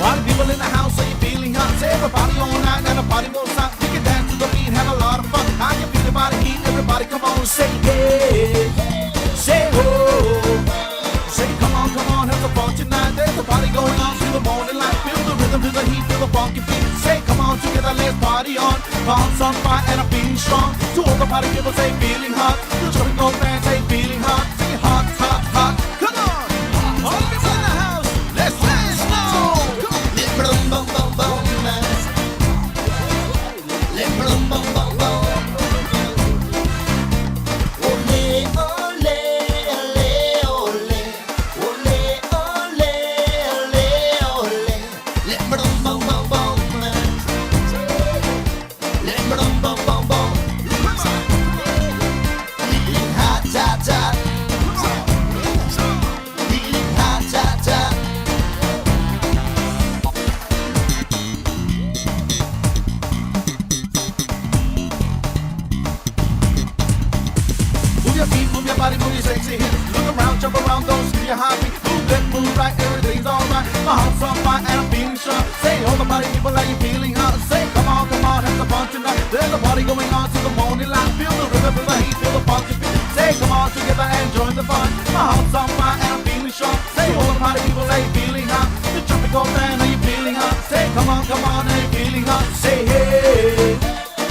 Party people in the house, are you feeling hot? Say everybody all night and the party won't stop. We can dance to the beat, have a lot of fun. I can feel the body heat. Everybody come on, say hey, say ho. Say come on, come on, have some fun tonight. There's a party going on till the morning light. Feel the rhythm, feel the heat, feel the funky beat. Say come on together, let's party on. Hearts on fire and I'm feeling strong. To all the party people, say feeling hot. The tropical band, say feeling hot. Say hot, hot, hot. Come on, all the people in the house, let's dance now. Come on. Let bum bum bum bum. Let bum bum bum bum. Ole ole ole ole ole ole ole ole. Let bum bum bum bum. Let bum bum bum bum. Feeling hot, hot, hot. Feeling hot, hot, hot. Move your feet, move your body, move your sexy hips. Look around, jump around, don't see your heartbeat. Move left, move right, everything's alright. My heart's on fire and I'm feeling strong. Say, all the party people, are you feeling hot? Say, come on, come on, have some fun tonight. There's a party going on till the morning light. Feel the rhythm, feel the heat, feel the funky beat. Say, come on together and join the fun. My heart's on fire and I'm feeling strong. Say, all the party people, are you feeling hot? The tropical band, are you feeling hot? Say, come on, come on, are you feeling hot? Say, hey,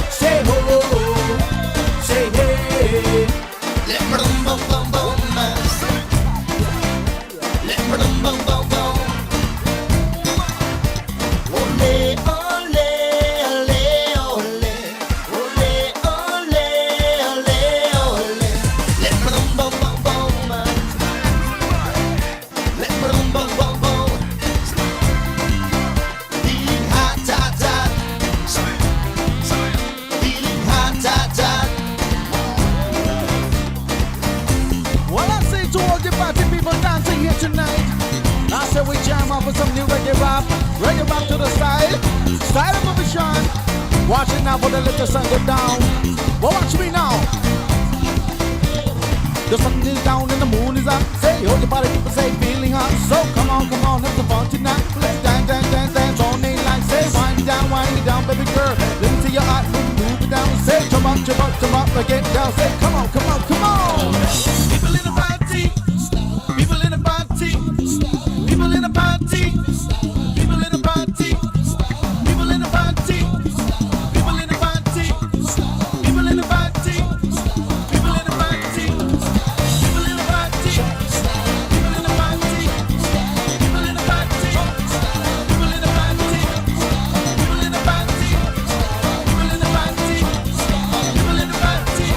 say ho, say hey. Let bum bum bum bum. Let bum bum bum bum. Ole ole ole ole ole ole ole ole. Let bum bum bum bum. Let bum bum bum bum. Feeling hot, hot, hot. Feeling hot, hot, hot. Well, I say to all the party people dancing here tonight, I say we jam off with some new reggae rap, reggae rap to the style, style of a vision. Watch it now for the little sun go down. Well, watch me now. The sun is down and the moon is up. Say, all the party people say feeling hot. So come on, come on, have some fun tonight. Let's dance, dance, dance, dance all night long. Say, wind it down, wind it down, baby girl. Let me see your eye move, move it down. Say, jump up, jump up, jump up, get down. Say, come on, come on, come on. People in the party, people in the party, people in the party, people in the party, people in the party, people in the party, people in the party, people in the party, people in the party, people in the party, people in the party, people in the party, people in the party, people in the party, people in the party, people in the party,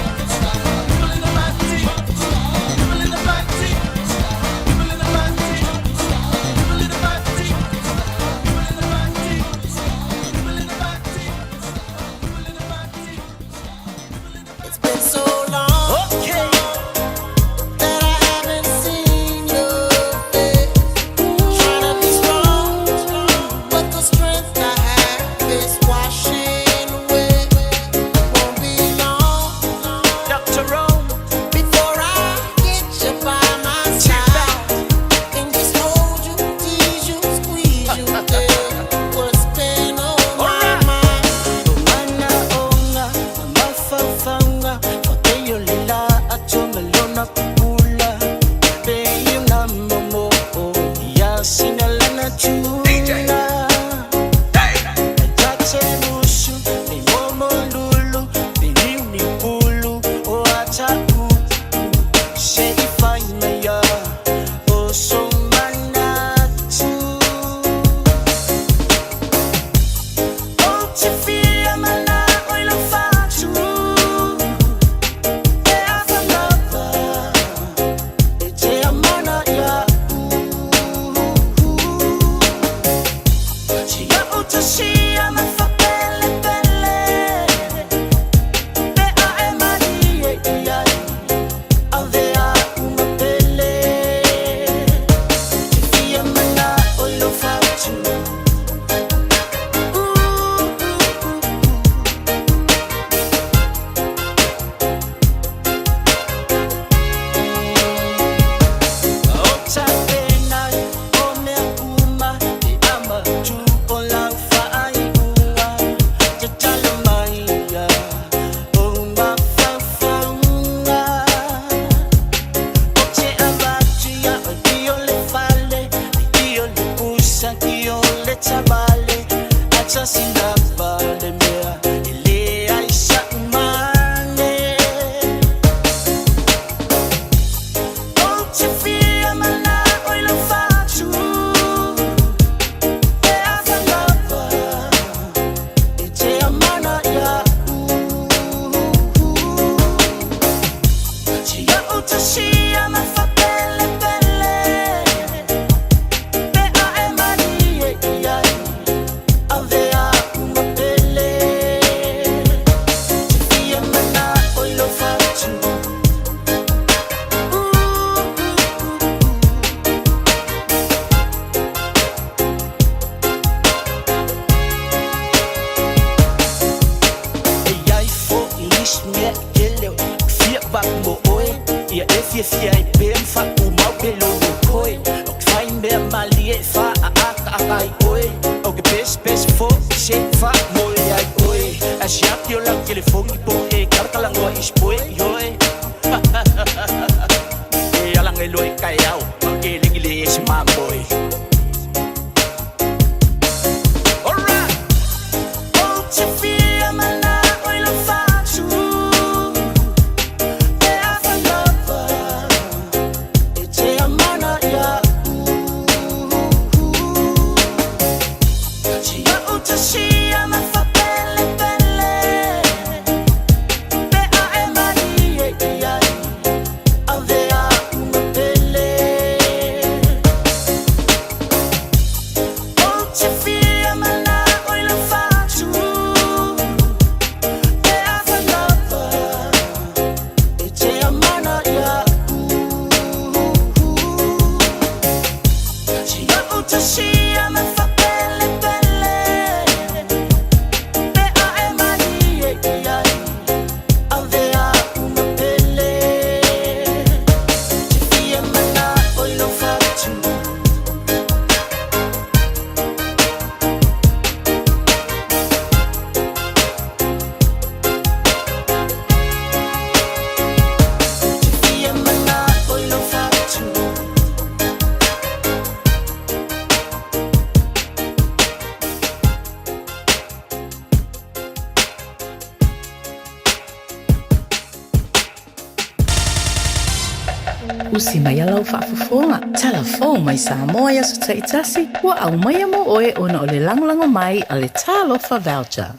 Usi mai a lau faafofoga, Tala fou mai Samoa i aso taitasi, ua aumaia mo oe ona o le lagolago mai a le Talofa Voucher.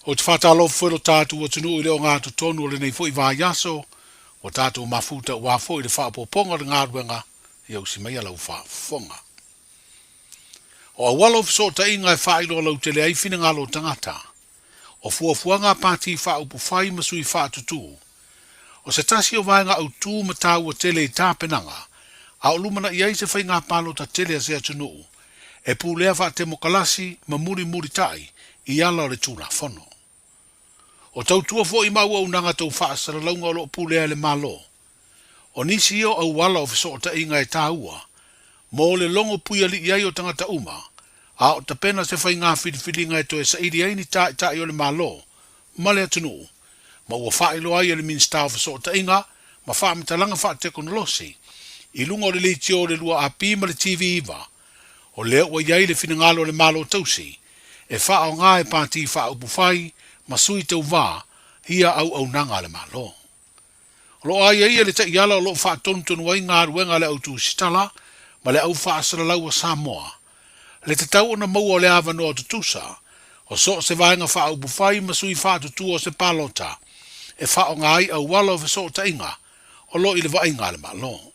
Ou te faatalofa foi lo tatou atunuu i le ogatotonu o lenei foi vaiaso, ua tatou mafuta aua foi le faaopoopoga o le galuega ia usi mai a lau faafofoga. O auala o fesootaiga e faailoa lautele ai finagalo o tagata, o fuafuaga a pati faaupufai ma sui faatutū, o se tasi o vaega autū ma taua tele i tapenaga a o lumanai ai se faiga palota tele a se atunuu e pulea faatemokalasi ma mulimulitai i ala o le Tulafono. O tautua foi ma auaunaga tau faasalalauga o lo o pulea e le Malo, o nisi ia o auala o fesootaiga e taua mo le logo puialii ai o tagata uma, a o tapena se faiga filifiliga e toe saili ai ni taitai o le Malo ma le atunuu, ma ua faailoa ai e le Minisita o Fesootaiga ma Faamatalaga Faatekonolosi i luga o le leitio o le 2AP ma le TV9, o lea ua i ai le finagalo o le Malo Tausi e faaaoga e pati faaupufai ma sui tauva ia auaunaga a le Malo. O lo o aiaia le taiala o lo o faatonutonu ai galuega a le au tusitala ma le au faasalalau a Samoa, le tatau ona maua o le avanoa tutusa o so o se vaega faaupufai ma sui faatutua o se palota e faaaoga ai auala o fesootaiga o lo o i le vaaiga a le Malo.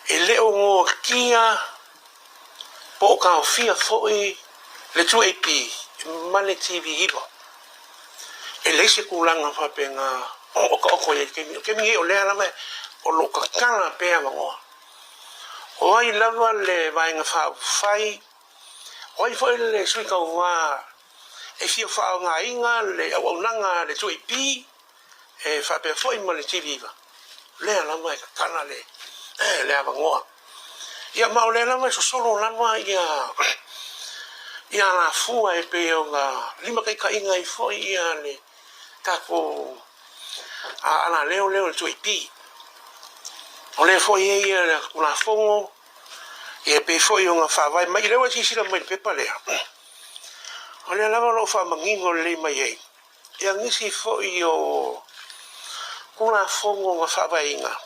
E le o goatia po o taofia foi le 2AP ma le TV9. E leai se tulaga faapena o taoto i ai i le taimi. O le taimi lenei o lea lava o lo o tatala pea avanoa. O ai lava le Vaega Faaupufai, o ai foi le sui tauva e fia faaaogaina le auaunaga a le 2AP e faapea foi ma le TV9, o lea lava e tatala le le avanoa. Ia ma o lea lava e sosolo lava ia ia alafua e pei ona limataitaiina ai foi ia le tatou alaleo lea o le 2AP. O lea foi e i ai le Tulafono ia e pei foi ona faavae mai, lea ua e silasila mai i le pepa lea, o lea lava o lo o faamanino lelei mai ai ia nisi foi o Tulafono na faavaeina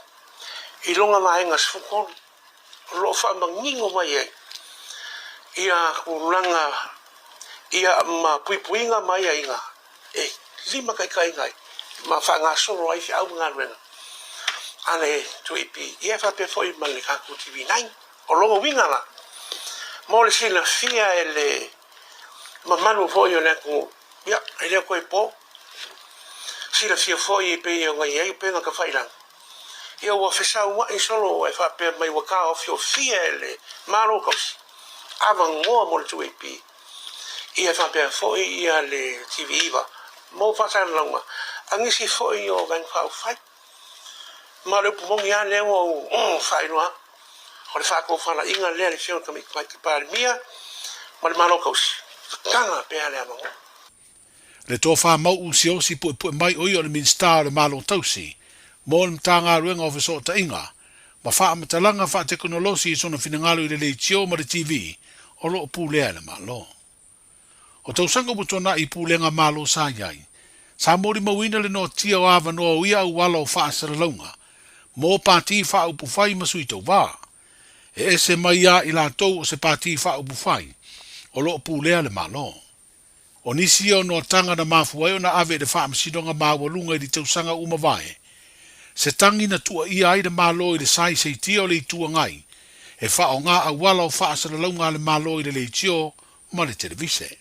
i lona vaega 13, o lo o faamanino mai ai ia tulaga ia ma puipuiga ma aiaiga e limataitaiina ai ma faagasolo ai feau ma galuega a le 2AP ia faapea foi ma le tatou TV9. O lona uiga la, mo le silafia e le mamalu foi o le atunuu, ia, e le o toe po. Silafia foi e pei ona i ai upega tafailaga, ia ua fesaua'i solo e faapea mai ua taofiofia e le Malo tausi avanoa mo le 2AP, ia faapea foi ia le TV9 mo faasalalauga a nisi foi o Vaega Faaupufai. Ma o le upu moni lava lea ua ou faailoa atu. O le faatofalaiga lea a le Afioga i le Tamaitai Palemia ma le Malo Tausi, tatala pea le avanoa. Le tofa mau'u siosi puepue mai o ia o le Minisita o le Malo Tausi mo le Matagaluega o Fesootaiga ma Faamatalaga Faatekonolosi i sona finagalo i le leitio ma le TV o lo o pulea e le Malo. O tausaga ua tuanai i pulega Malo sa i ai, sa molimauina le noatia o avanoa o ia auala o faasalalauga mo pati faaupufai ma sui tauva. E ese mai ia i latou o se pati faaupufai o lo o pulea le Malo. O nisi ia o noataga na mafua ai ona ave i le Faamasinoga Maualuga i li tausaga ua mavae, se tagi na tuuaia ai le Malo i le saisaitia o le Itu Agai e faaaoga auala o faasalalauga a le Malo i le leitio ma le televise.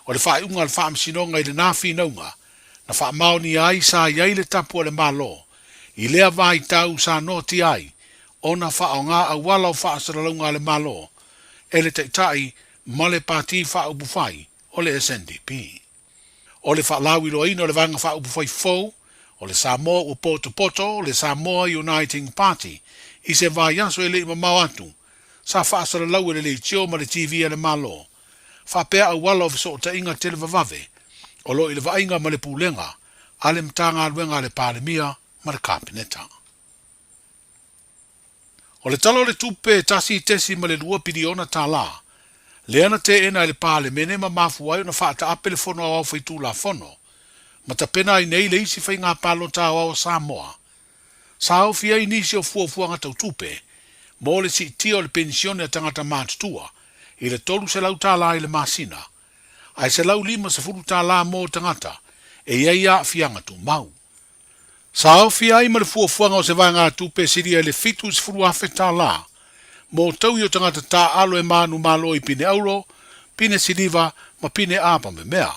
O le faaiuga a le Faamasinoga i lena finauga na faamaonia ai sa i ai le tapu a le Malo i lea vaitau sa noatia ai ona faaaoga auala o faasalalauga a le Malo e le Taitai ma le Pati Faaupufai o le SNDP. O le faalauiloaina o le Vaega Faaupufai fou o le Samoa ua potopoto le Samoa Uniting Party i se vaiaso e le i mamao atu sa faasalalau e le leitio ma le TV a le Malo faapea auala o fesootaiga televavave o lo o i le vaaiga ma le pulega a le Matagaluega a le Palemia ma le Kapeneta. O le Tala o le Tupe e $1.2 piliona lea na teena e le Palemene ma mafua ai ona faataape le Fono Aoao Faitulafono ma tapena ai nei le isi faiga palota aoao a Samoa. Sa aofia ai nisi o fuafuaga tau tupe mo le siitia o le penisione a tagata matutua i le $300 i le masina, ae $150 mo tagata e i ai aafiaga tumau. Sa aofia ai ma le fuafuaga o se vaegatupe e silia i le $70,000 mo taui o tagata taaalo e manumalo i pine auro, pine siliva ma pine apamemea.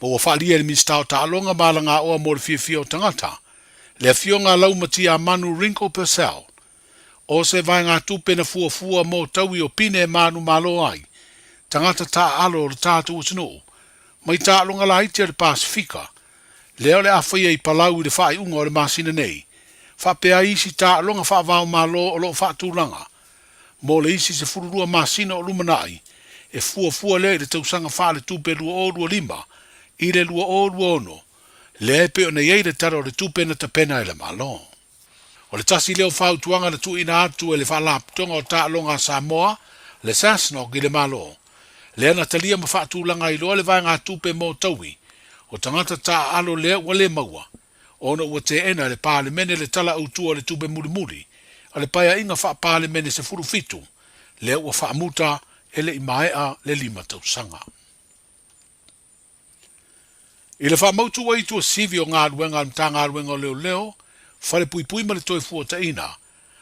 Ma ua faaalia e le Minisita o Taaloga ma Alagaoa mo le Fiafia o Tagata, le Afioga a Laumatiamanu Ringo Purcell, o se vaegatupe na fuafua mo taui o pine e manumalo ai tagata taaalo o le tatou atunuu mai taaloga laiti a le Pasefika, lea o le a faia i Palau i le faaiuga o le masina nei, faapea ai isi taaloga faava-o-Malo o lo o faatulaga mo le isi 12 masina o lumanai, e fuafua lea i le tausaga faaletupe 2025 i le 2026, lea e pei ona i ai le Tala o le Tupe na tapena e le Malo. O le tasi lea o fautuaga na tuuina atu e le Faalapotopotoga o Taaloga a Samoa, le SASNOC i le Malo, lea na talia ma faatulaga ai loa le vaegatupe mo taui o tagata taaalo lea ua le maua ona ua teena e le Palemene le Tala Autu o le Tupe Mulimuli a le Paeaiga Faa-Palemene 17 lea ua faamuta e le i maea le lima tausaga. I le faamautu ai i tuasivi o galuega a le Matagaluega o Leoleo, Falepuipui ma le Toefuataiga,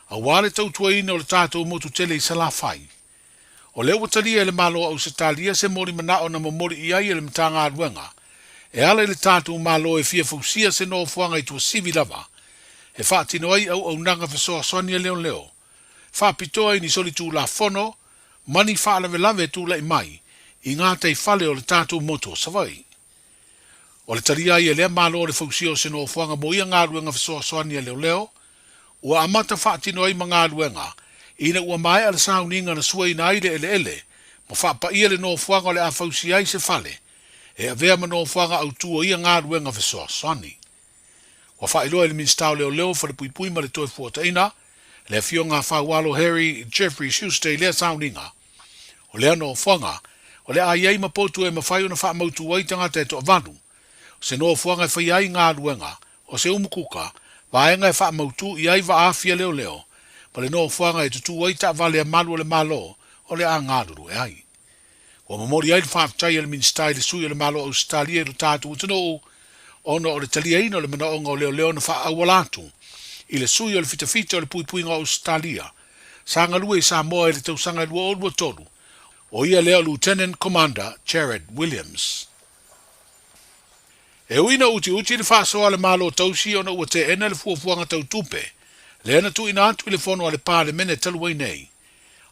aua le tautuaina o le tatou motu tele i Salafai. O lea ua talia e le Malo o Ausetalia se moli manao na momoli i ai e le Matagaluega e ala i le tatou Malo e fia fausia se nofoaga i tuasivi lava e faatino ai auaunaga fesoasoani a leoleo faapitoa i ni solitulafono ma ni faalavelave e tulai mai i gataifale o le tatou motu o Savaii. O le talia ai e lea Malo o le fausia o se nofoaga mo ia galuega fesoasoani a leoleo, ua amata faatino ai ma galuega ina ua maea le sauniga na suaina ai le eleele ma faapaia le nofoaga o le a fausia ai se fale e avea ma nofoaga autu o ia galuega fesoasoani. Ua faailoa e le Minisita o Leoleo, Falepuipui ma le Toefuataiga, le Afioga a Faualo Harry Jeffrey Schuster i lea sauniga. O lea nofoaga, o le a i ai ma potu e mafai ona faamautu ai tagata e toavalu. O se nofoaga e faia ai galuega, o se umukuka, vaega e faamautu i ai vaaafia leoleo, ma le nofoaga e tutū ai taavale a malu o le Malo o le a galulue ai. Ua momoli ai le faafetai a le Minisita i le sui o le Malo o Ausetalia i lo tatou atunuu ona o le taliaina o le manaoga o leoleo na faaauala atu i le sui o le fitafita o le puipuiga o Ausetalia sa galue i Samoa i le tausaga 2023, o ia lea o Lieutenant Commander Jared Williams. E ui ina utiuti le faasoa a le Malo tausi ona ua teena le fuafuaga tau tupe lea na tuuina atu i le Fono a le Palemene talu ai nei,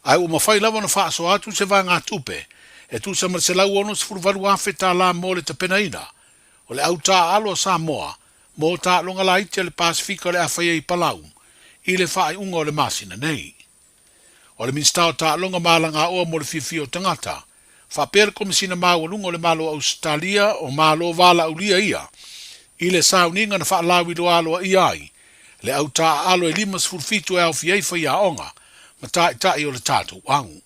ae ua mafai lava ona faasoa atu se vaegatupe e tusa ma le $168,000 mo le tapenaina o le au taaalo a Samoa mo taaloga laiti a le Pasefika o le a faia i Palau i le faaiuga o le masina nei. O le Minisita o Taaloga ma Alagaoa mo le Fiafia o Tagata, faapea le Komesina Maualuga o le Malo o Ausetalia o Malo Valaaulia ia i le sauniga na faalauiloa aloaia ai le au taaalo e 57 e aofia ai faiaoga ma taitai o le tatou agu.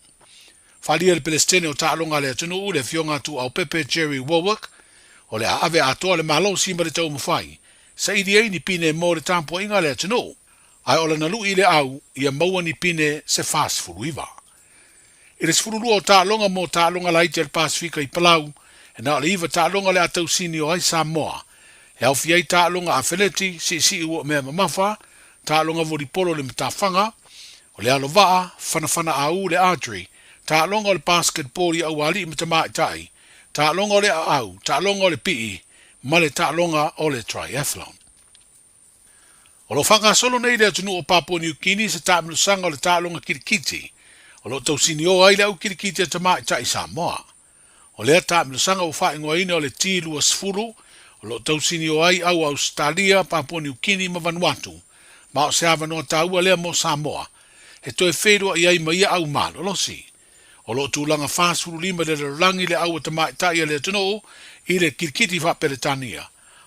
Faaalia e le Pelesitene o Taaloga a le Atunuu, le Afioga a Tuuaupepe Jerry Warwick, o le a ave atoa le malosi ma le taumafai saili ai ni pine mo le tapuaiga a le atunuu, ae o lana lui i le au ia maua ni pine se 49. I le 12 o taaloga mo taaloga laiti a le Pasefika i Palau, e na o le iva taaloga o le a tausini o ai Samoa. E aofia ai taaloga afeleti, siisii ua mea mamafa, taaloga volipolo i le matafaga, o le alo vaa, fanafana aū le archery, taaloga o le basketball i aualii ma tamaitai, taaloga o le aau, taaloga o le pii, ma le taaloga o le triathlon. O lo o faagasolo nei i le atunuu o Papua New Guinea se taamilosaga o le taaloga kilikiti o lo o tausinioa ai le au kilikiti a tamaitai Samoa. O lea taamilosaga ua faaigoaina o le T20 o lo o tausinioa ai au a Ausetalia, Papua New Guinea ma Vanuatu, ma o se avanoa taua lea mo Samoa e toe feiloai ai ma ia au malolosi. O lo o tulaga 45 i le lalolagi le au a tamaitai a le atunuu i le kilikiti faa-Peretania,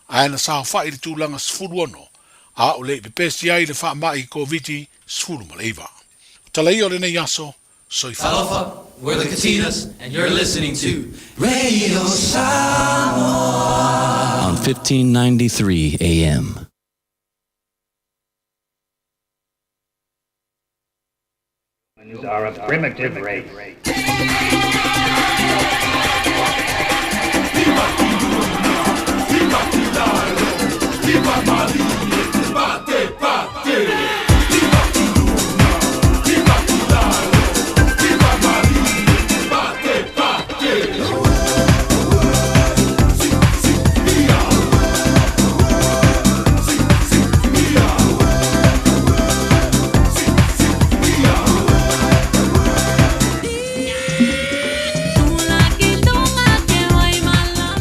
ae na saofai i le tulaga 16, a o le i pepesi ai le faamai Koviti-19. O tala ia o lenei aso, soifua. Talofa, we're the Katinas and you're listening to Radio Samoa on 1593 AM. Humans are a primitive race.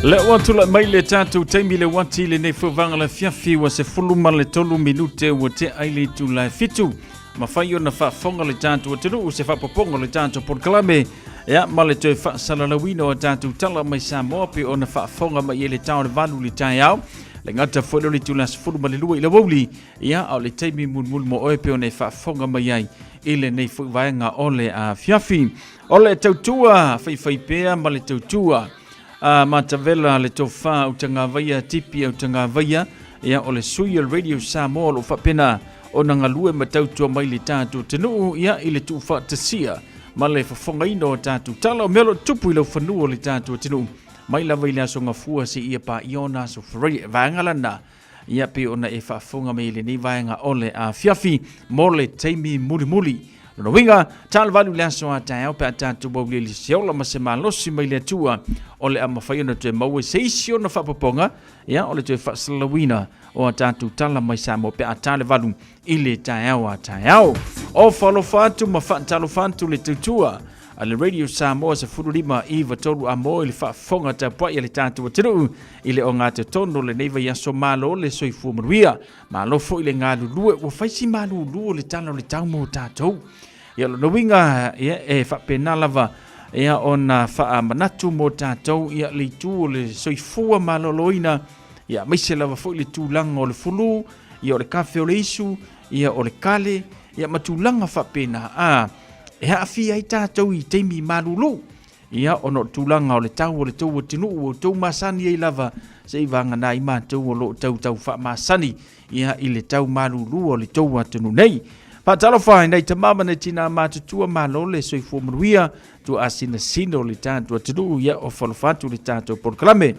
Le ua tulai mai le tatou taimi le uati lenei fauvaga le afiafi ua 13 minute ua tea i le itula e fitu. Mafai ona faafofoga le tatou atunuu se faapopoga o le tatou polokalame ia ma le toe faasalalauina o tatou tala mai Samoa pe ona faafofoga mai i le tao le valu le taeao le gata foi leo le itula 12 i le aoauli ia a o le taimi mulimuli mo oe pe ona e faafofoga mai ai i lenei foi vaega o le afiafi. O le tautua faifaipea ma le tautua a Matavela le tofa Utagavaia Tipi Utagavaia, ia o le sui o le Radio Samoa o lo o faapena ona galue ma tautua mai le tatou atunuu ia i le tuufaatasia ma le fofogaina o tatou tala o mea o lo o tupu i laufanua o le tatou atunuu mai lava i le aso Gafua seia paia ona aso Faraile. Vaega lana ia pei ona e faafofoga mai i lenei vaega o le afiafi mo le taimi mulimuli. Lona uiga, talovalu le aso a taeao pe a tatou aulili se ola ma se malosi mai le Atua o le a mafai ona toe maua i se isi ona faapopoga, ia o le toe faasalalauina o a tatou tala mai Samoa pe a talevalu i le taeao a taeao. Ofa alofa atu ma faatalofa atu le tautua a le Radio Samoa 15 i 3 a mo i le faafofoga tapuai a le tatou atunuu i le ogatotonu o lenei vaiaso. Malo le soifua manuia, malo foi le galulue, ua fai si malulu o le tala o le tau mo tatou. Ia lona uiga ia, e faapena lava ia ona faamanatu mo tatou ia le itu o le soifua maloloina ia aemaise lava foi le tulaga o le fulu ia o le kafe o le isu ia o le kale ia ma tulaga faapena a e aafia ai tatou i taimi malulu ia ona o tulaga o le tau o le tou atunuu ua outou masani ai lava se i vagana ai matou o lo o tautau faamasani ia i le tau malulu o le tou atunuu nei. Faatalofa i nai tama ma nai tinā matutua, malo le soifua manuia, tuaasinasina o le tatou atunuu ia o falofa atu le tatou polokalame.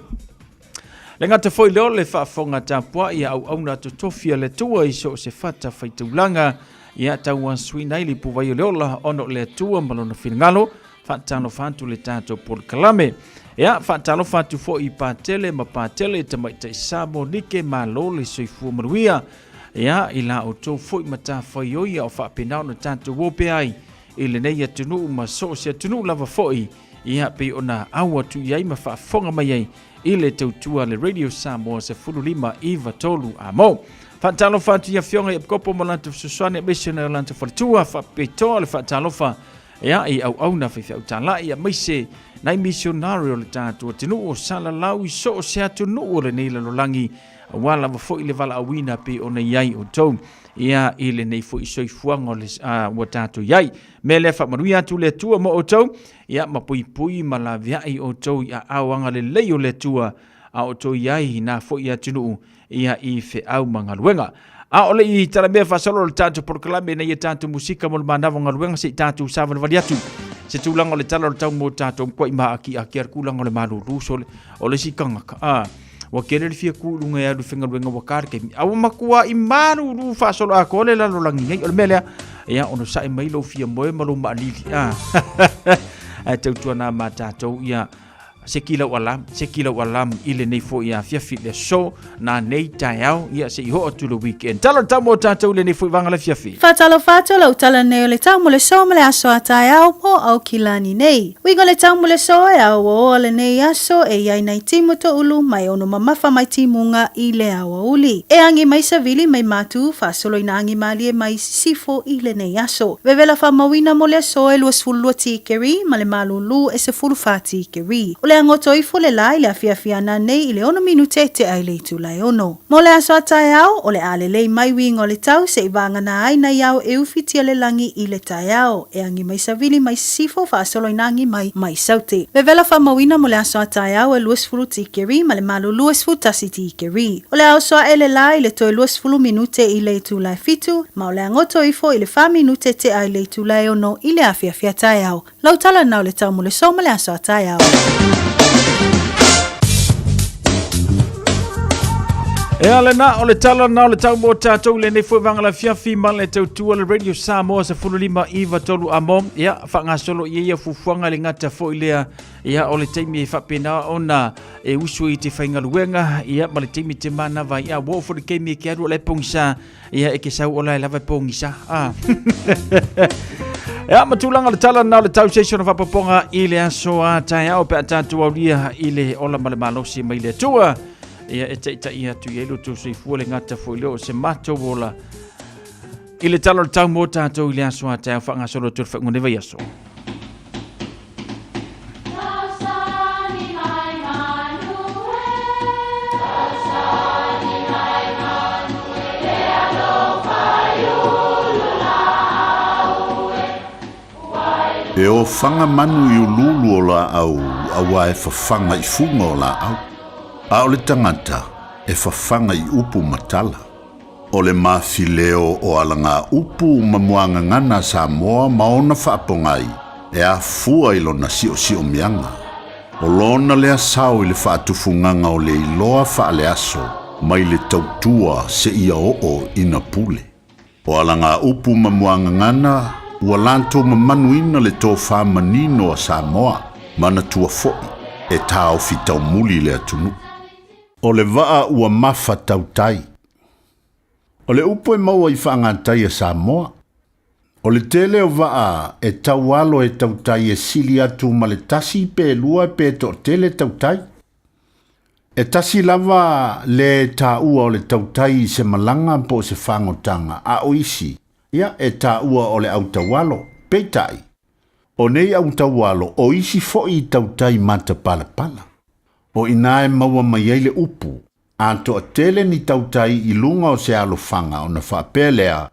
Le gata foi lea o le faafofoga tapuai a auauna totofi a le Atua i so o se fata faitaulaga, ia tauasuina ai le ipuvai o le ola ona o le Atua ma lona finagalo, faatalofa atu le tatou polokalame. Ia, faatalofa atu foi i Patele ma Patele, tamaitai Samoa Nike, malo le soifua manuia. Ia, i la outou foi matafaioi a o faapena ona tatou o pea ai i lenei atunuu ma so o se atunuu lava foi, ia, pei ona au atu i ai ma faafofoga mai ai i le tautua a le Radio Samoa 15 9 3 amo. Faatalofa atu i afioga i Epikopo ma latou fesoasoani aemaise nai o latou faletua, faapitoa le faatalofa ia i auauna faifeau talai aemaise nai misionari o le tatou atunuu o salalau i so o se atunuu o lenei lalolagi aua lava foi le valaauina pei ona i ai outou ia i lenei foi soifuaga o le, ua tatou i ai. Mea lea faamanuia atu le Atua mo outou ia ma puipui ma laveai outou i aao agalelei o le Atua a outou i ai i na foi atunuu ia i feau ma galuega. A o le i talamea faasolo le tatou polokalame ina ia tatou musika mo le manava o galuega se i tatou savalivali atu se tulaga o le tala o le tau mo tatou matuai maakiakia le tulaga o le malulu sole o le isi tagata a ua tele le fia ku i luga e alu i faigaluega ua ta le taimi a ua matuai malulu faasolo atoa le lalolagi nei o le mea lea ia onosai mai lou fia moe ma lou maalili a ae tautuana ma tatou ia se kilau alam, se kilau alam i lenei foi afiafi le aso, na nei taeao, ia se i oo atu le weekend. Tala le tau mo tatou i lenei foi vanga le afiafi. Faatalofa atu lau tala nei o le tau mo le so ma le aso a taeao mo Aukilani nei. Uiga o le tau mo le so e auaoa lenei aso e i ai nai timu toulu mai ono mamafa mai timuga i le aoauli. E agi mai savili mai matu faasolo ina agi malie mai Sisifo i lenei aso. Vevela faamauina mo le aso e 22 tikeri ma le malūlū e 14 tikeri. O le agoto ifo le la i le afiafi ana nei i le 6 minute tea i le itula e 6. Mo le aso a taeao, o le a lelei mai uiga o le tau se i vagana ai nai ao e ufitia le lagi i le taeao, e agi mai savili mai sisifo faasolo ina agi mai mai saute. Vevela faamauina mo le aso a taeao e 20 tikeri ma le malūlū e 11 tikeri. O le a oso aʻe le lā i le toe 20 minute i le itula e fitu, ma o le a goto ifo i le fa minute tea i le itula e ono i le afiafi a taeao. Lau tala na o le tau mo le so ma le aso a taeao. Ea lena, o le tala na o le tau mo tatou i lenei foi vanga le afiafi ma le tautua le Radio Samoa 15 iva tolu amo. Ia, faagasolo i ia fufuaga le gata foi lea. Ia, o le taimi e faapena ona e usu i te faigaluega ia ma le taimi te manava ia ua oo foi le taimi e ke alu o la e pogisa ia e ke sau o la e lava e pogisa a Ia ma tulaga le tala na o le tau se isi ona faapopoga i le aso a taeao pe a tatou aulia i le ola ma le malosi mai le Atua ia e taitai atu i ai lo tou soifua le gata foi lea o se matou ola i le tala o le tau mo tatou i le aso a taeao faagasolo atu le faaiuga o lenei vaiaso. E ofaga manu i uluulu o laau auā e fafaga i fuga o laau, a o le tagata e fafaga i upu ma tala. O le mafileo o alagaupu ma muagagana a Samoa ma ona faapogai e afua i lona siosiomiaga. O lona lea sao i le faatufugaga o le iloa faaleaso mai le tautua seia oo ina pule. O alagaupu ma muagagana ua latou mamanuina le tofa manino a Samoa, manatua foi e taofi taumuli le atunuu. O le vaa ua mafa tautai. O le upu e maua i faagatai a Samoa, o le tele o vaa e tau alo e tautai e sili atu ma le tasi pe lua pe toatele tautai. E tasi lava le taua o le tautai i se malaga po o se fagotaga, a o isi, ia, e taua o le au taualo. Peitai, o nei au taualo o isi foi i tautai matapalapala. O i ina e maua mai ai le upu, a toatele ni tautai i luga o se alofaga ona faapea lea,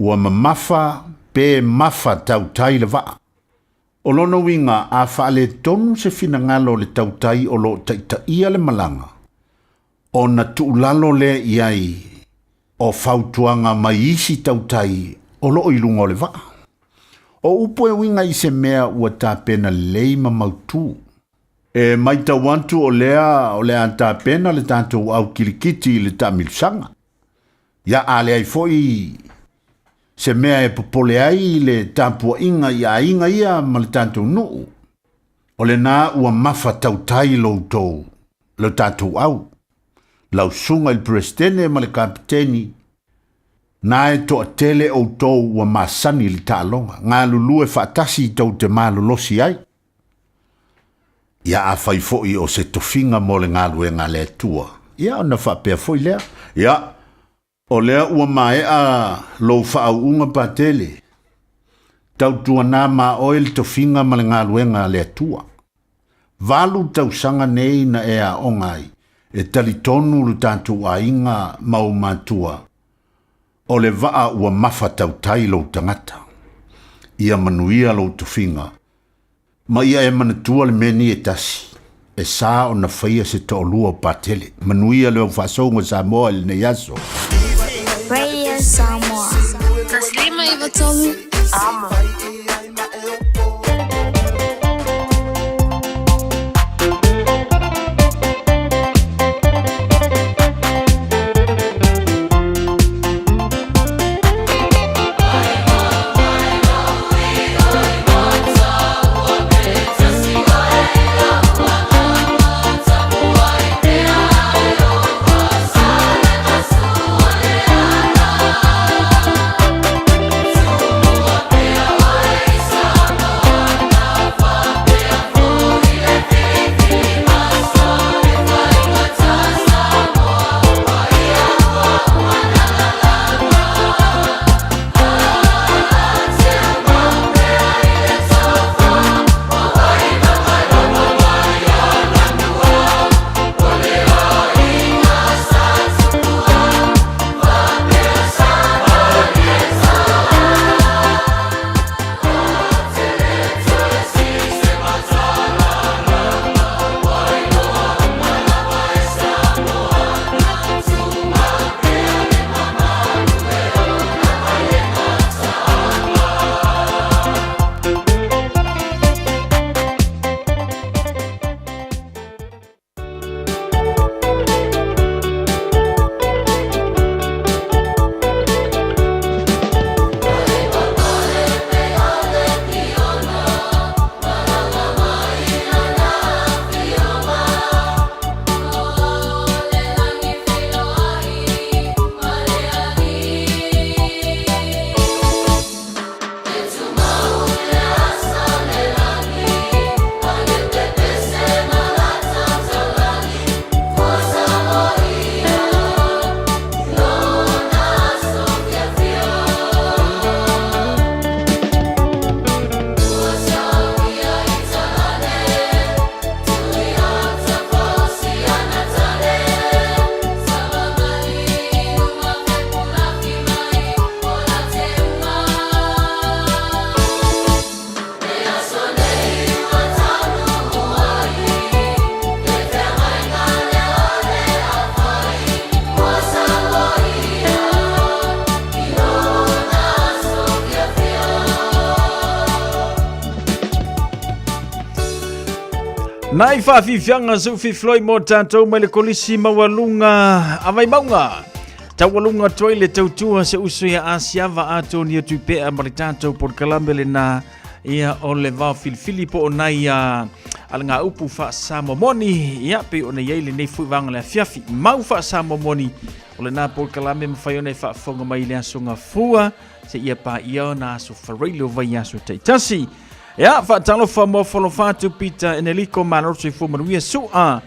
ua mamafa pe mafa tautai le vaa. O lona uiga, a faaletonu se finagalo o le tautai o lo o taitaia le malaga, ona tuulalo lea i ai o fautuaga mai isi tautai o lo o i luga o le vaa. O upu e uiga i se mea ua tapena lelei ma mautu. E matau atu o lea o le a tapena le tatou au kilikiti i le taamilosaga. Ia a leai foi se mea e popole ai i le tapuaiga i aiga ia ma le tatou nuu, o lena ua mafa tautai lo outou, lo tatou au, lau susuga i le Peresetene ma le Kapiteni, na e toatele outou ua masani i le taaloga, galulue faatasi tou te malolosi ai. Ia afai foi o se tofiga mo le galuega a le Atua, ia ona faapea foi lea, ia, O lea ua maea lou faauuga Patele, tautuana ma oe le tofiga ma le galuega a le Atua. Valu tausaga nei na e aoga ai, e talitonu lo tatou aiga ma ou matua, o le vaa ua mafa tautai lou tagata. Ia manuia lou tofiga, ma ia e manatua le mea nei e tasi, e sa ona faia se toalua o Patele. Manuia le aufaasoga Samoa i lenei aso. Radio Samoa. 153 Amo. Nai faafiafiaga seu fifiloi mo tatou mai le kolisi maualuga a Vaimauga. Taualuga atu ai le tautua se uso ia Asiava atonia tupea ma le tatou polokalame lena ia o le vao filifili po o nai a alaga upu faasamomoni ia pei ona i ai lenei foi vaega le afiafi mau faasamomoni o lena polokalame mafai ona e faafofoga mai i le aso Gafua seia paia ona aso faraile o vaiaso taitasi. Ia, faatalofa mo folofa atu Peter Eneliko, malo soifua manuia sua.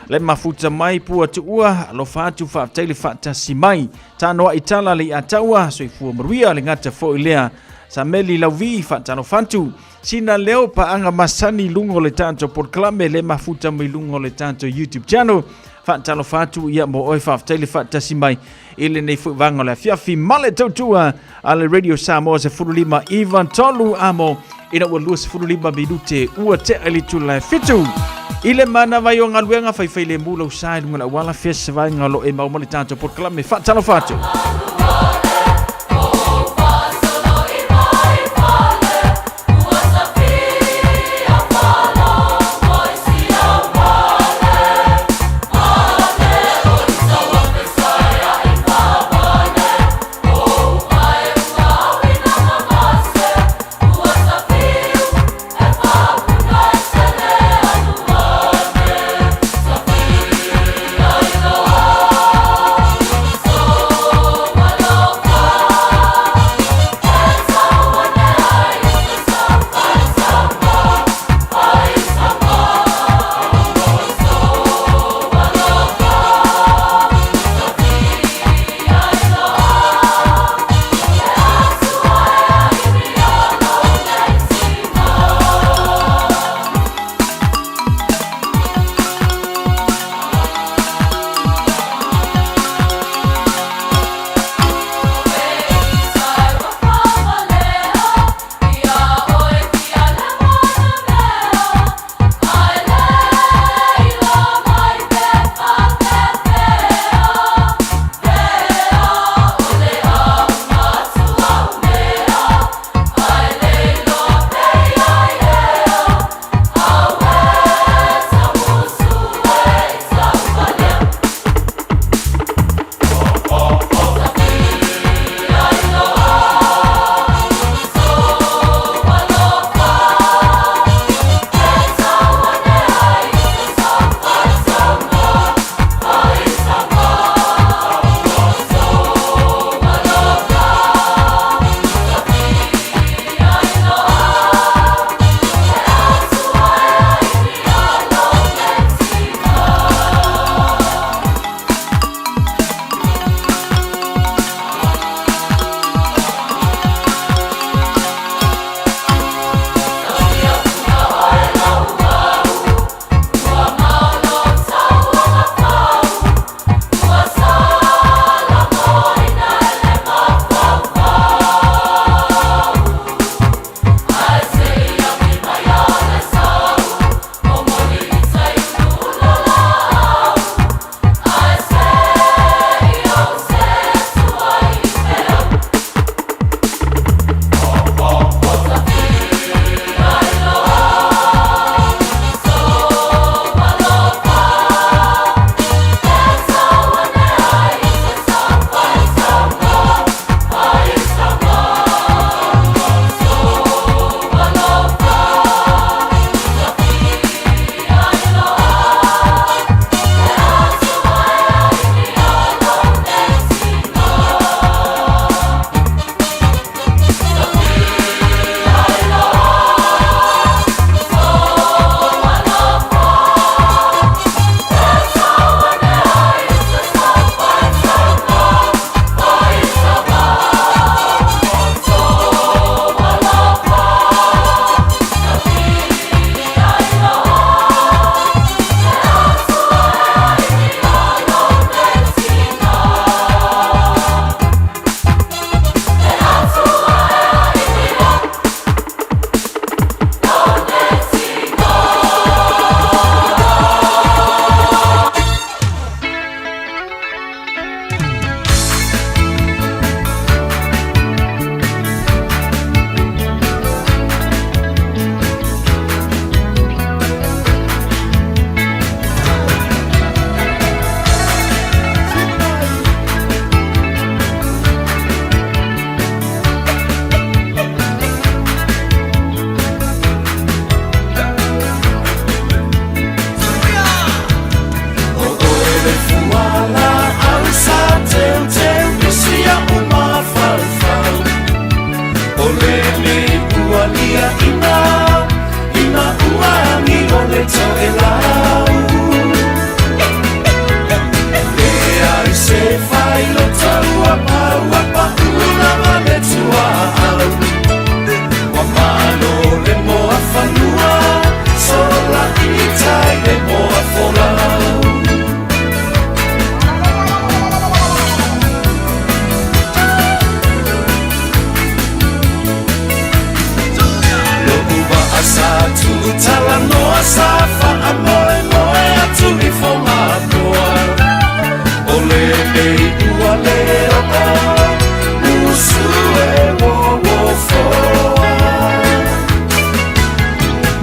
Le mafuta mai pua tuua, alofa atu faafetai le faatasi mai. Tanoa i tala le ataua, soifua manuia le gata foi lea. Sameli Lauvi, faatalofa atu. Sina leo paanga masani luga o le tatou polokalame le mafuta mai luga o le tatou YouTube channel. Faatalofa atu ia mo oe faafetai le faatasi mai i lenei foi vaega o le afiafi ma le tautua a le Radio Samoa 15 iva tolu amo ina ua 25 minute ua tea i le itula e fitu. I le manava o galuega faifai le mu lau sa i luga o le auala fea se vaega o lo e maua ma le tatou polokalame. Faatalofa atu.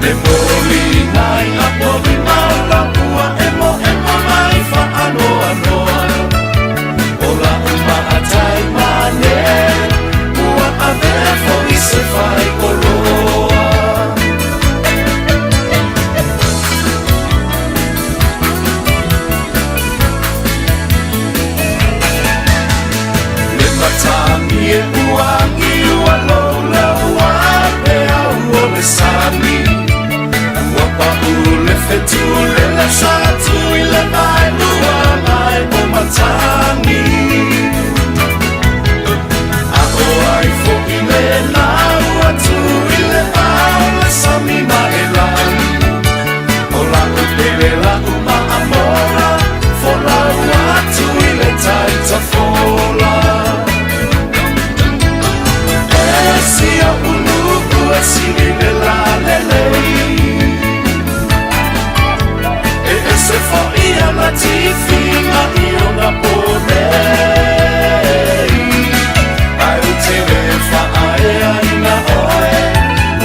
Le moli nai a poli maola ua emo emo mai whaanoanoa. O la uma a tai mane, ua avea fo i se whai oloa. Le matangi e uangi ua lola ua pe au o le sami. Ua pa u le fetu le la sa tu i le mai lua mai o matangi. A o ai fo i le la ua tu i le au le sami ma e lani. O la u pele la u ma amora, fo la ua tu i le taita fola. E sia ulu ua sini le la lelei. E ese fo ia la tifinga i ona pōnei. Ai u te le wha ae ai na oe,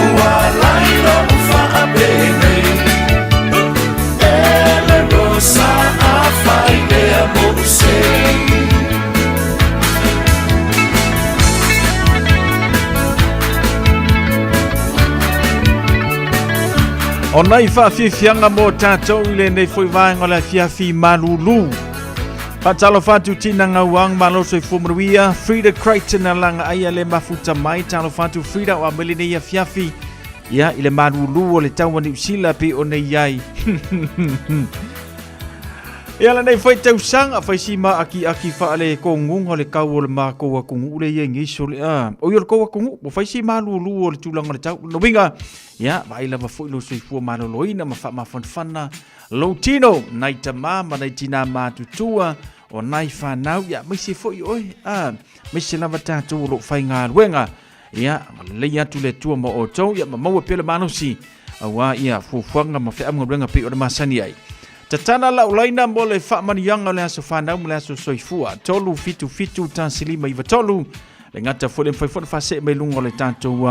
ua laila u wha a penei. E le rosa a whai ea mo u sei. O nai whaafiafianga mō tātou i lenei foi vaenga o le afiafi malulu. Whaatalofa atu tina ngauang malo soifua manuia. Frida Crichton a langa ai a le mafuta mai. Talofa atu Frida o a mele nei afiafi. Ia, i le malulu o le tau a Niu Sila pe o nei ai. Ia lenei foi tausaga fai si ma aki aki whaale ko ngunga o le kau o le mākou a kungu le ia ngiso le a. O ia o le kou a kungu, o fai si malulu o le tūlanga o le tau. No winga, ia, vaai lava foi lo soifua maloloina ma whaamafanfana lou tino, nai tama ma nai tina matutua o nai whanau, ia, mai se foi oe, a, mai se lava tātou o lou whaigaluega. Ia, lelei atu le Atua mo outou, ia ma maua pea le malosi, auā ia fuafuaga ma feaugaluega pei ona masani ai. Tatala lau laina mo le faamanuiaga o le aso fanau ma le aso soifua. 3 7 7 1 5 9 3. Le gata foi le mafai foi ona faasee mai luga o le tatou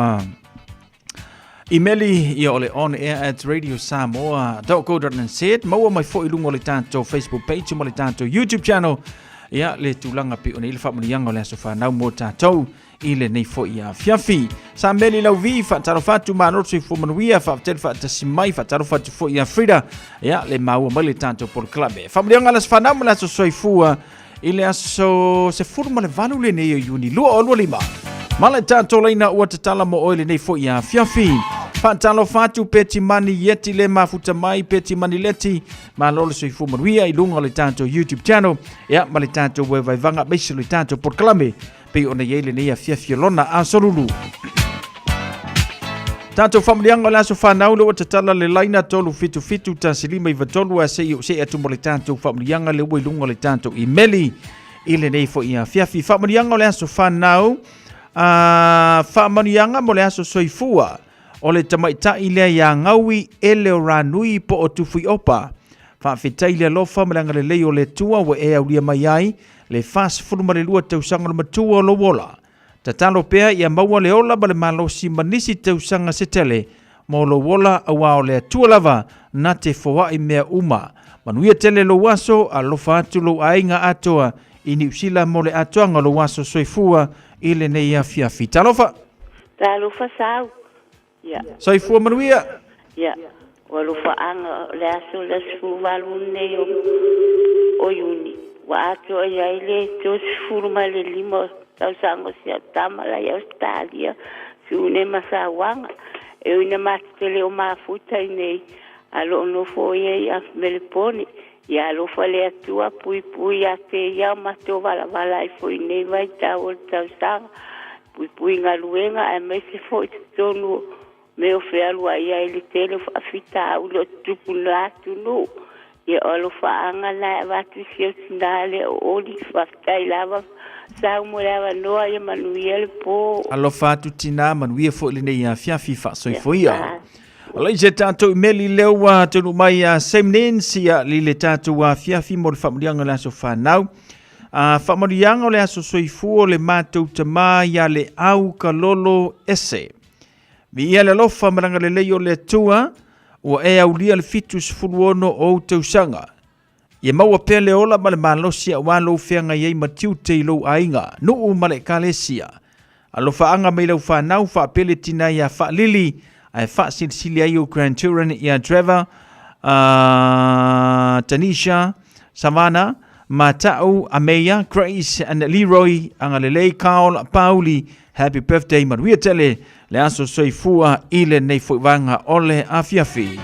imeli ia o le on air at radiosamoa.co.nz. Maua mai foi i luga o le tatou Facebook page ma le tatou YouTube channel. Ia le tulaga pei ona i le faamanuiaga o le aso fanau mo tatou i lenei foi afiafi. Sa meli lau vi, faatalofa atu malo le soifua manuia, faafetai le faatasi mai, faatalofa atu foi ia Frida, ia le maua mai le tatou polokalame. Faamanuiaga le aso fanau ma le aso soifua i le aso 18 lenei o Iuni 2025. Ma le tatou laina ua tatala mo oe lenei foi afiafi. Faatalofa atu Peti Mani Yeti le mafuta mai Peti Mani Leti, malo le soifua manuia i luga o le tatou YouTube channel, ia ma le tatou web vaivaga aemaise o le tatou polokalame pei ona i ai lenei afiafi o lona asolulu. Tatou faamanuiaga o le aso fanau le ua tatala le laina 377 1593 a sei o sei atu mo le tatou faamanuiaga le ua i luga o le tatou imeli i lenei foi afiafi. Faamanuiaga o le aso fanau, a faamanuiaga mo le aso soifua o le tamaitai lea ia Gaui Ele o Ranui po o Tufuiopa. Faafetai le alofa ma le agalelei o le Atua ua e aulia mai ai le 42 tausaga o le matua o lou ola. Tatalo pea ia maua le ola ma le malosi ma nisi tausaga se tele mo lou ola auā o le Atua lava na te foai mea uma. Manuia tele lou aso, alofa atu lou aiga atoa i Niu Sila mo le atoaga o lou aso soifua i lenei afiafi. Talofa! Talofa Sau. Ia. Soifua manuia. Ia. O alofaaga o le aso le 18 lenei o, o Iuni, ua atoa i ai le 35 tausaga o si au tama la i Ausetalia, Siune ma Sauaga. E ui ina matou te le o mafuta i nei, a lo o nofo ia i Melepone. Ia alofa le Atua, puipui ia te ia o matou valavala ai foi i nei vaitau o le tausaga. Puipui galuega aemaise foi totonu o mea o fealuai ai le tele o faafitauli o tutupu i la atunuu. Ia o alofaaga na e avatu i si ou tinā lea o Oli. Faafetai lava Sau mo le avanoa, ia manuia le po. Alofa atu tinā, manuia foi lenei afiafi faasoifoia. Alai se tatou imeli lea ua taunuu mai ia Sam Nancy ia li le tatou afiafi mo le faamanuiaga o le aso fanau. A faamanuiaga o le aso soifua o le matou tamā ia le au kalolo ese. Viia le alofa ma le agalelei o le Atua, ua e aulia le 76 o ou tausaga. Ia maua pea le ola ma le malosi aua lou feagai ai ma tiute i lou aiga, nuu ma le Ekalesia. Alofaaga mai lau fanau faapea le tina ia Faalili ae faasilisili ai ou grandchildren ia Trevor, Tanisha, Savannah, Mata'u, Ameia, Grace and Leroy, Agalelei, Carl, Pauli, Happy birthday manuia tele le aso soifua i lenei foi vaega o le afiafi.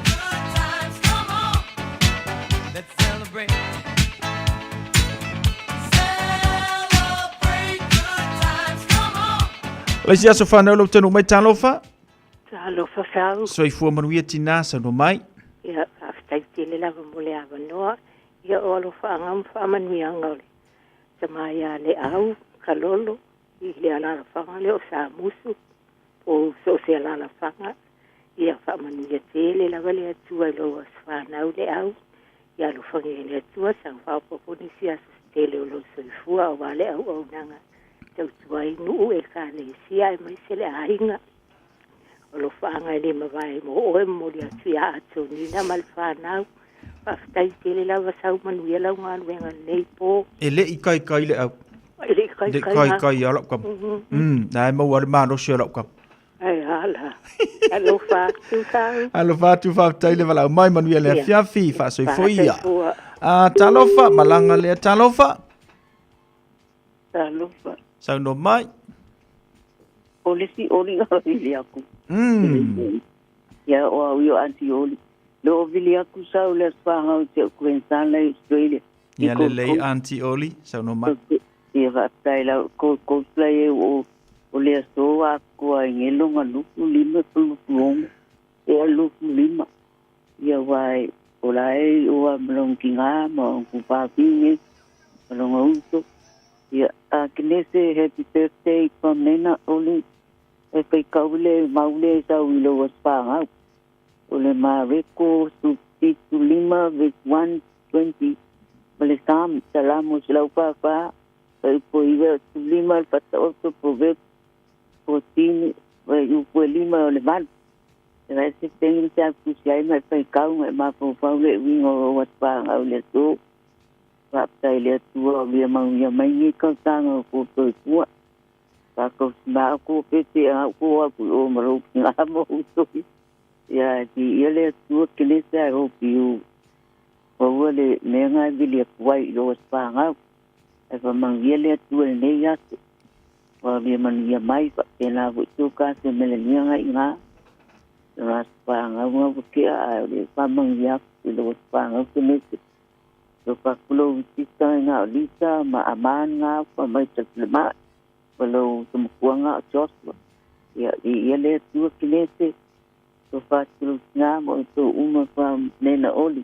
Le isi aso whanau lau tanu mai talofa. Talofa sau. Soifua manuia tina saunoa mai. Ia, faafetai tele lava mo le avanoa. Ia o alofaaga ma faamanuiaga o le tama ia Leau Kalolo i le alalafaga lea o Samusu po o so o se alalafaga. Ia faamanuia tele lava le Atua i lou aso fanau Leau. Ia alofagia e le Atua sau faaopoopo nisi aso se tele o lou soifua aua le auaunaga tautua ai nuu, ekalesia aemaise le aiga. O alofaaga e le mavae mo oe momoli atu ia Atonina ma le fanau. Faafetai tele lava sau manuia lau galuega lenei po. E le i kaikai le au. E le i kaikai. Le kaikai a lau kama. Na e maua le malosi o lau kama. Ai ala. Alofa atu sau. Alofa atu faafetai le valaau mai manuia le afiafi faasoifua. A talofa malaga lea talofa. Talofa. Saunoa mai. O le si oli o vili aku. Ia o au i o aunty Oli. Le o vili aku sau le asfanga o te o grandson la i Australia. Ia lelei aunty Oli, saunoa mai. Ia faafetai lau Gold Coast la e o o le aso a koa i ngelonga lupu lima po lupu ongo. E a lupu lima. Ia wai o la e o a malong ki ngā ma o ku pāpinge malong uso. Ia a kinese happy birthday from Nena Oli. E whai kaule maule sau i lo asfanga. O le Mareko su fitu lima verse 120 ma le Psalm Salamo 144 fa upu e iva su lima le fataoto Proverbs 14 fa upu e lima o le valu. E vai se tengi te akusi ai mai whai kau mai mafaufau le uiga o ou asfangau i le aso. Faafetai i le Atua o lia mauia mai nei kausaga o koutou tua. Faakausi maa ko pete a ko aku i o ma lou pinga mo usoi. Ia ti ia le Atua kelese I hope you maua le mea nga e vili atu ai i lou asfangau. Ae faamanuia le Atua i lenei aso. Ua lia manuia mai faapena foi tou ka se melenia nga i nga. Lona asfangau nga ua kea ae o le faamanuia atu i lou asfangau kelese. Lo fakulou sista nga o Lisa ma Aman nga fa mai Talapilama'i ma lou tamakua nga o Joshua. Ia i ia le Atua Kenese lo faatulou tina ma outou uma fa nena Oli.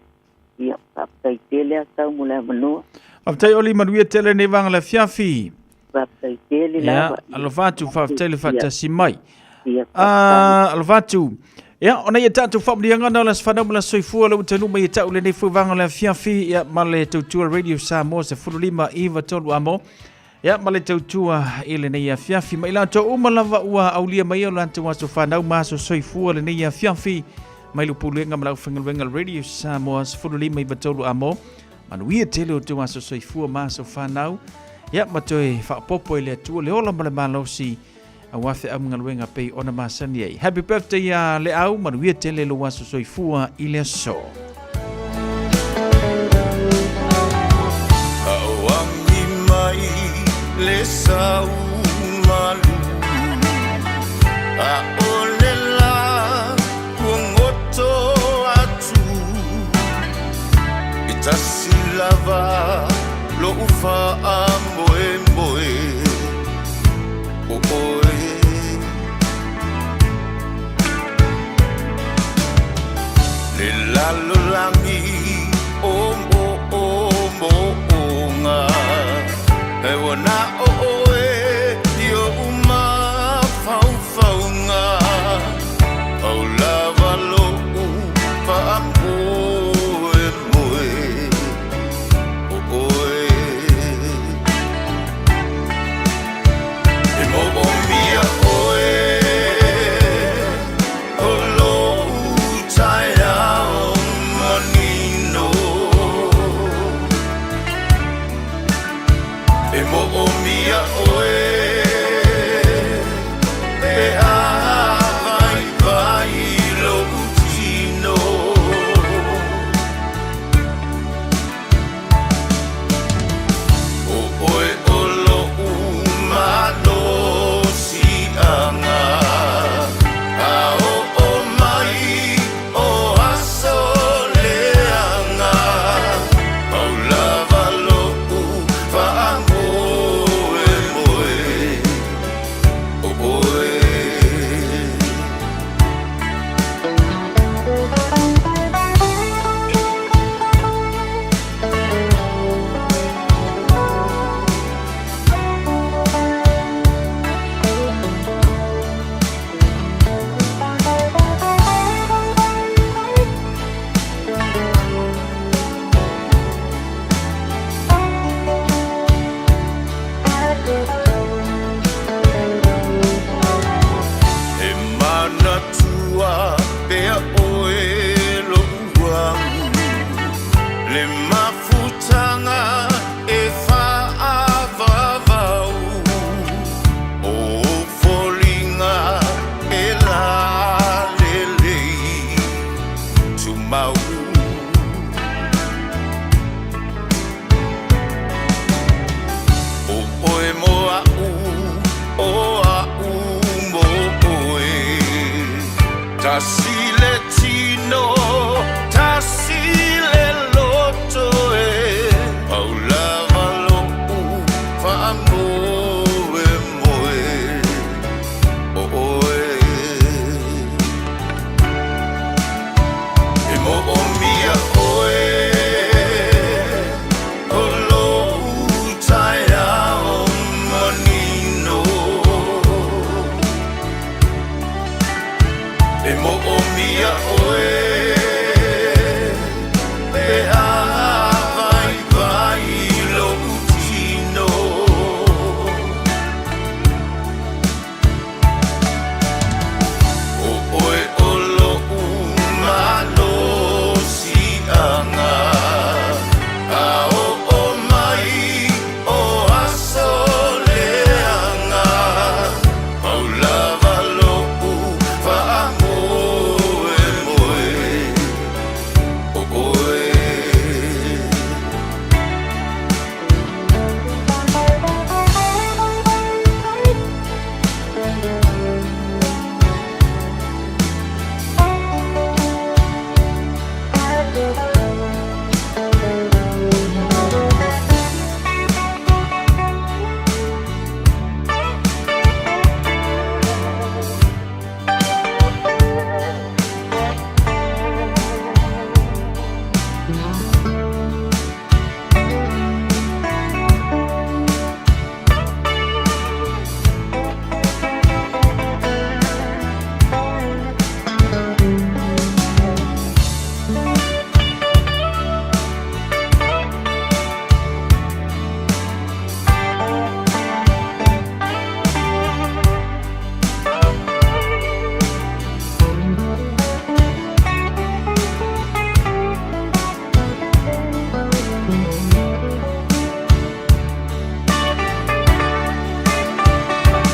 Ia faafetai tele a sau mo le avanoa. Faafetai Oli manuia tele nei vaega le afiafi. Faafetai tele Ia, lava. alofa atu, faafetai le faatasi mai. Ia, Ah, alofa atu. Ia, ona ia tatou faamanuiaga na o le aso fanau ma le aso soifua le ua taunuu mai ia tau lenei foi vaega o le afiafi, ia, ma le tautua Radio Samoa 15 9 3 amo. Ia, ma le tautua i lenei afiafi. Ma i latou uma lava ua aulia mai o latou aso fanau ma aso soifua lenei afiafi. Mai le Pulega ma le aufaigaluega Radio Samoa 15 9 3 amo. Manuia tele o tou aso soifua ma aso fanau. Ia, ma toe faaopoopo e le Atua le ola ma le malosi aua feau ma galuega pei ona masani ai. Happy birthday ia Leau, manuia tele lou aso soifua i le aso. Auagi mai le sau malu A o le la ua goto atu E tasi lava lo'u faamoemoe o oe Le lalolagi o moomooga E ua na o oe i o'u mafaufauga Pau lava lo'u faamoemoe o oe E moomia oe. maumau. ʻO ʻoe mo aʻu, ʻo aʻu mo ʻoe. Tasi le tino, tasi le loto e. Pau lava loʻu faamoemoe o ʻoe. E moʻomia ʻoe o loʻu taeao manino. E moʻomia ʻoe pe a waiwai loʻu tino. ʻO ʻoe ʻo loʻu malosiʻaga, A oʻo mai o aso leaga, Pau lava loʻu faamoemoe o ʻoe.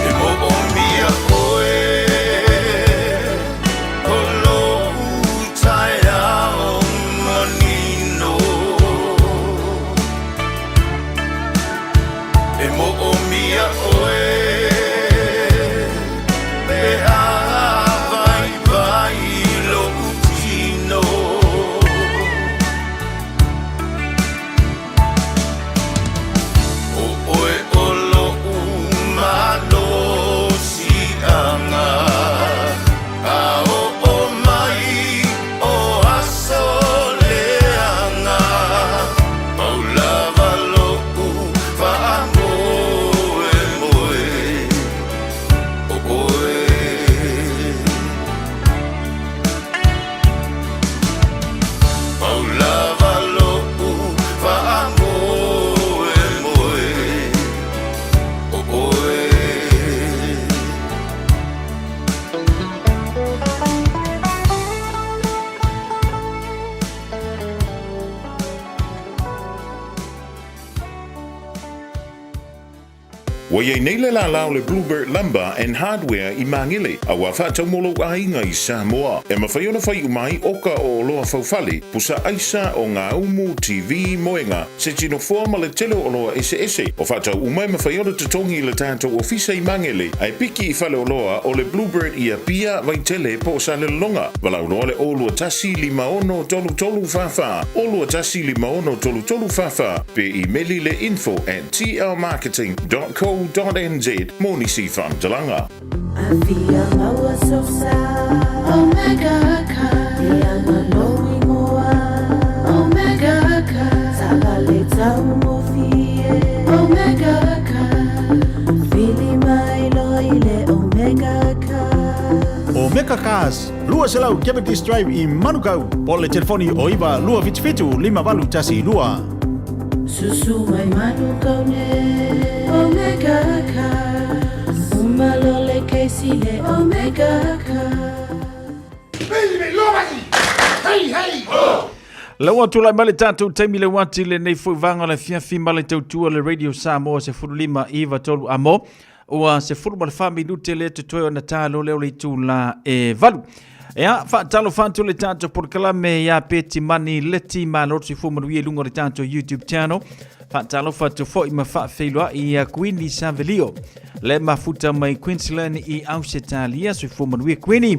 E moʻomia ʻoe o loʻu taeao manino. E moʻomia ʻoe pe a waiwai loʻu tino. ʻO ʻoe ʻo loʻu malosiʻaga, A oʻo mai o aso leaga, Pau lava loʻu faamoemoe o ʻoe. Pau lava loʻu faamoemoe o ʻoe. Ua i ai nei le lālā o le Bluebird Lumber and Hardware i Māgele, a ua faatau mo lou aiga i Samoa. E mafai ona fai uma ai oka o oloa faufale, pusa aisa o ngā umu, TV, moenga, se tino foa ma le tele o oloa eseese. O faatau uma e mafai ona totogi i le tatou ofisa i Māgele, a e piki i fale oloa o le Bluebird i Apia, Vaitele po o Salelologa. Valaau loa le 0 2 1 6 3 3 4 4, 0 2 1 6 3 3 4 4, pe imeli le info at tlmarketing.co.nz mo nisi faamatalaga. Afia maua sosa Omega ka E anga lou ingoa Omega ka Sala le taugofie Omega ka Vili mai loa i le Omega ka Omega Cars, 200 Cavendish Drive i Manukau, po o le telefoni o 9 277 5812. Susu mai Manukau nei Omega Cars Uma lo le keisi le Omega Cars. La ua tulai mai le tatou taimi le uati lenei foi vaega o le afiafi ma le tautua le Radio Samoa 15 9 3 amo ua 14 minute le totoe ona tā lo leo le itula e valu. Ia, faatalofa atu le tatou polokalame ia Peti Mani Leti Malo le soifua manuia i luga o le tatou YouTube channel. Faatalofa atu foi ma faafeiloai ia Kuini Savelio le mafuta mai Queensland i Ausetalia. Soifua manuia Kuini.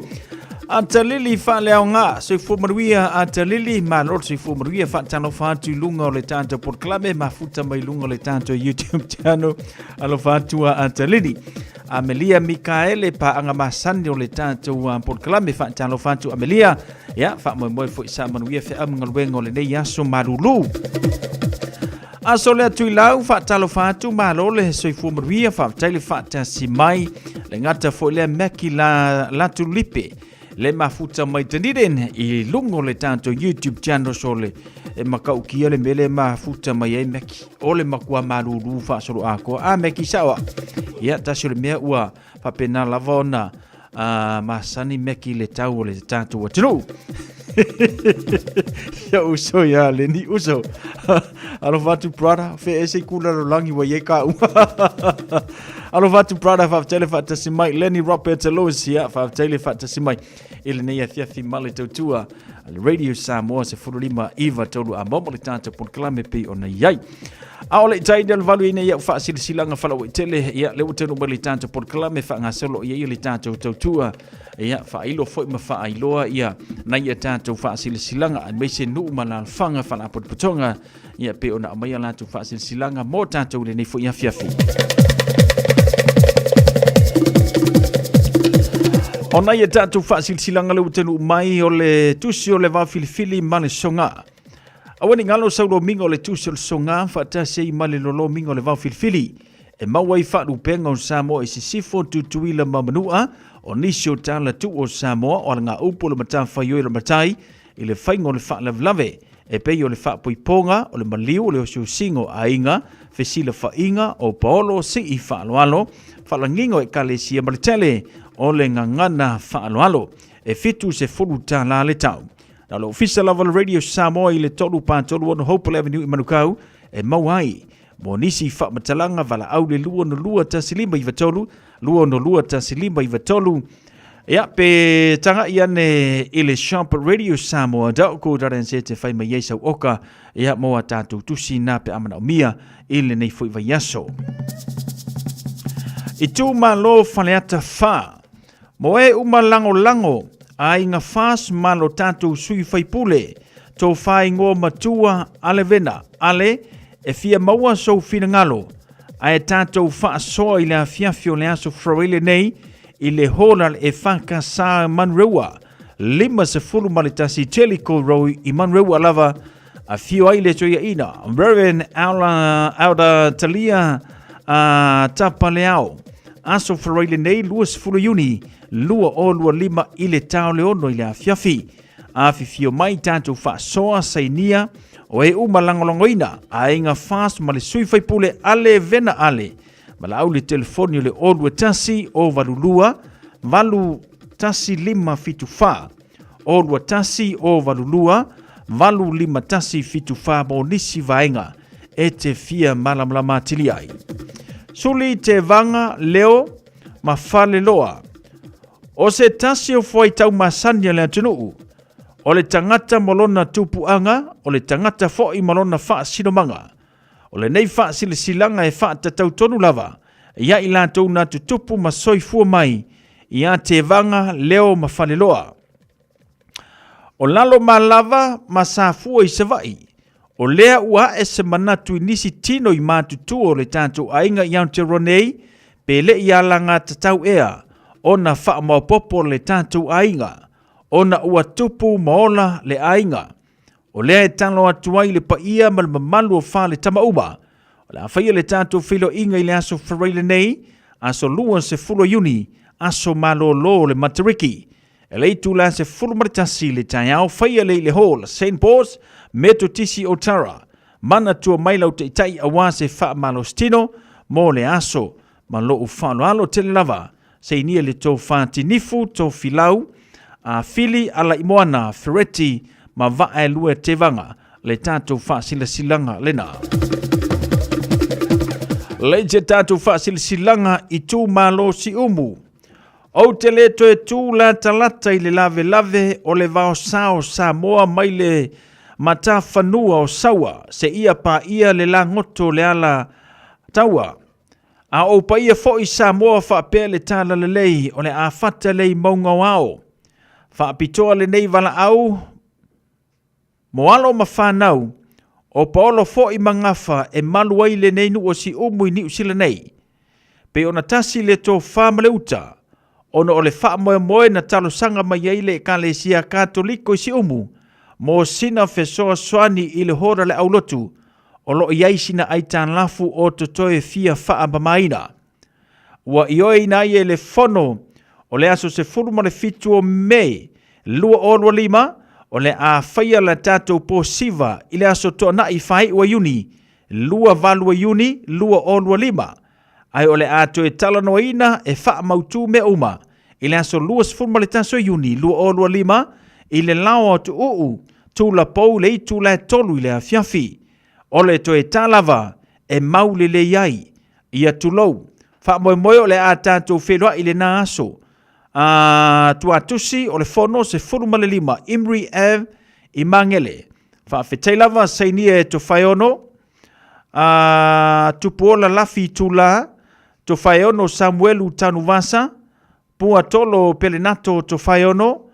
Atalili faaleaoga, soifua manuia Atalili, malo le soifua manuia. Faatalofa atu i luga o le tatou polokalame mafuta mai luga o le tatou YouTube channel. Alofa atu a Atalili. Amelia Mikaele, paaga masani o le tatou polokalame. Faatalofa atu Amelia. Ia, faamoemoe foi sa manuia feau ma galuega o lenei aso malulu. Aso lea Tuilau, faatalofa atu, malo le soifua manuia, faafetai le faatasi mai. Le gata foi lea Maki la, Latulipe, le mafuta mai Dunedin i luga o le tatou YouTube channel so le e makaukia le mea le mafuta mai ai Maki. O le makua malulu faasolo atoa. A Maki sao a. Ia, tasi o le mea ua faapena lava ona masani Maki le tau o le tatou atunuu. Ia uso ia Leni uso. Alofa atu brother, fe ese i kula lolangi wa ye ka ua. Alofa atu brother, faafetai le faatasi mai. Lenny Roberts Lewis ia, faafetai le faatasi mai. I lenei afiafi ma le tautua a le Radio Samoa 15 iva tolu a momo le tatou polokalame pei ona i ai. A o le tai le valu ina ia faasilasilaga faalauaitele, ia le ua taunuu mai le tatou polokalame faagasolo i ai le tatou tautua, ia faailo foi ma faailoa ia nai a tatou faasilasilaga aemaise nuu ma alaalafaga faalapotopotoga, ia pei ona aumaia latou faasilasilaga mo tatou i lenei foi afiafi. Ona ia tatou faasilasilaga le ua taunuu mai o le tusi o le vaofilifili ma le soga. Aua ne i galo sau lomiga o le tusi o le soga faatasi ai ma le lolomiga o le vaofilifili e maua ai faalupega o Samoa i sisifo, Tutuila ma Manua, o nisi o tala tuu o Samoa o alagaupu o le matafaioi o le matai i le faiga o le faalavelave e pei o le faapoipoga, o le maliu, o le osiosiga o aiga, fesilafaiga, o paolo, sii faaaloalo, faalagiga o ekalesia ma le tele o le gagana faaaloalo. E $70 le tau. Na o le ofisa lava o le Radio Samoa i le 3 4 3 6 Hopewell Avenue i Manukau e maua ai. Mo nisi faamatalaga, valaau le 262 1593, 262 1593. Ia, pe tagai ane i le shop radiosamoa.co.nz e fai mai ai sau oka ia mo a tatou tusi na pe a manaomia i lenei foi vaiaso. Itumalo Faleata 4. Mo e uma lagolago aiga FAS ma lo tatou sui faipule, tofa igoa matua Alevena, Ale, e fia maua sou finagalo, ae tatou faasoa i le afiafi o le aso Faraile nei i le hall a le EFKS Manurewa, 51 Jellicoe Road i Manurewa lava, afio ai le toeaina Reverend Elder Talia Tapaleao. Aso Faraile nei 20 Iuni 2025 i le tao le 6 i le afiafi. Afifio mai tatou faasoa sainia o e uma lagolagoina aiga FAST ma le sui faipule Ale Vena Ale. Valaau le telefoni o le 021 082 81574 021 082 85174 mo nisi vaega e te fia malamalama atili ai. Suli te vanga leo ma faleloa. O se tasi o fuaitau masani a le atunuu, o le tagata ma lona tupuaga, o le tagata foi ma lona faasinomaga. O lenei faasilasilaga e faatatau tonu lava ia i latou na tutupu ma soifua mai ia Tevaga, Leo ma Faleloa. O lalo ma lava ma Safua i Savaii, o lea ua ae se manatu i nisi tino i matutua o le tatou aiga i Aotearoa nei, pe le i alagatatau ea ona faamaopoopo le tatou aiga, ona ua tupu ma ola le aiga. O lea e talo atu ai le paia ma le mamalu o fale tama uma. O le a faia le tatou feiloaiga i le aso Faraile nei, aso 20 Iuni, aso malolo o le Matariki. E le itula 11 i le taeao, faia le i le Hall, St. Paul's, Metotisi Otara. Manatua mai lau taitai aua se faamalositino mo le aso ma lou faaaloalo tele lava. Sainia le tofa Tinifu, Tofilau, a Fili, Alaimoana, Fereti ma Vaaelua Tevaga le tatou faasilasilaga lena. Le te tatou faasilasilaga itumalo Siumu. Ou te le toe tu latalata i le lavelave o le vaosa o Samoa mai le matafanua o Saua seia paia le lagoto o le ala taua. A o ou paia foi Samoa faapea le talalelei o le a fata lea i mauga o ao. Faapitoa lenei valaau mo alo ma fanau, o paolo foi ma gafa e malu ai lenei nuu o Siumu i Niu Sila nei. Pei ona tasi le tofa ma le uta, ona o le faamoemoe na talosaga mai ai le Ekalesia Katoliko i Siumu mo sina fesoasoani i le hora le aulotu o lo o i ai sina aitalafu o totoe fia faamamaina. Ua ioeina ai e le Fono o le aso 17 o Me 2025 o le a faia la tatou posiva i le aso Toanai faaiu a Iuni 28 Iuni 2025, ae o le a toe talanoaina e faamautū mea uma i le aso 21 o Iuni 2025 i le lao o Tuuu, Tulapou i le itula e 3 i le afiafi. O le toe tā lava e mau lelei ai. Ia tulou. Faamoemoe o le a tatou feiloai i lena aso. A Tuatusi o le Fono 15 Imri Ave i Magele. Faafetai lava sainia e Tofaeono, a Tupuola Lafi Itula, Tofaeono Samuelu Tanuvasa, Puatolo Pelenato Tofaeono,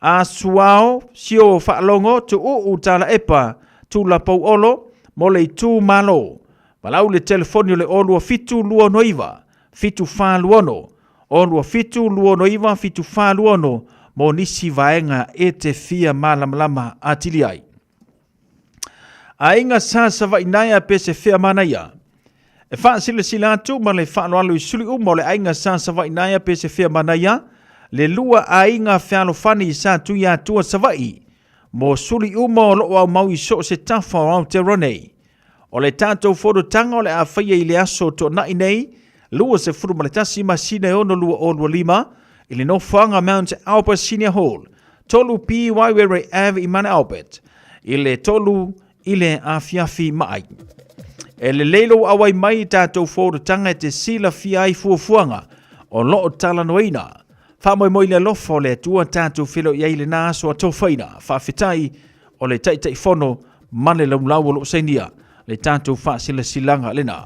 a Suao Sio Faalogo Tuuu Talaepa Tulapou Olo mo le itumalo. Valaau le telefoni o le 27 29 746, 27 29 746 mo nisi vaega e te fia malamalama atili ai. Aiga sa Savaii naea pe se fea manaia. E faasilasila atu ma le faaaloalo i suli uma o le aiga sa Savaii naea pe se fea manaia, le lua aiga fealofani sa Tuiatua Savaii mo suli uma o loo aumau i soo se tafa o Aotearoa nei. O le tatou fonotaga o le a faia i le aso Toonai nei, 21 masina e 6 2025, i le nofoaga Mount Albert Senior Hall, 3 P Waiwere Ave i Mount Albert, i le 3 i le afiafi maai. E lelei lou auai mai i tatou fonotaga e te silafia ai fuafuaga o loo talanoaina. Faamoemoe i le alofa o le Atua tatou feiloai ai i lena aso atofaina. Faafetai o le Taitaifono ma le laulau o loo sainia le tatou faasilasilaga lena.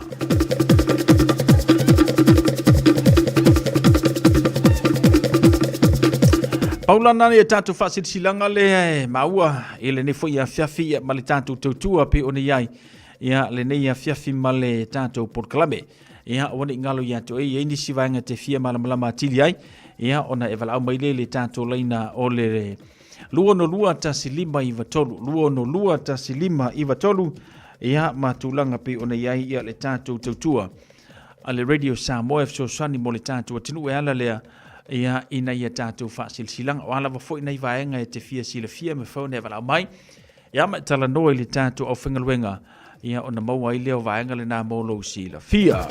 Paulana ia tatou faasilasilaga lea e maua i lenei foi afiafi ia ma le tatou tautua pe ona i ai ia lenei afiafi ma le tatou polokalame. Ia aua ne i galo ia te oe, e i ai nisi vaega te fia malamalama atili ai, ia ona e valaau mai lea i le tatou laina o le 262 1593, 262 1593, ia ma tulaga pei ona i ai ia le tatou tautua a le Radio Samoa e fesoasoani mo le tatou atunuu e ala lea ia ina ia tatou faasilasilaga. O a lava foi nai vaega e te fia silafia ma fai ona e valaau mai ia ma e talanoa i le tatou aufaigaluega ia ona maua ai lea o vaega lena mo lou silafia.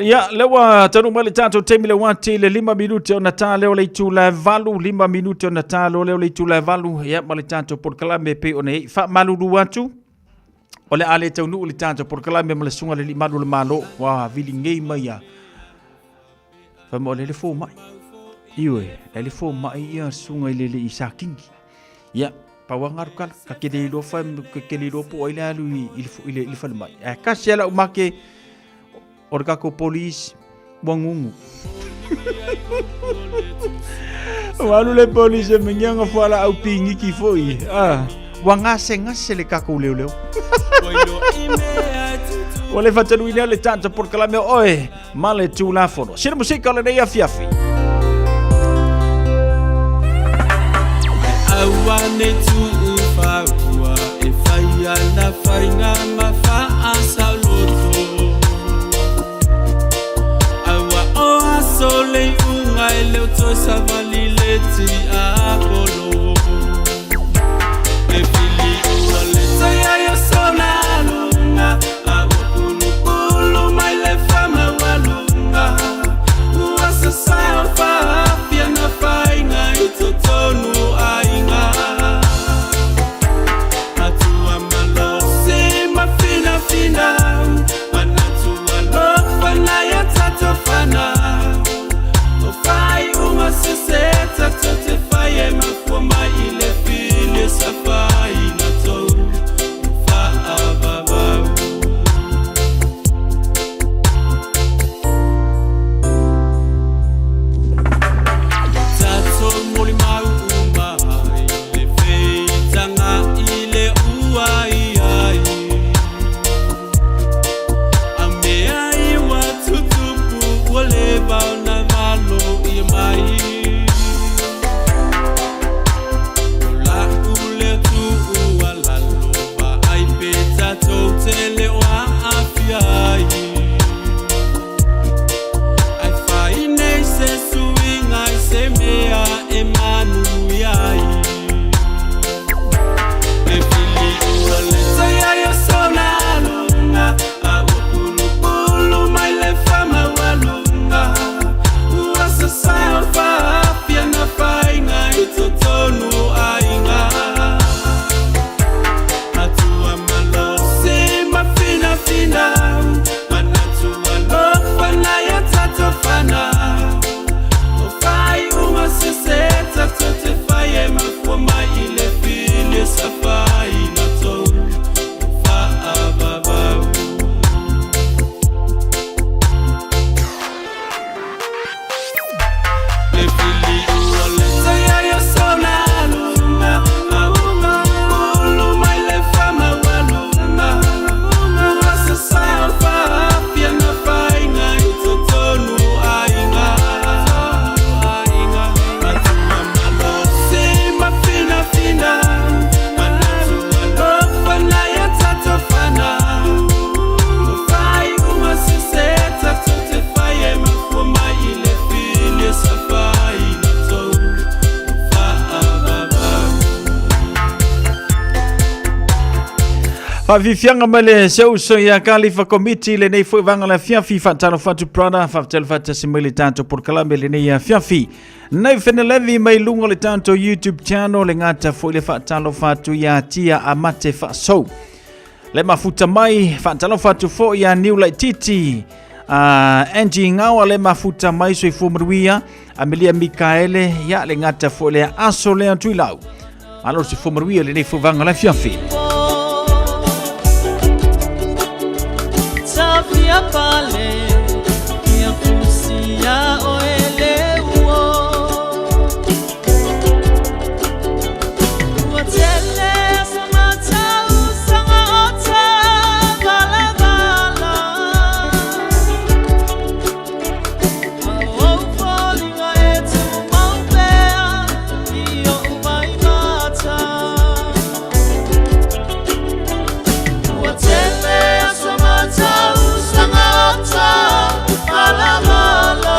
Ia, lea ua taunuu mai le tatou taimi le uati le 5 minute ona ta lea o le itula e 8, 5 minute ona ta loa lea o le itula e 8, ia ma le tatou polokalame e pei ona i ai. Faamalulu atu, o le a le taunuu le tatou polokalame ma le susuga i le Alii Malu o le Malo, ua vilingei mai a. Fai mai o le le fomai. Ioe, le le fomai ia susuga i le Alii Sakingi. Ia, pau lava galu kala, ka te le iloa fai, ka te le iloa po o ai le alu i le falemai. Ae kasi lava lau make, O le tatou police ua gugu. Ua alu le police e mengianga fualaau pigiki foi. Ah, ua gasegase le tatou leoleo. Ua le faatanuina le tatou polokalame o oe ma le Tulafono. Sina musika o lenei afiafi. Aua ne tuu faua e fai ana faiga ma faasaoloto. Aua o aso le iuga e le o toe savali le tiapolo. E fili ua le tai ai o sona aluga, a ua pulupulu mai le famaualuga. Faafiafiaga mai le seuso ia Kalifa Komiti lenei foi vaega le afiafi faatalofa atu brother faafetai faatasi mai le tatou polokalame lenei afiafi. Nei Fenelevi mai luga o le tatou YouTube channel le gata foi le faatalofa atu ia Tia Amate Faasou. Le mafuta mai faatalofa atu foi ia Niu Laititi Angie Ngawa le mafuta mai soifua manuia Amelia Mikaele ia le gata foi le aso lea Tuilau. Malo soifua manuia lenei foi vaega le afiafi. Tafia pale ia fusia o ele uo Ua tele sa matau sanga o ta vala vala Au foliga e tumau pea i o'u mai mata Ua tele aso matau sanga o ta vala vala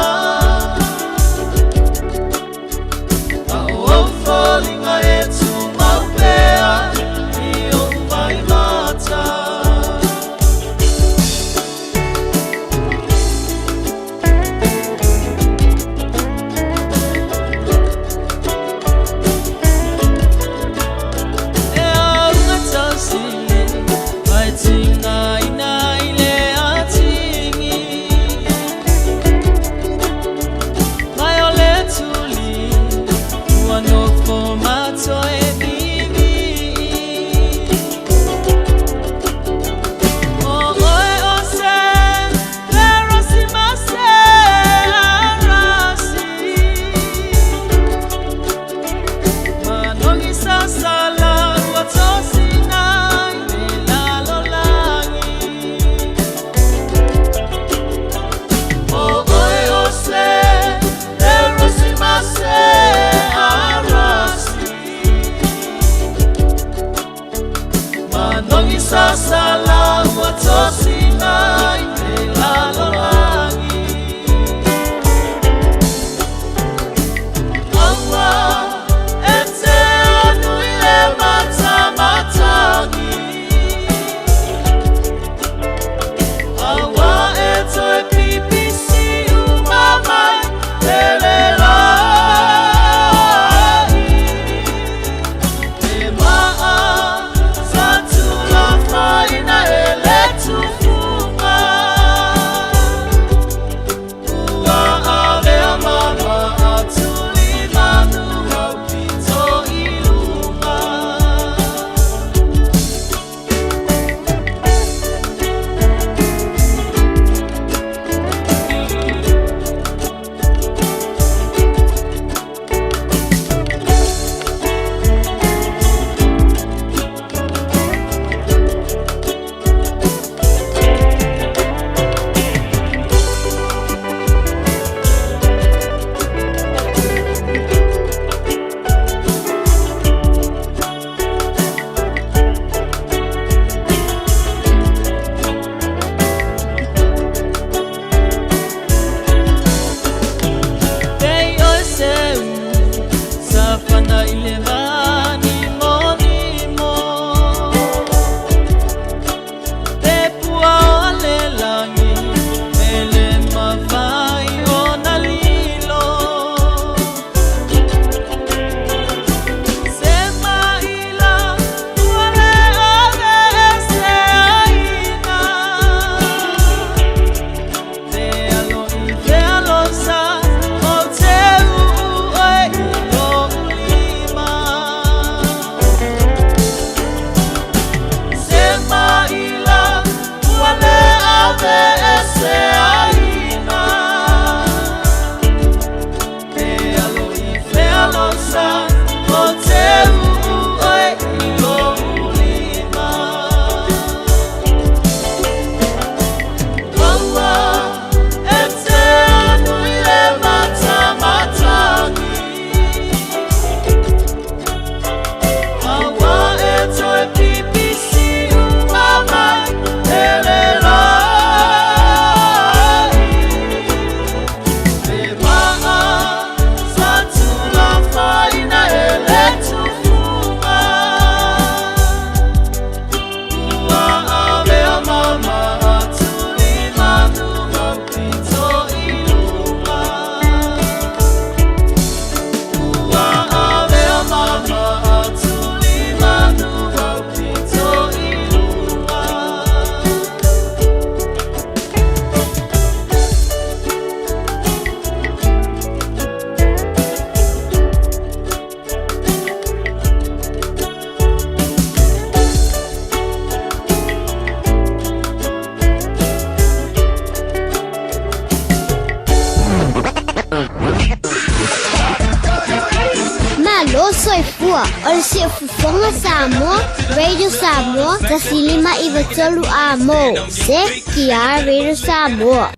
Gafua. O le Siufofoga Samoa, Radio Samoa, 1593 A mo. CKR Radio Samoa.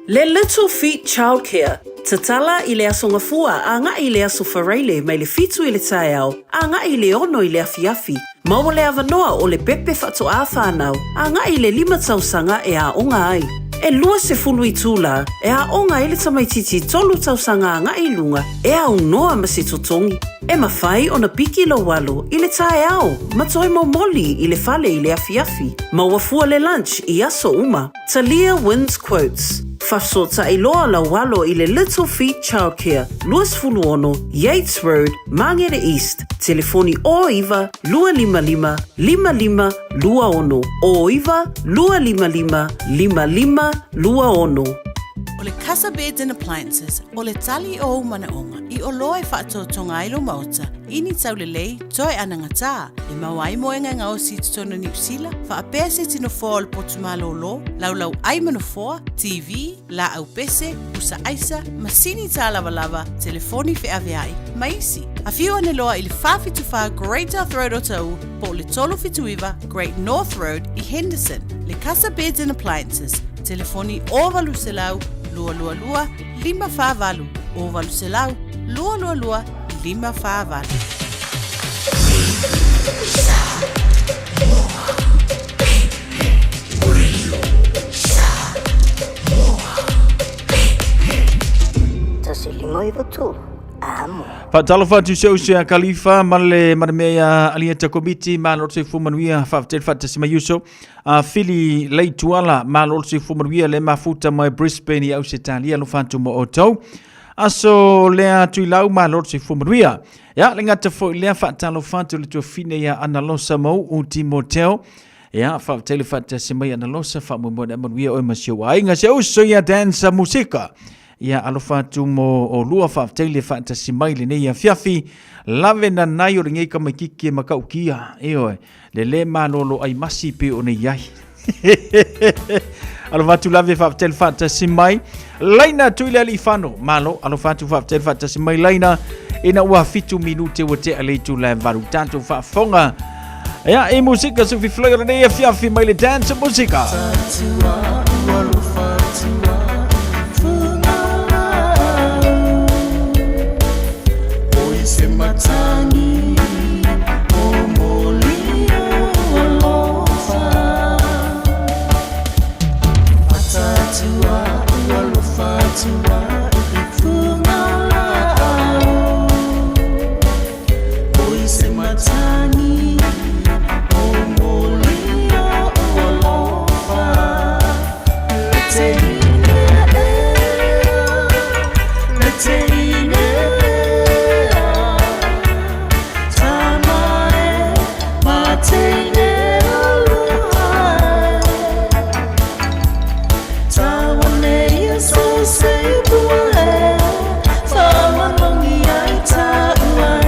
Le Little Feet Childcare, Tatala i le Aso Gafua agai i le Aso Faraile mai le 7 i le taeao agai i le 6 i le afiafi. Maua le avanoa o le pepe faatoā whānau agai i le 5 tausaga e aoga ai. E 20 itula e aoga ai le tamaitiiti 3 tausaga agai i luga e aunoa ma se totogi. E mafai ona piki lou alo i le taeao ma toe momoli i le fale i le afiafi. Maua fua le lunch i aso uma. Talia wins quotes. Faafesootai loa lau alo i le Little Feet Childcare, 26 Yates Road, Māngere East, telefoni 09 255 5526, 09 255 5526. O le Casa Beds and Appliances, o le tali o ou manaoga i oloa e faatotoga ai lou maota i ni taulelei toe anagatā e maua ai moega e gaosi i totonu o Niu Sila, faapea se tino foa o le potu malōlō, laulau ʻai ma nofoa, TV, laau pese, pusa aisa, masini tālavalava, telefoni feaveai, ma isi. Afio ane loa i le 474 Great South Road o Taʻu po o le 379 Great North Road i Henderson. Le Casa Beds and Appliances, telefoni 0800 222 548, 0800 222 548. 1593 Amo. Faatalofa atu se uso ia Kalifa ma le ma le mea ia Alieta Komiti, malo le soifua manuia, faafetai le faatasi mai uso. A Fili Leituala, malo le soifua manuia le mafuta mai Brisbane i Ausetalia, alofa atu mo outou. Aso lea Tuilau, malo le soifua manuia. Ia, le gata foi lea faatalofa atu le tuafine ia Analosa Mau'u Timoteo. Ia, faafetai le faatasi mai Analosa, faamoemoe le manuia oe ma si ou aiga, si uso ia Dansa Musika. Ia, alofa atu mo olua, faafetai le faatasi mai lenei afiafi. Lave nanai o lenei tamaititi e matautia, ioe, le le malolo ai masi pe o nei ai. Alofa atu lave faafetai le faatasi mai. Laina atu i le alii fano. Malo, alofa atu faafetai le faatasi mai Laina. Ina ua 7 minute ua tea le itula e 8 tatou faafofoga. Ia, i musika se fifilai o lenei afiafi mai le dance musika. Se matagi o moli o alofa Atatua o alofa atua i fugalau Oi se matagi o moli o alofa Le teine ea, le teine ea Tama e ma teine aloha e Tawane ia so se pua e Whamanongi ai tāua e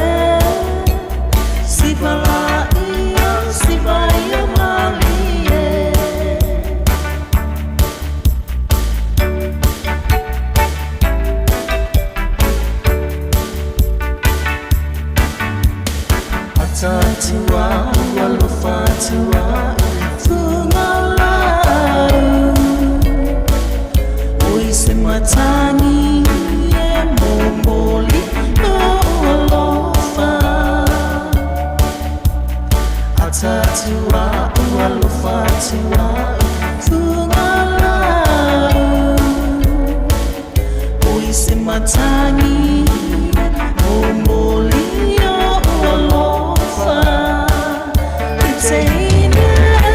Sipa la ia, sipa ia mali e. Atatua, alofa atua, fugalau Oi se matagi e momoli lou alofa Atatua, alofa atua, fugalau Oi se matagi momoli lou alofa Le teine ea,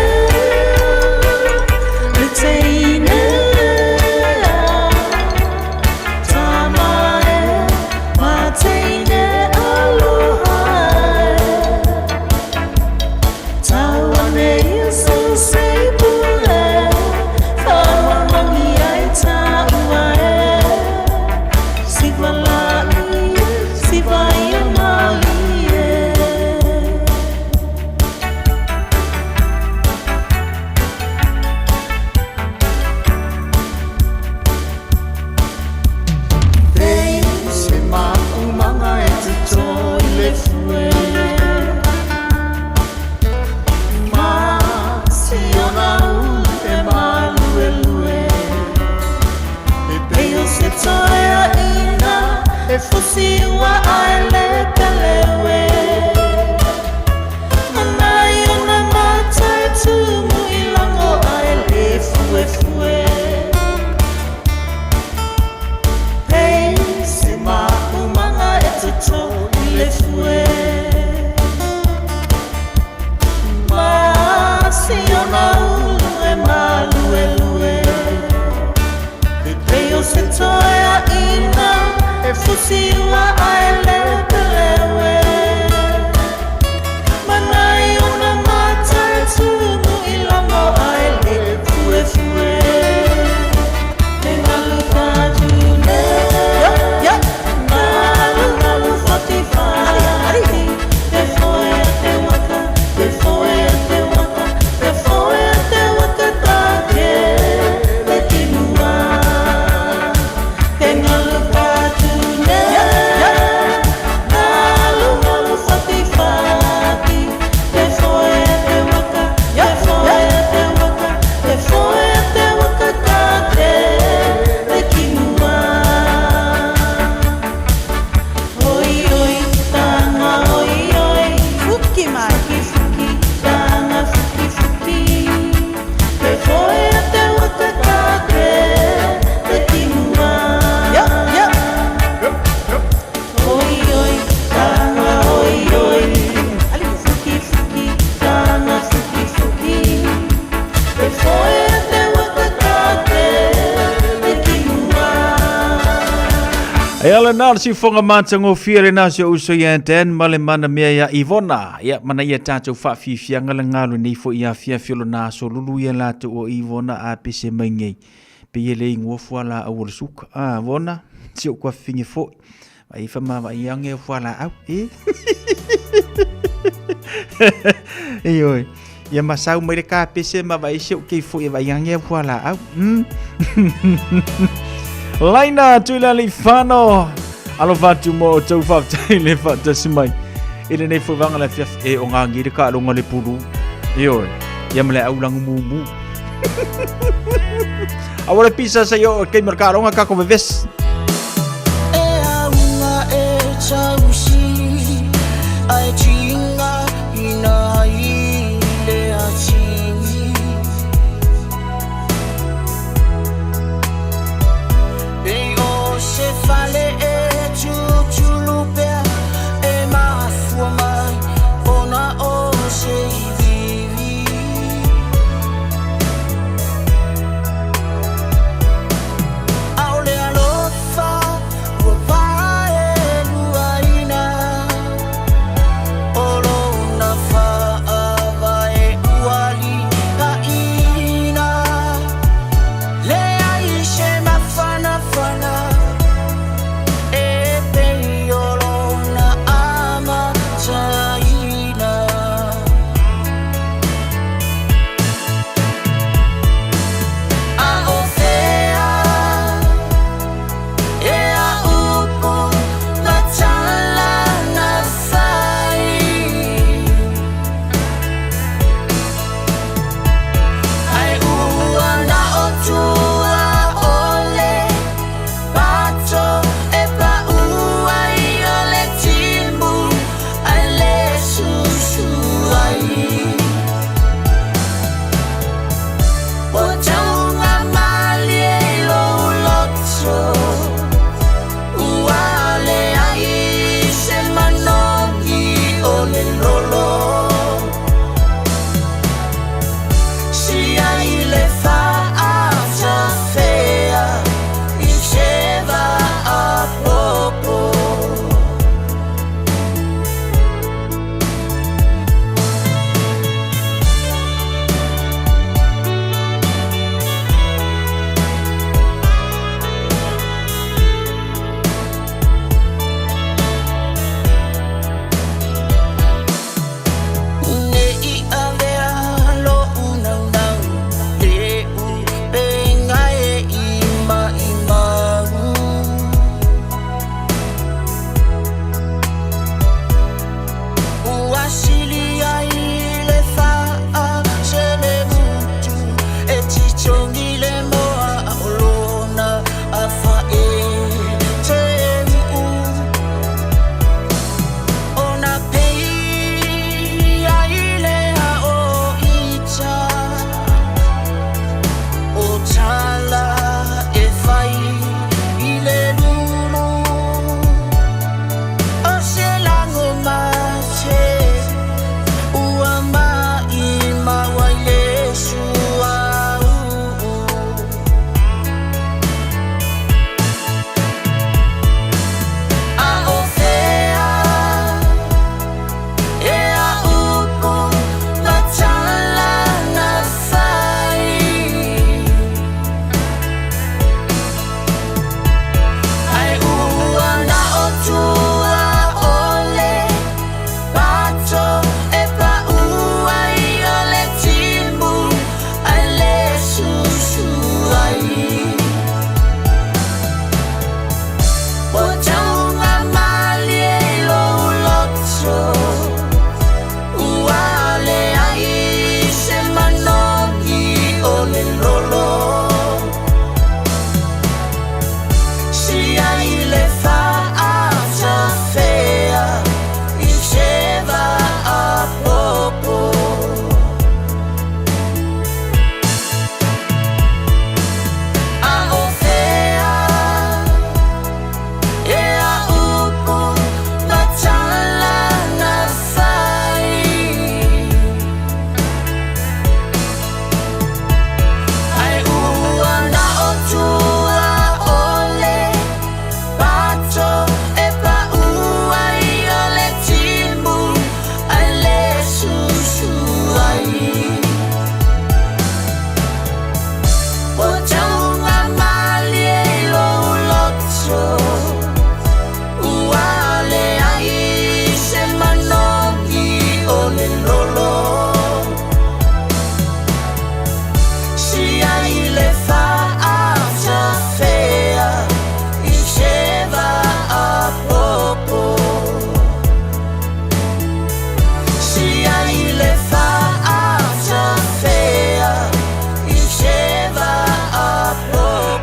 le teine ea. fue Ma si ona ulu e maluelue E pei o se toeaina e fusi ua ae le peleue Mana i ona mata e tumu i lago ae le fuefue Pei se maumaga e toto i le fue Ma si ona ulu e maluelue E pei o se toeaina e fusi ua ae le peleue Mana i ona mata e tumu i lago ae le fuefue E galu tatune Galu galu fati fati Te foe a te waka Te foe a te waka Te foe a te waka take Le ki mua Te galu tatune Galu galu fati fati Te foe a te waka Te foe a te waka Te foe a te waka take Le ki mua Oi oi tanga oi oi Fuki mai Fuki fuki tanga fuki fuki Te foe a te waka take Te ki mua Oi oi tanga oi oi Fuki fuki tanga fuki fuki Te foe a te waka take Te ki mua E ala nā le siufoga matagofie lenā si o'u uso ia Dan ma le manamea iā Ivona. Ia, mana ia tatou faafiafiaga le galu nei fo'i afiafi o lona aso lulu ia latou o Ivona a pese mai nei. Pei e le igoa fualaau o le suka. A, Vona, si o'u kuafafine fo'i. Vaai fa ma vaai age o fualaau, e. Ioe. Ia ma sau mai le kapese ma vaai si o'u kei fo'i e vaai age au fualaau. Laina Tuilaleifano. Alofa atu mo outou faafetai le faatasi mai. I lenei foi vaega le afiafi e o ngā ngire ka alonga le pulu. Ioe. Ia ma le au langu mumu. Aua le pisa sa i o kei ma le ka alonga ka ko vevesi. E aunga e tausi Ae tinga ina ai le atini Pei o se fale e tutulu pea E mafua mai ona o se iviivi Aole alofa ua paeluaina O lo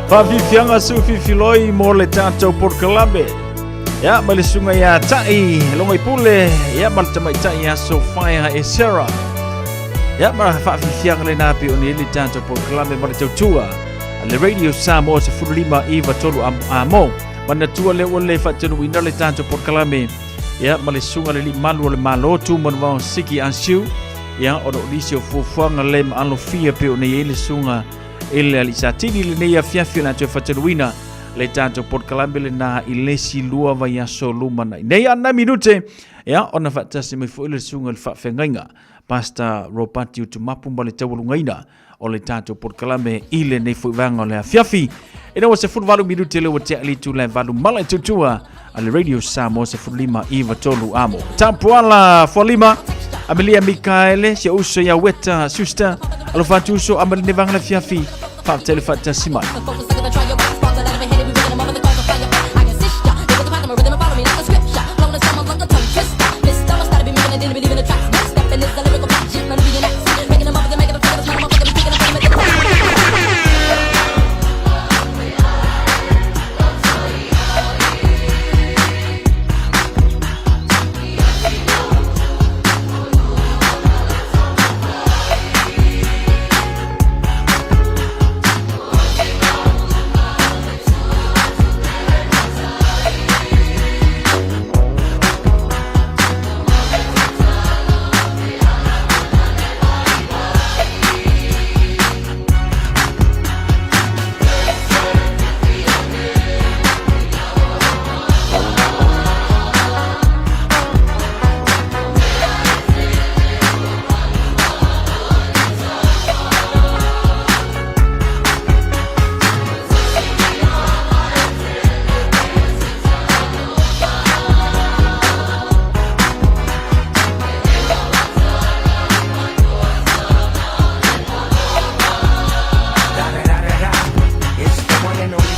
Faafiafiaga suufifiloi mo le tatou polokalame. Ia, mai le susuga ia Tai Logoipule, ia ma le tamaitai ia Sophia e Sarah. Ia, ma faafiafiaga lena pei ona i ai le tatou polokalame ma le tautua a le Radio Samoa 15 9 3 amo. Manatua lea ua le faatanuuina le tatou polokalame ia ma le susuga le alii malu o le Malo Tumanuvao Siki Asiu ia ona o nisi o fuafuaga le maalofia pei ona i ai le susuga i le alii Satini lenei afiafi o le a toe faatanuuina le tatou polokalame lena i le isi 2 vaiaso lumanai nei. A nai minute ia ona faatasi mai foi le susuga i le faafeagaiga Pastor Robati Utumapu ma le taualugaina o le tatou polokalame i lenei foi vaega o le afiafi. Ina ua 18 minute le ua tea le itula e 8 mala i tutua a le Radio Samoa 15 93 amo. Tapuala Fualima, Amelia Mikaele, si uso ia Weta Suster, alofa atu uso amali ne vaega le afiafi, faafetai le faatasi mai.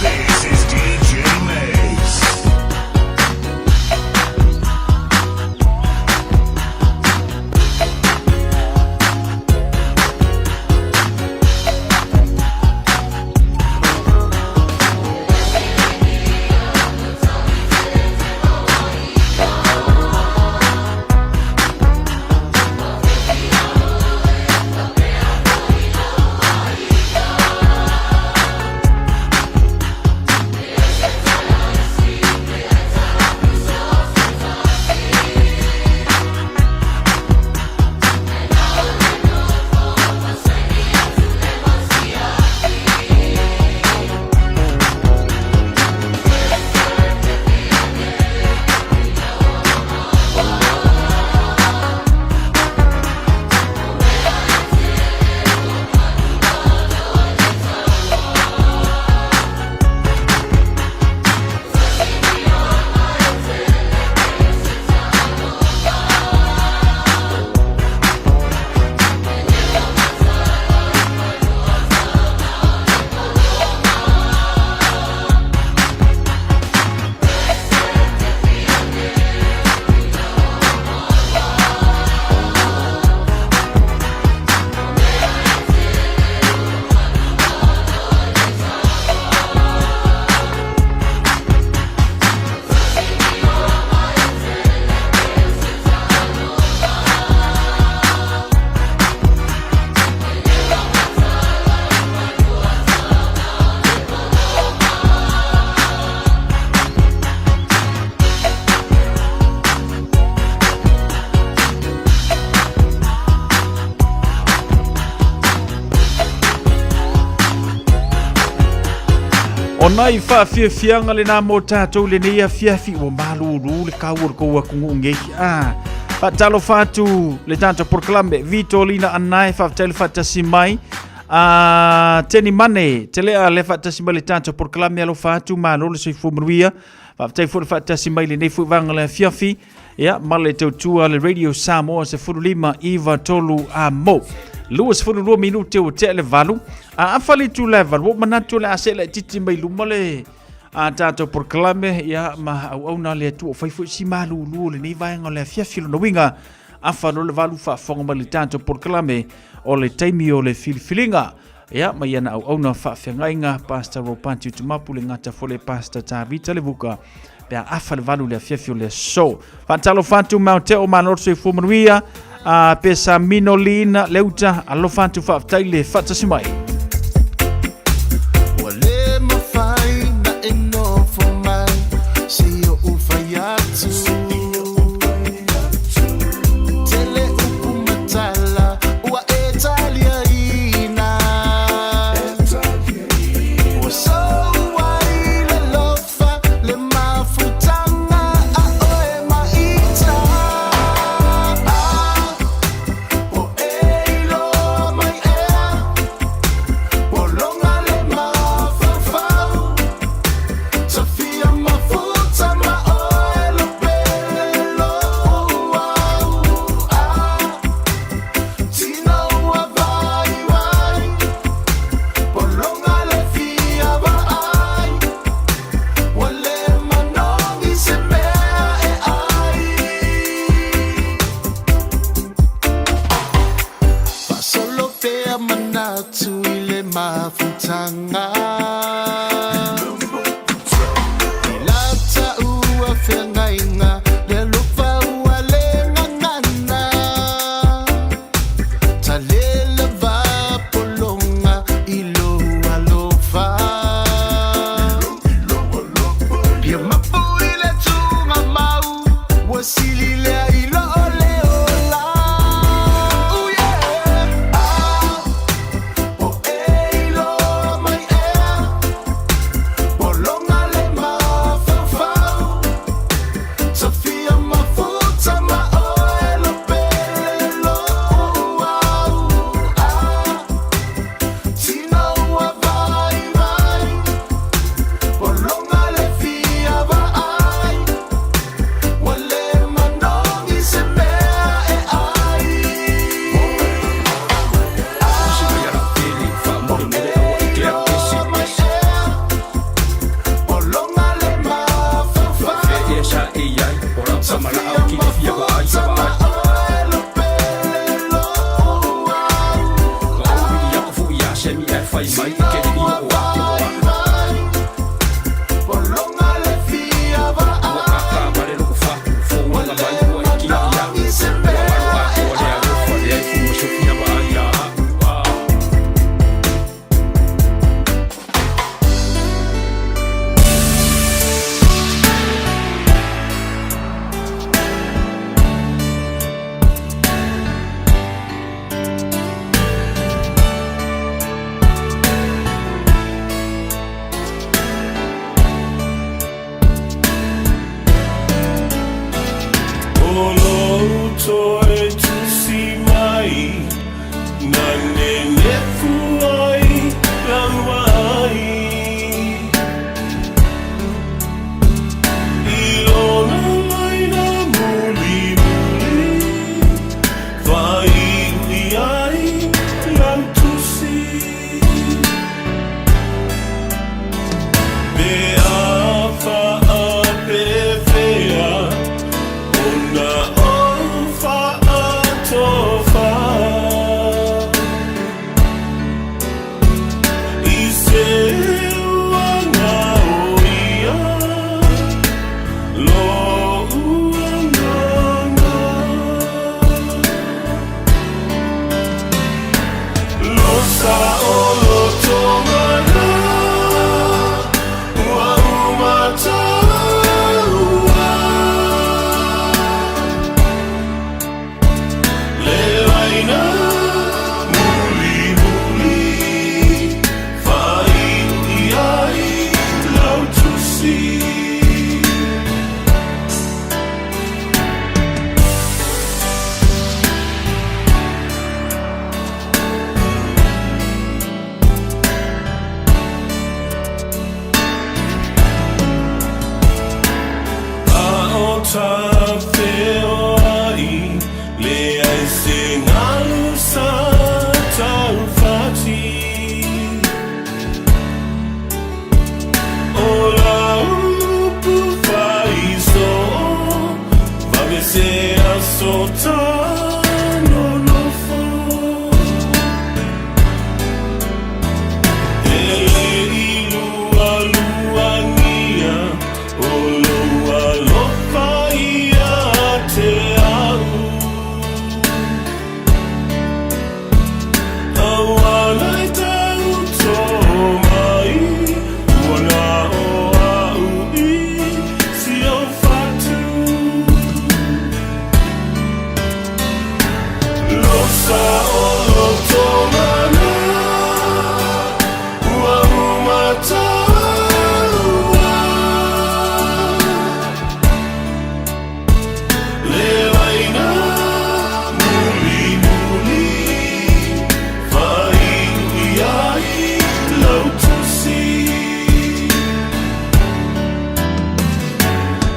This is DJ Mace. O nai faafiafiaga lenā mo tatou lenei afiafi ua malūlū le kau o le kou atunuu nei. Ah, faatalofa atu le tatou polokalame Vitolina Anae, faafetai le faatasi mai. Ah, Teni Mane, telea le faatasi mai le tatou polokalame alofa atu, malo le soifua manuia. Faafetai foi le faatasi mai lenei foi vaega le afiafi. Ia, ma le tautua le Radio Samoa 15 9 3 a mo. 22 minute ua tea le 8. A afa le itula e 8, ua manatu o le a see laitiiti mai luma le a tatou polokalame, ia ma auauna le Atua o fai foi si malūlū o lenei vaega o le afiafi. Lona uiga, afa loa le 8 faafofoga mai le tatou polokalame o le taimi o le filifiliga. Ia, ma iana auauna faafeagaiga Pastor Ropati Utumapu le gata fole Pastor Tavita Levuka pe a afa le valu le afiafi o le aso. Faatalofa atu ma o teo malo le soifua manuia a pe sa mino lina leuta alofa atu faafetai le faatasi mai. Ua le mafai na e nofo mai se i oʻu fai atu Tele upu ma tala ua e taliaina Ua sou ai le alofa le mafutaga a oe ma ita O e iloa mai ea Pologa le mafaufau Tafia mafuta ma oe lo pele lou au Tino ua vaivai Pologa le fia vaai Ua le manogi se mea e ai Faasolo pea manatu i le mafutaga I la taua feagaiga le alofa ua le gagana Talela va pologa i lou alofa Pia mapu i le tugamau Ua sili lea i loo le ola Ooh yeah Ah, po e iloa mai ea Pologa le mafaufau Tafia mafuta ma oe lo pele lou au Ah, tino ua vaivai Pologa le fia vaai Ua le manogi se mea e ai Pologa le mafaufau Tafia mafuta ma oe lo pele lou au Tino ua vaivai Pologa le fia vaai Ua le manogi se mea e ai O lou toe tusi mai na nenefu ai lau vaai I lona laina mulimuli faaiu i ai lau tusi Pe a faapefea ona ou faatofa I se uaga o ia lo'u agaga Lo saolotoga la ua uma taua Le laina mulimuli faaiu i ai lau tusi. A o tafeoai leai se galu sa taufati O lau upu faisoo vave se aso ta nonofo. saolotogana ua umataua le laina mulimuli faaiu i ai lau tusi.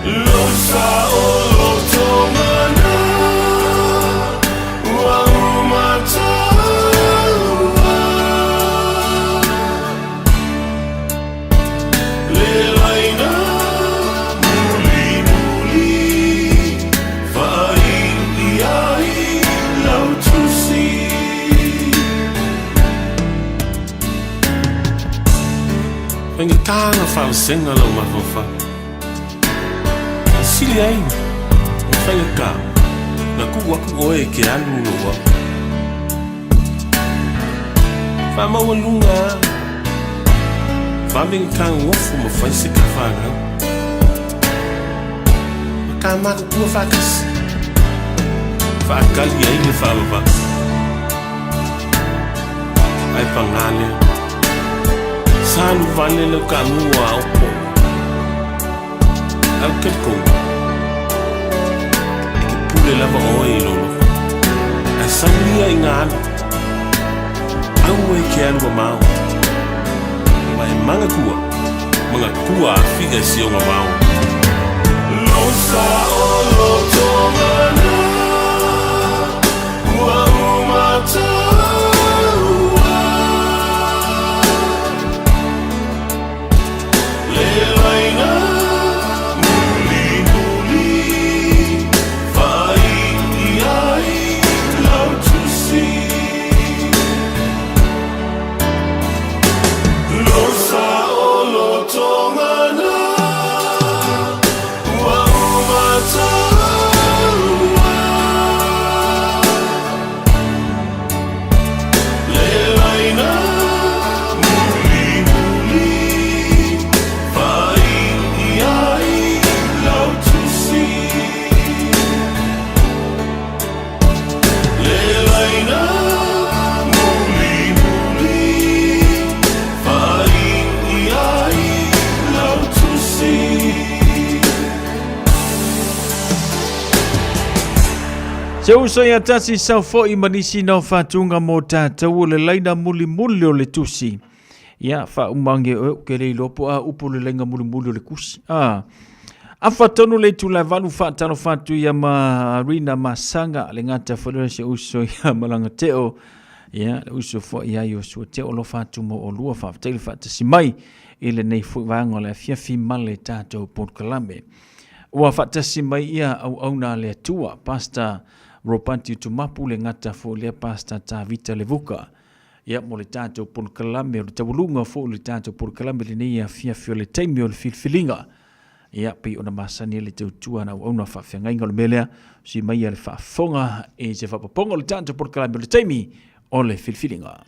Lou saolotogana ua umataua le laina mulimuli faaiu i ai lau tusi. Faigata ona faavasega lou mafaufau. E sili ai ona faigata ona tuu atu oe e te alu i lou ao. Faamaualuga lava, vave ona ta nonofo ma fai se ta fanau. Ma ta matutua faatasi, faatali ai le faavavau. Ae paga lea, sa alu vale lau taamua a opo. Ae ou te talitonu, e te pule lava oe i lou loto. Ae sau ia ina alu, aua e te alu mamao. Ma e manatua, manatua afia i si ona vao. Lou saolotogana ua umataua le laina mulimuli faaiu i ai lau tusi. Lou saolotogana ua umataua le laina mulimuli faaiu i ai lau tusi. Le laina mulimuli faaiu i ai lau tusi. Se uso ia tasi sau fo'i ma nisi nao faatuga mo tatou o le laina mulimuli o le tusi. Ia, faaumaage oe ou ke le iloa po o a upu o le laina mulimuli o le tusi. A, afa tonu le itula e valu faatalofa atu ia ma Rina Masaga, le gata foi lea o se uso ia Malaga Teo. Ia, le uso foi ia Iosua Teo, alofa atu mo olua, faafetai le faatasi mai i lenei foi vaega o le afiafi ma le tatou polokalame. Ua faatasi mai ia auauna a le Atua, Pastor Ropati Utumapu, le gata foi lea Pastor Tavita Levuka. Ia, mo le tatou polokalame, o le taualuga foi o le tatou polokalame lenei afiafi o le taimi o le filifiliga. Ia, pei ona masani ai le tautua na auauna faafeagaiga o le mea lea, si mai ia le faafofoga i se faapapoga o le tatou polokalame o le taimi o le filifiliga.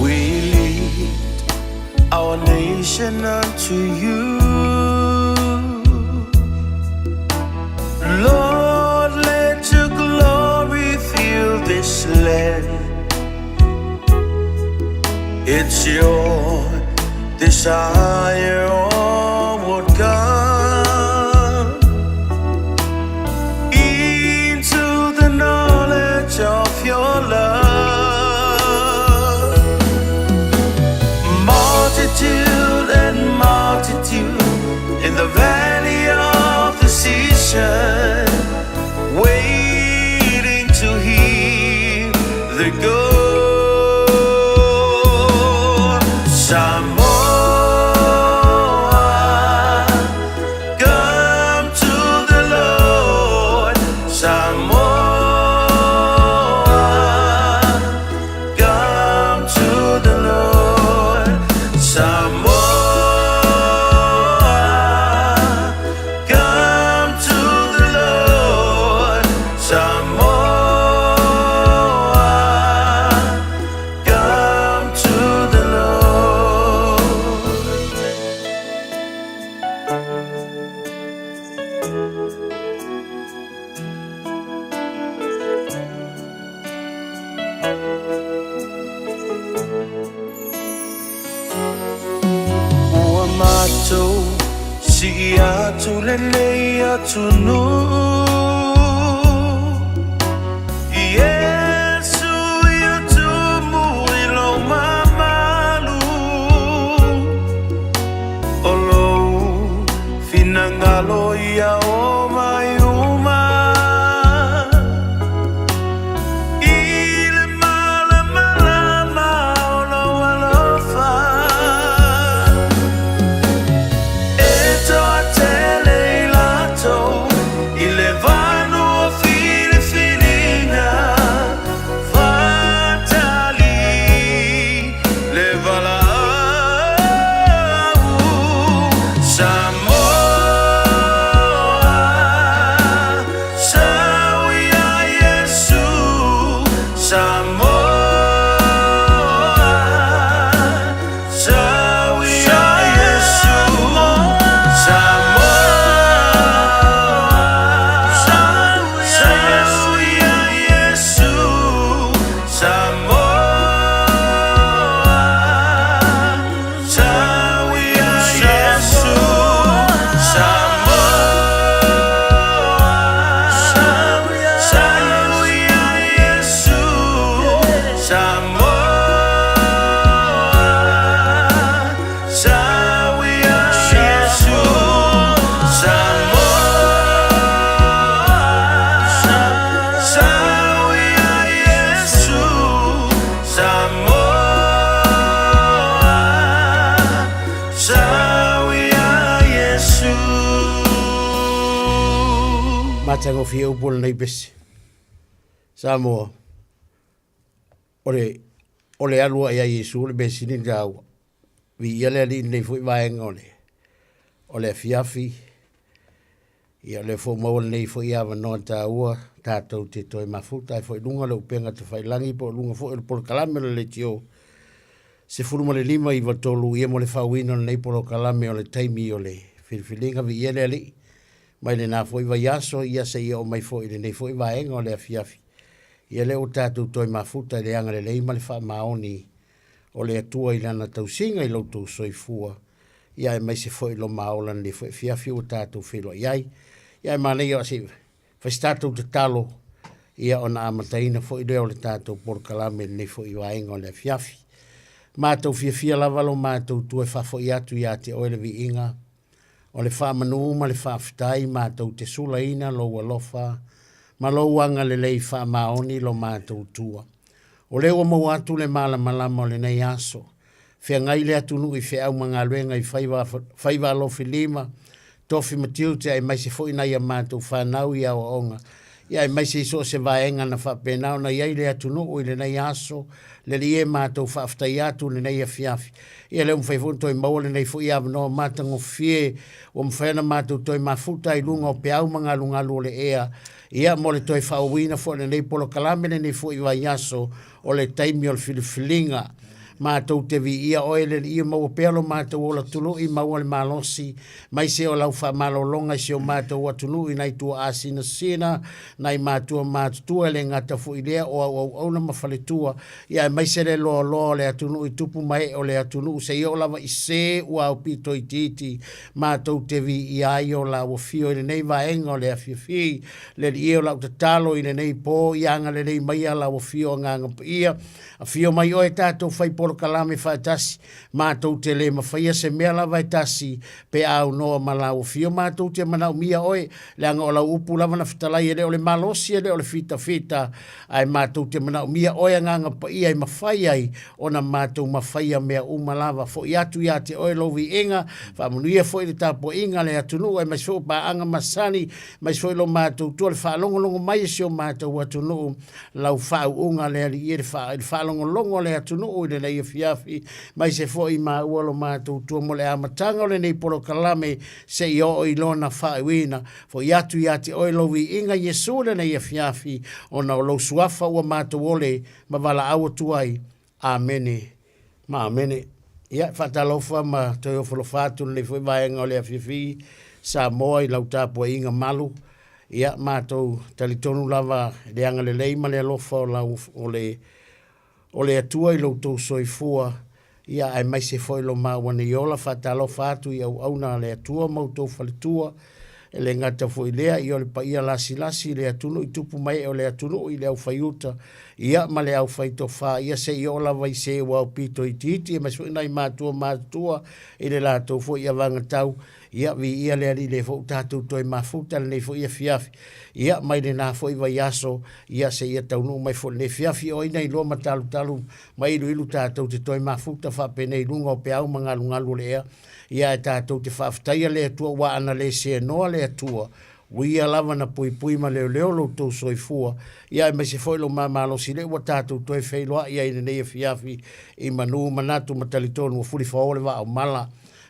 We lead our nation unto you. Lord, let your glory fill this land. It's your desire, oh Lord God, into the knowledge of your love. Multitude and multitude in the valley of decision, waiting to hear the go. Samoa. matou sii atu lenei atunuu Iesu ia tumu i lou mamalu O lou finagalo ia oo mai uma I le malamalama o lou alofa E toatele i latou i le vanua filifiliga Faatali le valaau Samoa Sau ia Iesu Samoa Sau ia Iesu Samoa Sau ia Iesu Samoa Sau ia Iesu Samoa Sau ia Iesu Samoa Sau ia Iesu Samoa Sau ia Iesu Samoa Sau ia Iesu. Matagofie upu o lenei pese. Samoa, o le, o le alu aʻe ia Iesu o le mea sili ona taua. Viia le Alii i lenei foi vaega o le, o le afiafi. Ia o lea foi ua maua lenei foi avanoa taua tatou te toe mafuta ai foi i luga o le upega tafailagi po o luga foi o le polokalame o le leitio 15 93 ia mo le faaauauina o lenei polokalame o le taimi o le filifiliga. Viia le Alii mai lena foi vaiaso ia seia oo mai foi i lenei foi vaega o le afiafi. Ia lea ua tatou toe mafuta i le agalelei ma le faamaoni o le Atua i Lana tausiga i lo outou soifua, ia aemaise foi lo ma ola lenei foi afiafi ua tatou feiloai ai. Ia ae manaia se i fai se tatou tatalo, ia ona amataina foi lea o le tatou polokalame i lenei foi vaega o le afiafi. Matou fiafia lava lo matou tua e faafoi atu ia te oe le viiga o le faamanu ma le faafetai matou te sulaina lou alofa ma lou agalelei faamaoni lo matou tua. O lea ua maua atu le malamalama o lenei aso. Feagai le atunuu i feau ma galuega i faiva, faiva alofilima, tofi ma tiute aemaise foi nai a matou fanau i aoaoga, ia aemaise i so o se vaega na faapena ona i ai le atunuu i lenei aso, le Alii e matou faafetaia atu i lenei afiafi. Ia lea ua mafai foi ona toe maua lenei foi avanoa matagofie ua mafai ona matou toe mafuta i luga o peau ma galugalu o le ea, Ia, mo le toe faaauauina foi o lenei polokalame lenei foi vaiaso o le taimi o le filifiliga. Matou te viia oe le Alii e maua pea lo matou ola tului, maua le malosi, maise o lau faamalologa i si o matou atunuu i nai tuaa sinasina, nai matua matutua e le gata foi lea o auauauna ma faletua, ia aemaise le loaloa o le atunuu i tupu ma ee o le atunuu seia oo lava i se ua aupito itiiti Matou te viia ai o la ua fio i lenei vaega o le afiafi. Le Alii e o lau tatalo i lenei po, ia agalelei maia la ua fio Agaga Paia. Afio mai oe tatou fai polokalame faatasi. Matou te le mafaia se mea lava e tasi pe a aunoa ma la ua fio. Matou te manaomia oe, leaga o lau upu lava na fetalai e le o le malosi e le o le fitafita, ae matou te manaomia oe Agaga Paia e mafai ai ona matou mafaia mea uma lava. Foi atu ia te oe lou viiga, faamanuia foi le tapuaiga a le atunuu, aemaise foi o paaga masani, aemaise foi lo matou tua, le faalogologo mai e si o matou atunuu, lau faauuga le Alii e le faalogologo a le atunuu i lenei afiafi, aemaise foi maua lo matou tua mo le amataga o lenei polokalame seia oo i lona faaiuina. Foi atu ia te oe lou viiga Iesu i lenei afiafi, ona o lou suafa ua matou ole ma valaau atu ai. Amene ma amene. Ia, faatalofa ma toe ofolofa atu lenei foi vaega o le afiafi Samoa i lau tapuaiga malu. Ia, matou talitonu lava i le agalelei ma le alofa o lau o le o le Atua i lo outou soifua. Ia, aemaise foi lo maua nei ola, faatalofa atu i auauna a le Atua ma outou faletua, e le gata foi i lea, ia o le paia lasilasi i le atunuu i tupu ma ee o le atunuu i le aufaiuta, ia ma le aufaitofa, ia se i oo lava i se ua aupito itiiti, aemaise foi nai matua matutua i le latou foi avagatau, ia viia le Alii lea foi ua tatou toe mafuta lenei foi afiafi, ia mai lena foi vaiaso, ia seia taunuu mai foi lenei afiafi, o ai na iloa ma talutalu ma iluilu tatou te toe mafuta faapenei i luga o peau ma galugalu o le ea, ia ae tatou te faafetaia le Atua ua ana le seenoa le Atua, ua ia lava na puipui ma leoleo lo outou soifua, ia aemaise foi lo ma malosi lea ua tatou toe feiloai ai i lenei afiafi i manu manatu ma talitonu ua fulifao le vaa o mala.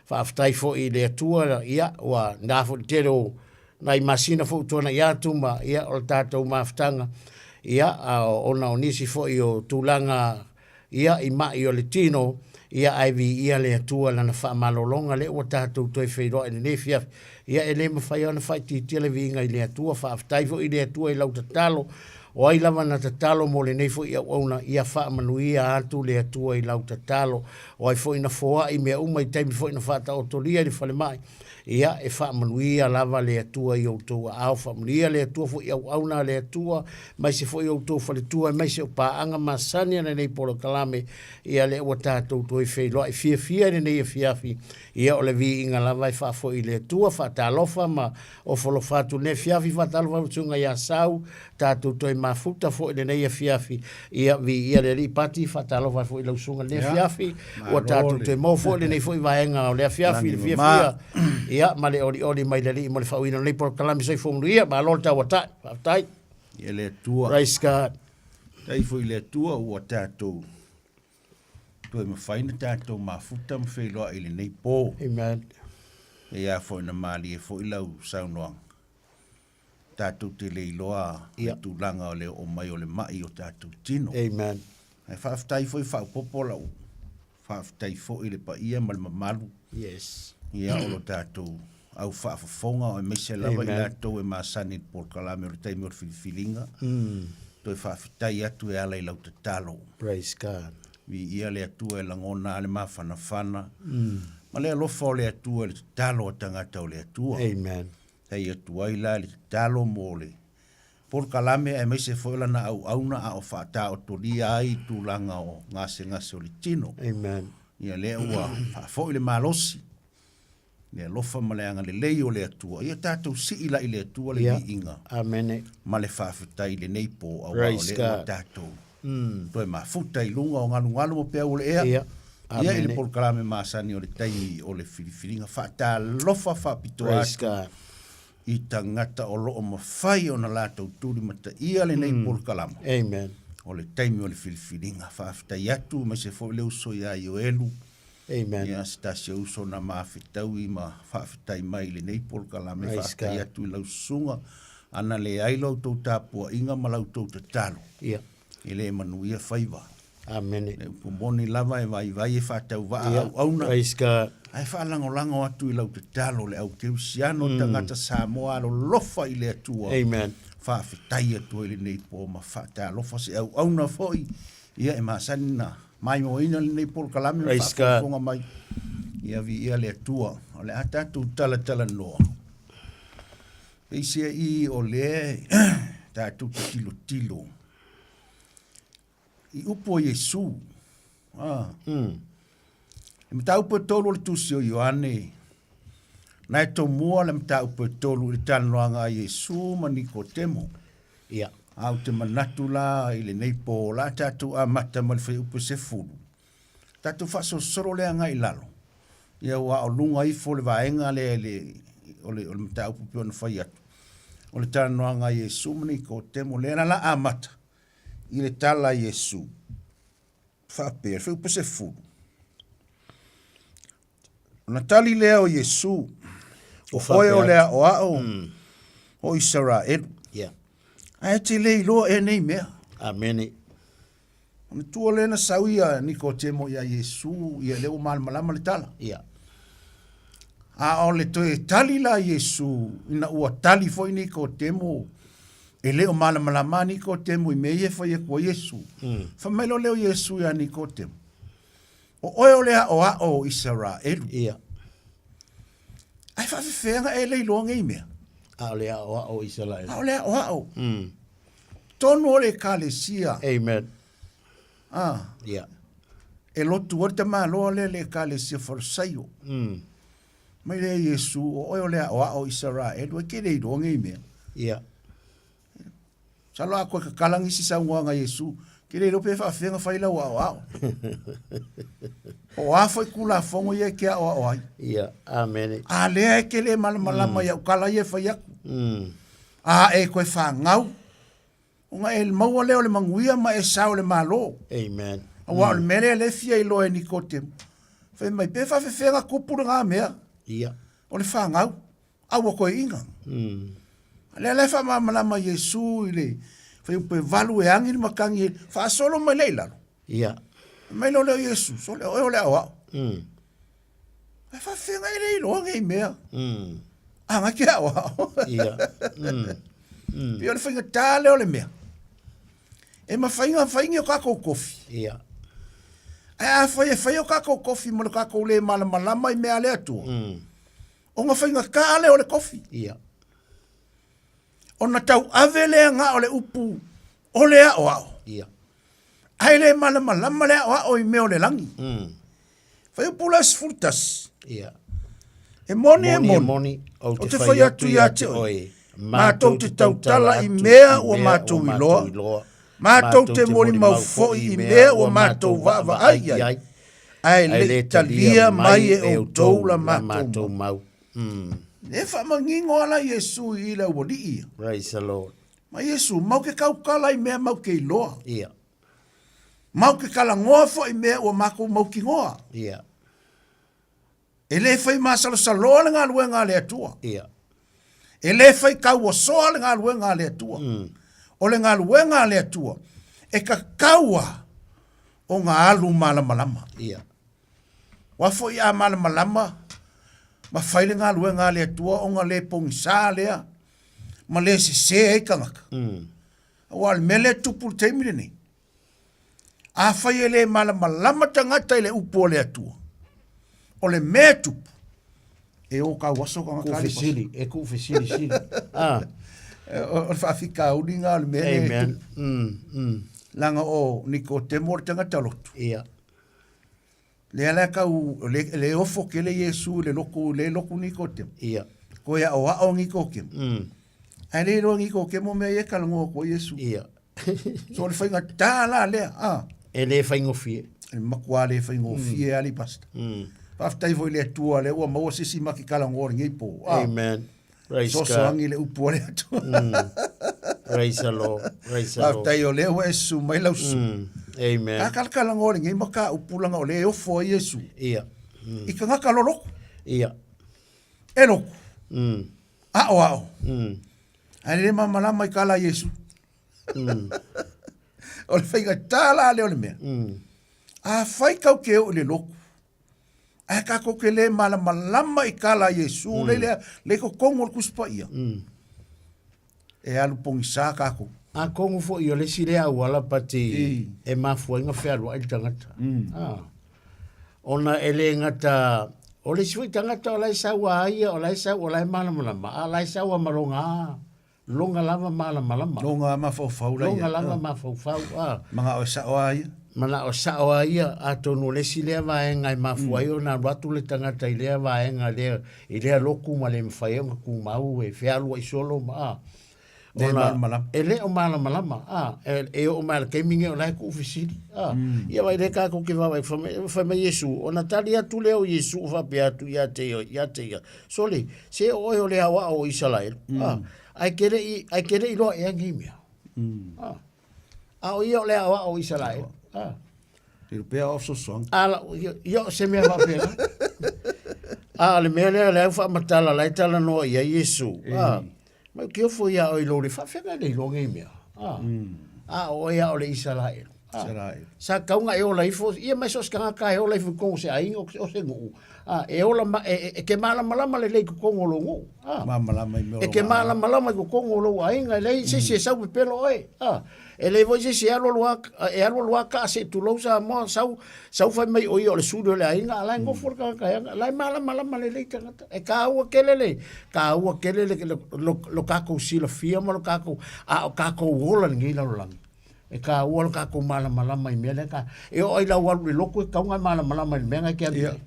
Faafetai foi i le Atua, ia ua na foi le tele o nai masina foi ua tuanai atu ma ia o le tatou mafutaga ia ona o nisi foi o tulaga ia i mai o le tino ia ae viia le Atua lana faamalologa lea ua tatou toe feiloai i lenei afiafi ia e le mafai ona faaitiitia le viiga i le Atua. Faafetai foi i le Atua i lau tatalo o ai lava na tatalo mo lenei foi auauna ia faamanuia atu le Atua i lau tatalo o ai foi na foai mea uma i taimi foi na faataotolia i le falemai Ia, e faamanuia lava le Atua i outou aao, faamanuia le Atua foi i auauna a le Atua, aemaise foi outou faletua, aemaise o paaga masani a lenei polokalame, ia lea ua tatou toe feiloai fiafia i lenei afiafi, ia o le viiga lava e faafoi i le Atua, faatalofa ma ofolofa atu i lenei afiafi, faatalofa lau susuga ia Sau, tatou toe mafuta foi i lenei afiafi, ia viia le Alii. Pati, faatalofa ai foi i lau susuga i lenei afiafi, ua tatou toe maua foi lenei foi vaega o le afiafi i le fiafia, ia ma le olioli mai le Alii mo le faauiina o lenei polokalame. Soifua manuia, malo le tauatai, faafetai. Ia le Atua. Praise God. Faafetai foi i le Atua ua tatou toe mafai na tatou mafuta ma feiloai i lenei po. Amen. E a foi na malie foi lau saunoaga. Tatou te le iloa le tulaga o le oo mai o le mai i o tatou tino. Amen. Ae faafetai foi faaopoopo lau faafetai foi i le paia ma le mamalu. Yes. Ia o lo tatou au faafofoga aemaise lava i latou e masani i le polokalame o le taimi o le filifiliga. Toe faafetai atu e ala i lau tatalo. Praise God. Viia le Atua e lagona lava le mafanafana ma le alofa o le Atua i le tatalo a tagata o le Atua. Amen. Fai atu ai la le tatalo mo le polokalame aemaise foi o lana auauna a o faataotolia ai i tulaga o gasegase o le tino. Amen. Ia lea ua faafoi le malosi, le alofa ma le agalelei o le Atua. Ia tatou sii la i le Atua le viiga. Amene. Ma le faafetai i lenei po aua o lea ua tatou toe mafuta i luga o galugalu ma peau o le ea. Ia. Ia i le polokalame masani o le taimi o le filifiliga faatalofa faapitoa atu i tagata o lo o mafai ona latou tulimataia lenei polokalame. Amen. O le taimi o le filifiliga. Faafetai atu aemaise foi le uso ia Ioelu. Amen. Ia se tasi o uso na mafetaui ma faafetai mai i lenei polokalame. Faafetai atu i lau susuga ana leai la outou tapuaiga ma la outou tatalo. Ia. E le manuia faiva. Amene. Le upu moni lava e vaivai e faatauvaa Ia, auauna. Praise God. Ae faalagolago atu i lau tatalo le au kerisiano tagata Samoa alolofa i le Atua. Amen. Faafetai atu ai lenei po ma faatalofa se auauna foi ia e masani na maimoaina lenei polokalame ma Praise God. faafogafoga mai. Ia viia le Atua. O le a tatou talatalanoa. Peiseai o lea tatou te tilotilo i upu a Iesu. Ah. E mataupu e tolu o le tusi o Ioane, na e tomua le mataupu e tolu i le talanoaga a Iesu ma Nikotemo. Ia. A ou te manatu la i lenei po, la tatou amata ma le fuaiupu e 10. Tatou faasolosolo lea agai i lalo, ia ua o luga ifo le vaega lea i le, o le, o le mataupu pei ona fai atu, o le talanoaga a Iesu ma Nikotemo, lea la la amata i le tala a Iesu, faapea, le fuaiupu 10. Ona tali lea o Iesu, o oe o le aoao o Isaraelu, ae te le iloa ea nei mea. Amene. Ona tua lea na sau ia Nikotemo ia Iesu, ia lea ua malamalama le tala. Ia. A o le toe tali la Iesu, ina ua tali foi Nikotemo, e le o malamalama Nikotemo i mea ia e fai atu ai Iesu. Fai mai loa lea o Iesu ia Nikotemo. O oe o le aʻoaʻo o Isaraelu. Ia. Ae faafefea na e le iloa nei mea? A o le aʻoaʻo o Isaraelu. A o le aʻoaʻo. Tonu o le ekalesia. Amen. Ah. Ia. E lotu ai le tamaloa lea i le ekalesia Farisaio. Mai lea Iesu, o oe o le aʻoaʻo o Isaraelu, e ke le iloa nei mea. Ia. Masalo a koe kakala nisi saunoaga a Iesu, ke le iloa pe faafefea na fai lau aʻoaʻo. Po o a foi Tulafono ia e ke aʻoaʻo ai. Ia, amene. A lea e ke le malamalama iaʻu kala ia e fai aku. A e koe fanau, ona e maua lea o le manuia ma e sao i le Malo. Amen. Aua o le mea lea lea e fia iloa e Nikotemo. Fai mai, pe faafefea na tupu lena mea? Ia. O le fanau. A ua koe iga. A lea la e faamalamalama Iesu i le fuaiupu e valu e agi le matagi e faasolo mai lea i lalo. Ia. Fai mai loa lea o Iesu, sole oe o le aoao. Ae faafefea e le iloa nei mea. A na ke aoao. Ia. Pei o le faigata lea o le mea. E mafai ona fai ni o tatou kofi. Ia. Ae afai e fai o tatou kofi ma lo tatou le malamalama i mea a le Atua, Ona faigata lea o le kofi. Ia. Ona tauave lea na o le upu o le aʻoaʻo. Ia. Ae le malamalama le aʻoaʻo i mea o le lagi. Fuaiupu la 11. Ia. E moni, e moni, moni, ou te fai atu ia te oe, matou te tautala i mea ua matou iloa, matou te molimau foi i mea ua matou vaavaai i ai, ae le i talia mai e outou la matou mau. E faamanino lava la Iesu i le aualii ia. Praise the Lord. Ma Iesu, mau ke kaukala i mea mau ke iloa. Ia. Mau ke kalagoa foi i mea ua makou mautinoa. Ia. E le fai masalosaloa le galuega a le Atua. Ia. E le fai kauasoa le galuega a le Atua. O le galuega a le Atua, e tatau lava ona alu malamalama. Ia. Aua foi a malamalama ma fai le galuega a le Atua ona le pogisa lea ma le sese ai tagata. Aua o le mea lea e tupu i le taimi lenei, Afai e le malamalama tagata i le upu a le Atua, o le mea e tupu, e o kauaso tagata. Ku fesili, e ku fesili sili. Ah. O le faafitauli lena o le mea lea e Amen. tupu. Leaga o Nikotemo o le tagata lotu. Ia. Lea la e tau, le, le ofo tele Iesu i le lotu, le lotu Nikotemo. Ia. Koe aʻoaʻo Nikotemo. Ae le iloa Nikotemo mea ia e talanoa atu ai Iesu. Ia. So o le faigata la lea, a. E le faigofie. E matua le faigofie mm. ali pastor. Faafetai foi i le Atua lea ua maua se isi ma ke talanoa i lenei po. A. Amen. Praise God. Sosoagi le upu a le Atua. Praise the Lord. Praise the Lord. Faafetai o lea ua e susu mai lau susu. Amen. Ta kalakalanoa i lenei mataupu leaga o lea e ofo ai Iesu. Ia. I tagata loloto. Ia. E lotu. Aʻoaʻo. Ae le malamalama i kala a Iesu. O le faigata la lea o le mea. Afai kau ke oo i le lotu, ae tatou ke le malamalama i kala a Iesu, le lea, le totonu o le Tusi Paia, e alu pogisa tatou. Atonu foi o le isi lea auala pati e mafua ai ona fealuai le tagata. Ah. Ona e le gata, o le isi foi tagata o la e sau a ia, o la e sau, o la e malamalama, a o la e sau a ma loga, loga lava malamalama. Loga mafaufau la ia. Loga lava mafaufau, a. Manao e sao a ia. Manao sao a ia, atonu o le isi lea vaega e mafua ai ona alu atu le tagata i lea vaega lea, i lea lotu ma le mafai ai ona tumau e fealuai solo ma, a. Le malamalama. E le o malamalama, a, e, e oo mai i le taimi lenei o la e tuufesili, a. Ia vaai lea tatou te vaavaai, fai mai, fai mai Iesu, ona tali atu lea o Iesu o faapea atu ia te ia, ia te ia, sole, se o oe o le aoao o Isaraelu, a, ae ke le i, ae ke le i loa ea nei mea. A, a o ia o le aoao o Isaraelu, a. Tino pea o fesoasoani. A, la, ia, ia o se mea faapena. A o le mea lea, lea ua faamatala, la e talanoa i ai Iesu, a. Mai ou te ofo iā oe i lou le faafeagai le iloa nei mea. A, a o oe a o le Isaraelu. Sa tatau ona e ola ifo, ia ma e so o se tagata e ola ifo i totonu o se aiga o se nuu, e ola ma, e te malamalama lelei i totonu o lou nuu. Malamalama i mea o E te malamalama i totonu o lou aiga, e leai se isi e sau pepelo oe. E leai foi se isi e alu alu lava, e alu alu lava taa se i tulou Samoa, sau, sau fai mai o ia o le suli o le aiga, a o la e nofo le tagata e ana, o la e malamalama lelei tagata. E taua tele le, taua tele le, lo tatou silafia ma lo tatou, a o tatou ola i lenei lalolagi. E taua lo tatou malamalama i mea lea ta, e oo i lau alu i le lotu e tatau ona e malamalama i le mea na e te alu i ai.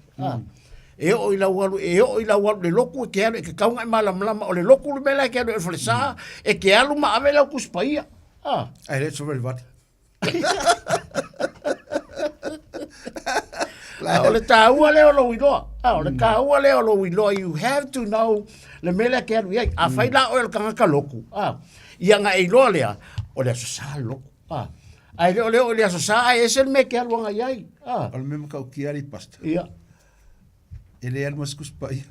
E oo i lau alu, e oo i lau alu i le lotu e te alu, e tatau ona e malamalama o le lotu le mea la e te alu ai o le falesa, e te alu ma ave lau Tusi Paia. Ae le savalivali. A o le taua lea o lou iloa. A o le taua lea o lou iloa, you have to know le mea lea e te alu i ai. Afai la oe o le tagata lotu, a, ia ona e iloa lea, o le Aso Sa le lotu. A, ae le o le oo i le Aso Sa ae ese le mea e te alu agai ai. A. O le mea matautia alii pastor. Ia. E le alu ma se Tusi Paia.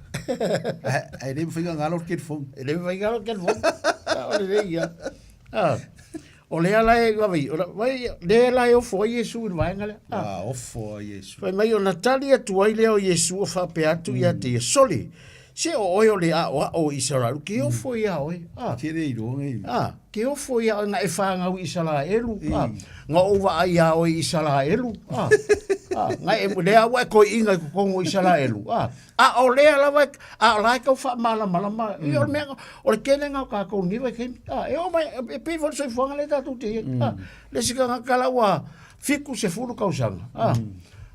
Ae le mafai ona galo le telefoni. E le mafai ona galo le telefoni. O lelei ia. A. O lea la e vaai, o lea la e ofo ai Iesu i le vaega lea. A ofo ai Iesu. Fai mai ona tali atu ai lea o Iesu o faapea atu ia te ia, Sole, se o oe o le aoao o Isaraelu, ke ofo iā oe. A. Ke le iloa nei. A, ke ofo iā oe na e fanau i Isaraelu. A, na ou vaai iā oe i Isaraelu. A, a, na e, lea ua e toeaina i totonu o Isaraelu. A, a o lea lava, a o la e tau faamalamalama. Ia o le mea, o le tele lena o tatou i lenei vaitaimi. A, e oo mai, e pei foi o le soifuaga lea tatou te i ai. A, le isi tagata la ua 70 tausaga, a,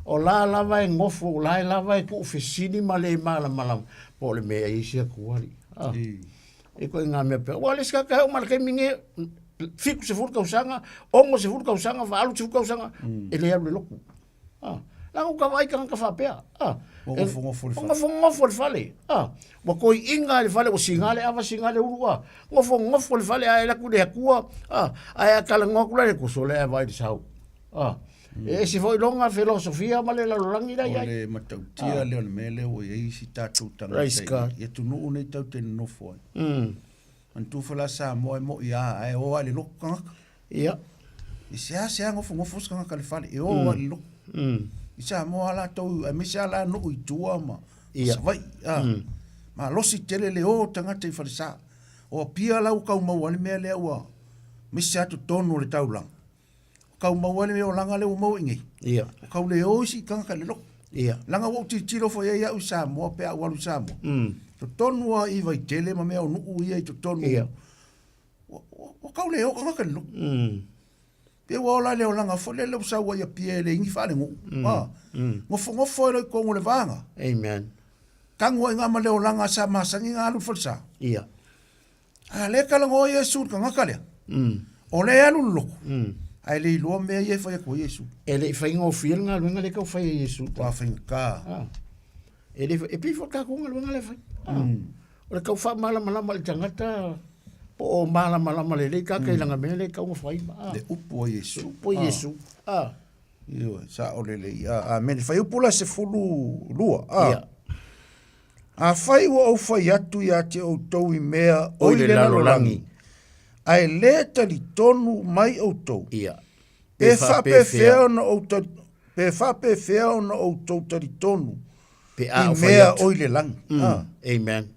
o la lava e nofo, o la lava e tuufesili ma le malamalama po o le mea e i ai se Atua alii. A, e ituaiga mea pea. Aua o le isi tagata e oo mai i le taimi lenei, 70 tausaga, 60 tausaga, 80 tausaga, e le alu i le lotu. A, leaga ua ta vaai i tagata faapea. A, Ua nofonofo i le fale. Ua nofonofo i le fale. A, ua toeaiina i le fale, ua siga le ava, siga le ulu. A, nofonofo i le fale ae alu atu i le Atua, a, ae a talanoa atu la i le Atua, sole ae vaai i le sau. A, e ese foi lona felosofia ma le lalolagi la e i ai. O le matautia lea o le mea lea ua i ai isi tatou tagata i atunuu nei tatou te nonofo ai. Manatua foi la Samoa e moi lava ae o lava i le lotu tagata. Ia. E seasea nofonofo se tagata i le fale, e o lava i le lotu. I Samoa lava latou, aemaise lava la nuu i tua ma Savaii. Malosi tele le o o tagata i falesa. O Apia la ua tau maua ai le mea lea ua, aemaise lava totonu o le taulaga. Ua tau maua ai le olaga lea ua maua i inei. Ia. Ua tau le o isi tagata i le lotu. Ia. Leaga ua ou tilotilo foi i ai au i Samoa pe a ou alu i Samoa. Totonu lava i Vaitele ma mea o nuu ia i totonu. Ia. Ua tau le o tagata i le lotu. Pei ua ola le olaga foi lele ua sau ai i Apia e leai ni faalenuu. Nofonofo ai loa i totonu o le vaga. Amen. Tanu ai i ina ma le olaga sa masani ona alu i le falesa. Ia. A lea e talanoa Iesu i le tagata lea, o lea e alu i le lotu, ae le iloa mea ia e fai atu ai Iesu. E le i faigofie le galuega lea e tau fai e Iesu. Ua faigata. E le, e pei foi o le tatou galuega lea e fai. O le tau faamalamalama i le tagata po o malamalama lelei tagata i lana mea lea e tatau ona fai. Le upu a Iesu. Le upu a Iesu. Ioe, sao lelei. Amene. Fuaiupu la 12. Ia. Afai ua ou fai atu ia te outou i mea o i le lalolagi, ae le talitonu mai outou, Ia. pe faapefea ona ou pe faapefea ona outou talitonu Pe a i ou fai mea atu. o i le lagi. Ah. Amen.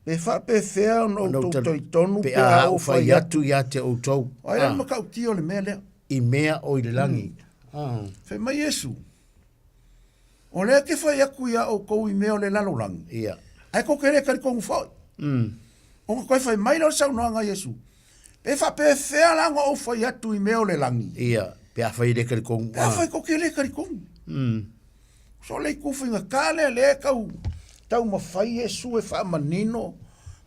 Pe faapefea ona Ona outou ou talitonu pe a ou fai atu ia te outou. O ai le matautia o le mea lea? I mea o i le lagi. Ah. Fai mai Iesu, O lea ke fai atu iā outou i mea o le lalolagi. Ia. Ae kou te le talitonu foi. Ona toe fai mai lea o le saunoaga a Iesu, Pe faapefea la ona ou fai atu i mea o le lagi? Ia, pe afai e le talitonu. Pe afai kou te le talitonu. So le itu faigata lea, lea e tau taumafai Iesu e faamanino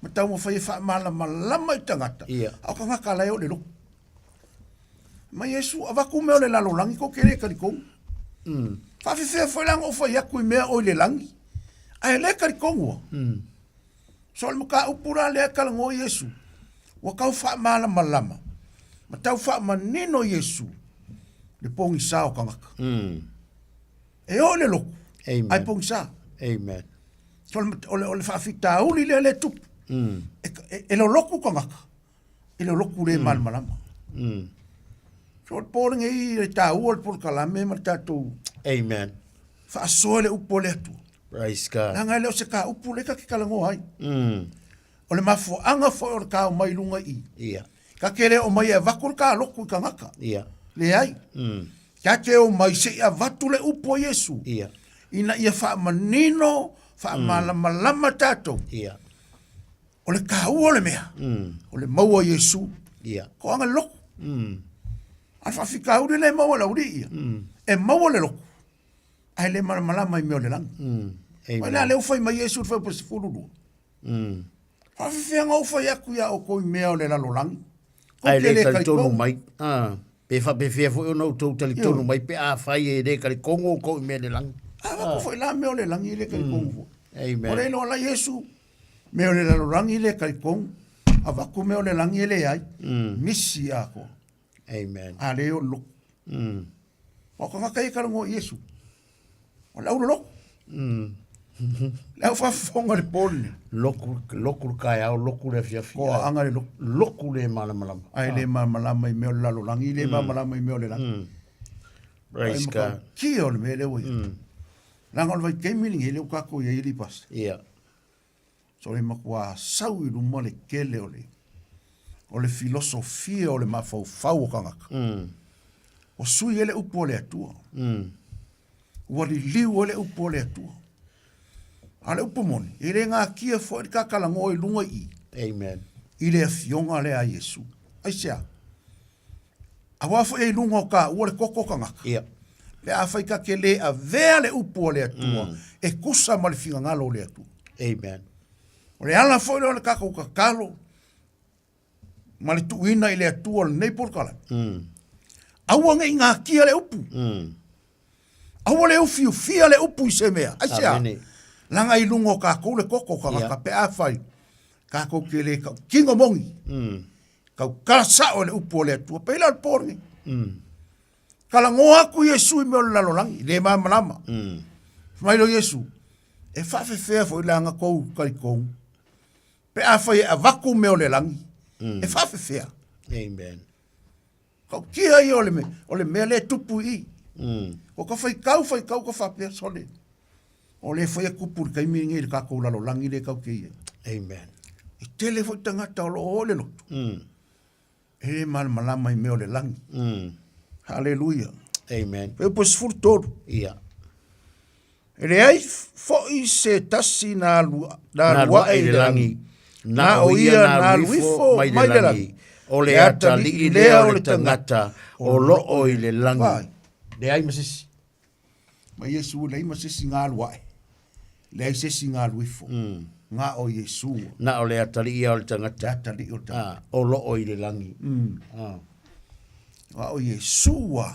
ma taumafai e faamalamalama i tagata. Ia. A o tagata la e oo i le lotu. Ma Iesu, avatu mea o le lalolagi kou te le talitonu. Faafefea foi la ona ou fai atu i mea o i le lagi, ae le talitonu a. So o le mataupu la lea e talanoa Iesu, ua tau faamalamalama ma tau faamanino Iesu le pogisa o tagata. E oo i le lotu, ae pogisa. Amen. So o le faafitauli lea lea e tupu. E lolotu tagata, i le lotu le malamalama. So o le po lenei le taua o le polokalame ma le tatou Amen. Faasoa le upu a le Atua. Praise God. Leaga e le o se ka upu lea ta te talanoa ai. O le mafuaaga foi o le ka omai i luga i i. Ia. Ta te le omai e avatu le ka lotu i tagata. Ia. Leai. Ta te omai se i avatu le upu a Iesu. Ia. Ina ia faamanino, faamalamalama tatou. Ia. O le taua o le mea, o le maua o Iesu. Ia. Toaga le lotu. A o le faafitauli lea e maua e le aualii ia, e maua le lotu, ae le malamalama i mea o le lagi. Amen. Ai la lea ua fai mai Iesu i le fuaiupu 12. Faafefea ona ou fai atu iā outou i mea o le lalolagi? Tou Ae te le le talitonu talitonu. mai. Ah, pe faapefea foi ona outou talitonu mai pe afai e le talitonu outou i mea o le lagi. A avatu foi la mea o le lagi e le talitonu foi. Amen. Ua le iloa la Iesu mea o le lalolagi e le talitonu. Avatu mea o le lagi e leai. Misi atoa. Amen. A le o le lotu. O tagata ia e talanoa i Iesu. O le au lolotu. Le au faafofoga i le po lenei. Loku, loku le taeao, loku le afiafi. Toaaga le lotu. Loku le malamalama. Ae le malamalama i mea o le lalolagi, le malamalama i mea o le lagi. Praise God. Kia o le mea lea ua i ai. Leaga o le vaitaimi lenei lea ua tatou i ai alii pastor. Ia. So le matua sau i luma le tele o le o le filosofia o le mafaufau o tagata. Ua sui ai le upu a le Atua. Ua liliu ai le upu a le Atua. A o le upu moni, e le gatia foi le ta talanoa i luga i i. Amen. I le afioga lea a Iesu. Aisea? Aua foi e i luga o taua le toto o tagata. Ia. Pe afai ta te le avea le upu a le Atua e tusa ma le finagalo o le Atua. Amen. O le ala foi lea o le tatou tatalo ma le tuuina i le Atua o lenei polokalame. Aua ne i gatia le upu. Aua le ufiufia le upu i se mea. Aisea? Amene. Leaga i luga o tatou le toto o tagata pe afai tatou te le tautino moni. Tautala sao i le upu a le Atua. Pei la o le po lenei. Talanoa atu Iesu i mea o le lalolagi, le malamalama. Fai mai lea o Iesu, e faafefea foi la na tou talitonu pe afai e avatu mea o le lagi, e faafefea. Amen. Tautia ia o le mea, o le mea lea e tupu i i. O ka faitau, faitau ka faapea, sole. O lea foi e tupu i le taimi lenei i le tatou lalolagi lea tatou te i ai. Amen. E tele foi tagata o lo o o i le lotu. E le malamalama i mea o le lagi. Haleluia. Amen. Fuaiupu 13. Ia. E leai foi se tasi na alu, na alu ae i le lagi, na o ia na alu ifo mai le lagi, o le atalii lea o le tagata o loo i le lagi. Leai ma se isi. Ma Iesu leai ma se isi na alu ae, leai se isi na alu ifo, na o Iesu. Na o le atalii ia o le tagata. Le atalii o le tagata. Ah, o loo i le lagi. Ah. Na o Iesu a.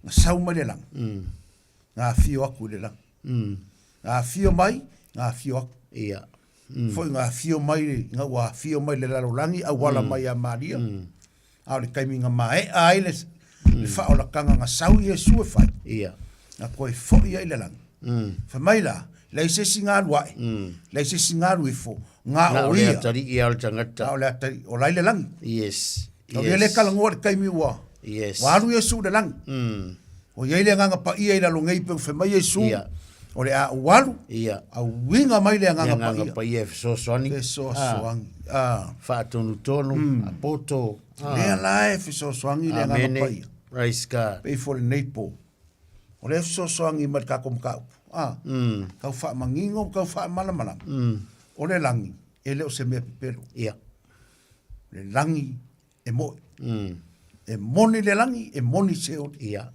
Na sau mai le lagi. Na afio atu i le lagi. Na afio mai, na afio atu. Ia. Foi na afio mai, na ua afio mai le lalolagi, auala mai ia Maria. A o le taimi na maea ai le, le faaolataga na sau Iesu e fai. Ia. Na toe foi ai i le lagi. Fai mai la, leai se isi na alu ae, leai se isi na alu ifo, na Na o o le ia. atalii ia o le tagata. Na o le atalii, o la i le lagi. Yes. Yes. Ia le talanoa i le taimi ua, yes. ua alu Iesu i le lagi. O i ai le agaga paia i lalo nei pe fai mai Iesu, Ia. o le a ou alu, Ia. auiga mai le agaga Le agaga paia. paia e fesoasoani. Fesoasoani. Ah. Faatonutonu, apoto. Ah. Lea la e fesoasoani le agaga Amene. paia. Praise God. Pei foi lenei po. O lea e fesoasoani mai le tatou mataupu. Ah. Tau faamanino, tau faamalamalama. O le lagi, e le o se mea pepelo. Ia. Le lagi e mo'i. E moni le lagi, e moni Seoli. Ia.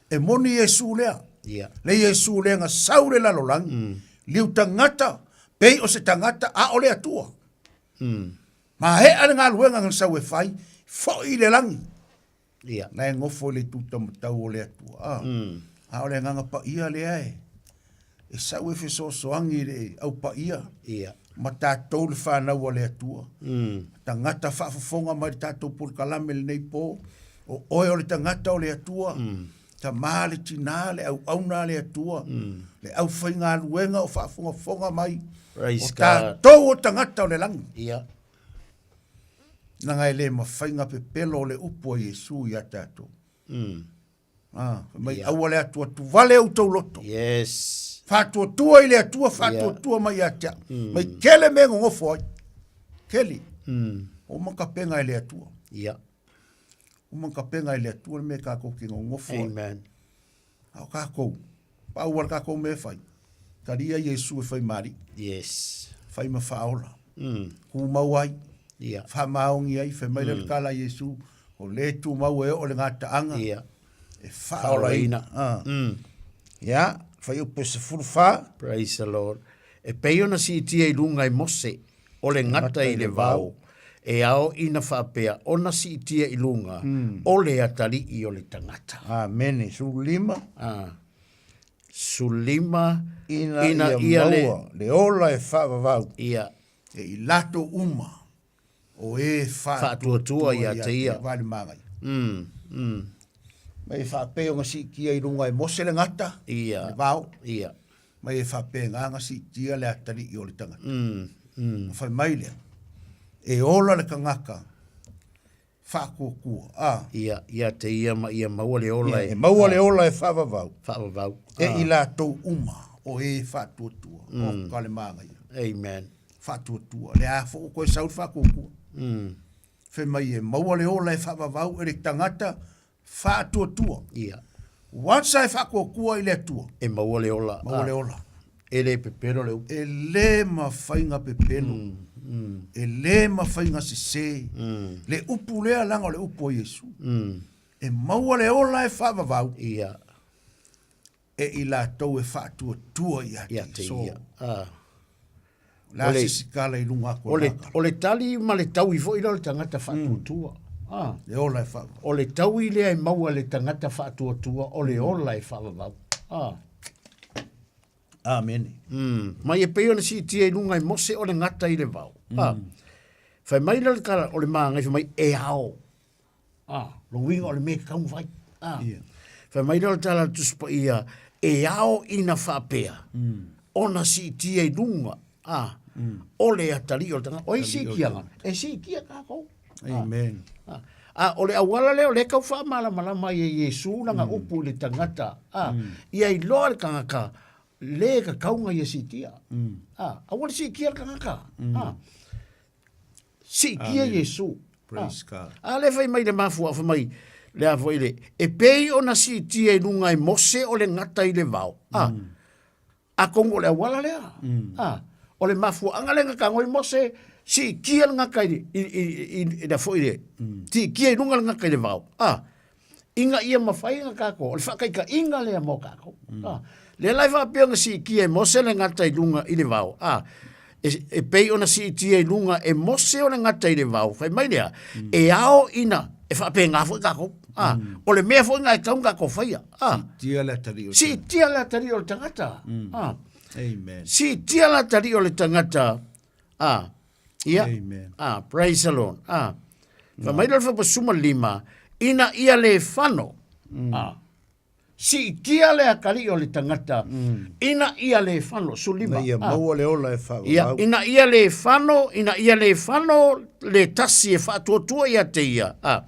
E moni Iesu lea. Ia. Le Iesu lea na sau le lalolagi, liu tagata, pei o se tagata a o le Atua. Maea le galuega na sau e fai, fo'i i le lagi. Ia. Na e nofo i le itu taumatau o le Atua. A, a o le agaga paia lea e, e sau e fesoasoani i le au paia. Ia. Ma tatou le fanau a le Atua. Tagata faafofoga mai le tatou polokalame lenei po, o oe o le tagata o le Atua, tama le tina, le auauna a le Atua, le aufaigaluega o faafogafoga mai, Praise o God. tatou o tagata o le lagi. Ia. Naga e le mafai na pepelo o le upu a Iesu ia tatou. Ah, fai mai aua le atuatu vale outou loto. Yes. Faatuatua i le Atua, faatuatua mai ia te au. Mai kele mea e gogofo ai. Kele. Uma kapega e le Atua. Ia. Uma kapega e le Atua le mea tatou te gogofo ai. Amen. A o tatou, pau a le tatou mea e fai, talia Iesu e fai ma alii. Yes. Fai ma faaola. Tumau ai. Ia. Faamaoni ai, fai mai lea o le tala a Iesu, o le tumau e oo i le gataaga, Ia. e faaolaina. Faaolaina. Ia, fuaiupu e 14. Praise the Lord. E pei ona siitia i luga e Mose, o le gata i le vao, e ao ina faapea ona siitia i luga, o le atalii o le tagata. Amene. 15. Ah. 15, Ina, ina ia ia le- maua le ola e faavavau. Ia. E i latou uma o e Faatuatua ia te ia. Vale magaia. Mai e faapea ona siitia i luga e Mose le gata, Ia. le vao. Ia. Mai e faapena ona siitia le atalii o le tagata. Na fai mai lea, e ola le tagata faatuatua. A. Ia, ia te ia ma ia maua le ola e maua le ola e faavavau. Faavavau. E i latou uma o e faatuatua. O ka le magaia. Amen. Faatuatua. Le a fo koe sau le faatuatua. Fai mai e maua le ola e faavavau e le tagata faatuatua. Ia. Once e faatuatua i le Atua. E maua le ola. Maua le ola. E le pepelo le upu. E le mafai na pepelo. E le mafai na sese. Le upu lea laga o le upu a Iesu. E maua le ola e faavavau. Ia. E i latou e faatuatua ia Ia te So, ia. Ah. la O le- se sikala i luga atu O le, o le tali ma le taui foi lea o le tagata faatuatua. Ah. Le ola e faavavau. O le taui lea e maua le tagata faatuatua, o le ola e faavavau. Ah. Amene. Mai e pei ona siitia i luga e Mose o le gata i le vao. Ah. Fai mai lea o le tala o le magai fai mai e ao. Ah, lo uiga o le mea e tatau ona fai. Ah. Fai mai lea o le tala a le Tusi Paia, e ao ina faapea, ona siitia i luga, ah, o le atalii o le tagata. O ai siitiaga? E siitia tatou. Amen. Ah. A o le auala lea o lea e tau faamalamalama ai e Iesu lana upu i le tagata, ah, ia iloa le tagata le tatau ona ia siitia. Ah, aua le siitia le tagata. Ah. Siitia Amen. Iesu. Praise God. A le fai mai le mafuaa fai mai le a foi le e pei ona siitia i luga e Mose o le gata i le vao. Ah. Atonu o le auala lea. Ah. O le mafuaaga lea na tago ai Mose siitia le gata i le i i i i le foi le siitia i luga le gata i le vao. Ah. Ina ia mafai ona tatou, o le faataitaiga lea mo tatou. Ah. Lea la e faapea ona siitia e Mose le gata i luga i le vao. Ah. E, e pei ona siitia i luga e Mose o le gata i le vao. Fai mai lea, e ao ina, e faapena foi tatou. Ah. O le mea foi na e tatau ona tatou faia. Ah. Siitia le atalii o le Siitia le atalii o le tagata. Ah. Amen. Siitia le atalii o le tagata. Ah. Ia. Amen. Ah, praise the Lord. Ah. Fai mai lea o le fuaiupu 15, ina ia le fano. Ah. Siitia le atalii o le tagata, ina ia le fano, 15. Ina ia Ah. maua le ola e faavavau. Ia, ina ia le fano, ina ia le fano le tasi e faatuatua ia te ia. Ah.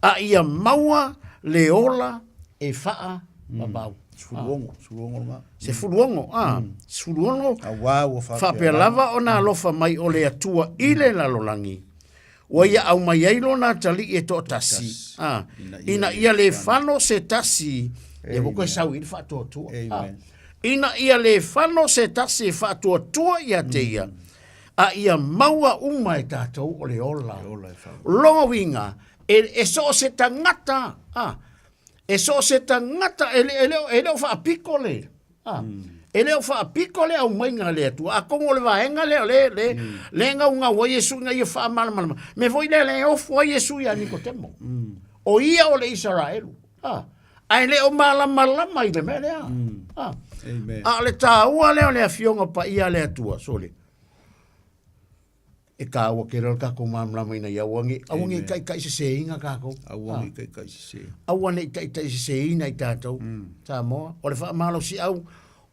A ia maua le ola e faavavau. 16, 16 lena. 16, ah, 16. Auā ua faapea Faapea lava ona alofa mai o le Atua i le lalolagi, ua ia aumai ai lona atalii e toatasi, ah, ina ia le fano se tasi, lea ua toe sau i le faatuatua. Ah, ina ia le fano se tasi e faatuatua ia te ia, a ia maua uma e tatou o le ola. Lona uiga, e, e so o se tagata, ah, E so o se tagata e le, e le, e le o faapiko le, a, e le o faapiko le aumaiga a le Atua. Atonu o le vaega lea o le, le, le gaugau ai Iesu ina ia faamalamalama. Mea foi lea le ofo ai Iesu ia Nikotemo. O ia o le Isaraelu. A, ae le o malamalama i le mea lea. A, Amen. a o le taua lea o le Afioga Paia a le Atua, sole. E tāua tele o le tatou malamalama ina ia aua ne i, aua ne i taitaiseseina tatou. Aua ne i taitaisese. Aua ne i taitaiseseina i tatou, Samoa. O le faamalosiau,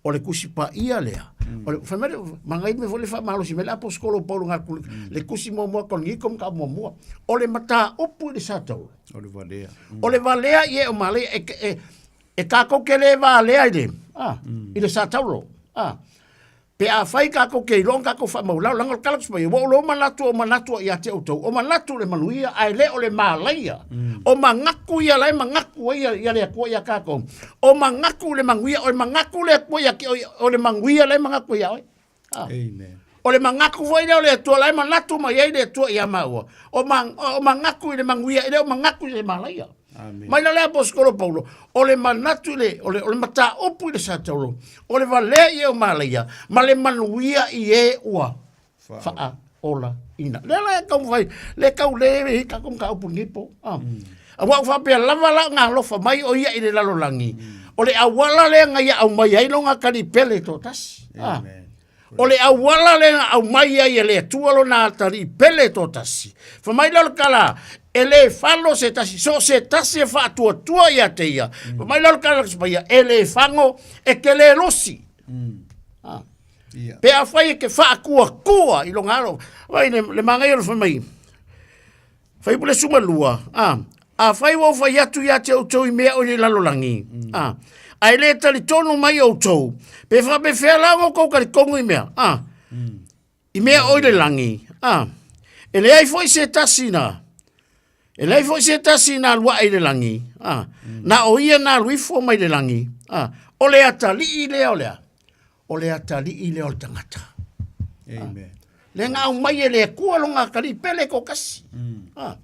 o le Tusi Paia lea. O le fai mai le mangai me foi le faamalosi mai le aposetolo o Paulo nga le tusi muamua Korinito ma ka muamua. O le mataupu i le satauro. O le valea. O le valea i e o malaia e, e, e kākou ke le valea i le, ah, i le satauro. Ah. Pe afai kākou ke iloa ona kākou faamaulau, leaga o le tala atu mai, ua ou loa manatu o manatu ia te outou, o manatu le manuia, ae le o le malaia. O manatu ia la e manatu ai ia, ia le Atua ia kākou. O manatu le manuia, o le manatu le Atua ia te oe, o le manuia la e manatu ia oe. Ah. Amen. O le manatu foi lea o le Atua la e manatu mai ai le Atua ia maua. O, ma, o manatu i le manuia, e le o manatu i le malaia. Amen. Mai la le aposetolo Paulo, o le manatu i le, o le, o le mataupu i le sataulo, o le valea i e o malaia, ma le manuia i e ua faaolaina. Lea la e taumafai, le tau le i tatou mataupu i lenei po. Ah. Aua ua faapea lava la ona alofa mai o ia i le lalolagi, o le auala lea na ia aumai ai lona atalii pele toatasi. Ah. O le auala lea na aumai ai e le Atua lona atalii pele toatasi. Fai mai lea o le tala, e le falo se tasi, so o se tasi e faatuatua ia te ia. Fai mai lea o le tala a Paia, e le fago, e te le losi. Ah. Pe afai e te faatuatua i lona alo. Vai le, le manaia o le fai mai, Fuaiupu le 12, a, afai ua ou fai atu ia te outou i mea o i le lalolagi, a, ae le talitonu mai outou, pe faapefea la ona outou talitonu i mea, a, i mea o i le lagi, a, e leai foi se tasi na, e leai foi se tasi na alu ae i le lagi, a, na o ia na alu ifo mai le lagi, a, o le atalii lea o le a? O le atalii lea o le tagata. Amen. Le na aumai e le Atua lona atalii pele toatasi. Ah.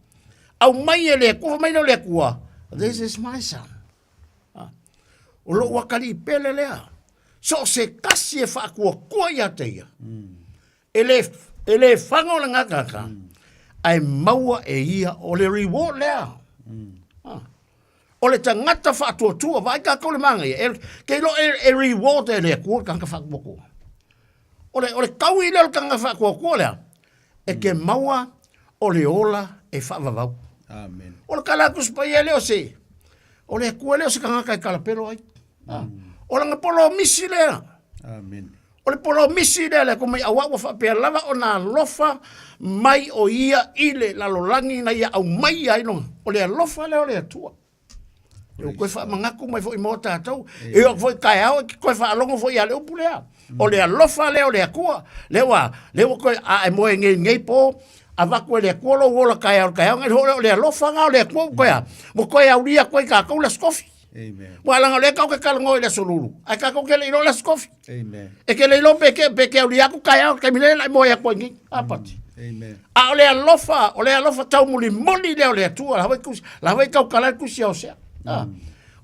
Aumai e le Atua, fai mai lea o le Atua, this is my son. Ah. O lou atalii pele lea. So o se tasi e faatuatua ia te ia. E le, e le faga o le gagata, ae maua e ia o le reward lea. Ah. O le tagata faatuatua, vaai tatou le manaia, e, ke iloa e, e reward e le Atua le tagata faatuatua. O le, o le taui lea o le tagata faatuatua lea, e ke maua o le ola e faavavau. Amen. O le tala atu Paia lea o se, o le Atua lea o se tagata e kalapelo ai. Ah. O lana polomisi lea. Amen. O le polomisi lea le Atua mai auā ua faapea lava ona alofa mai o ia i le lalolagi ina ia aumaia ai lona. O le alofa lea o le Atua. E ua toe faamanatu mai foi mo tatou. E oo foi i taeao e te toe faalogo foi ia le upu lea. O le alofa lea o le Atua. Lea ua, lea ua toe, a e moe nei i lenei po, avatu e le Atua lou ola taeao i le taeao, ona iho lea o le alofa lena o le Atua ua toe a, ua toe aulia atu ai tatou le Aso Tofi. Amen. Ua leaga o lea tatou te talanoa i le Aso Lulu, ae tatou te le iloa le Aso Tofi. Amen. E te le iloa pe ke, pe ke aulia atu taeao, taimi lea la e moe atu ai nei. A pati. Amen. A o le alofa, o le alofa taumulimuli lea o le Atua, la foi tusi, la foi tautala le tusi a Hosea. Ah.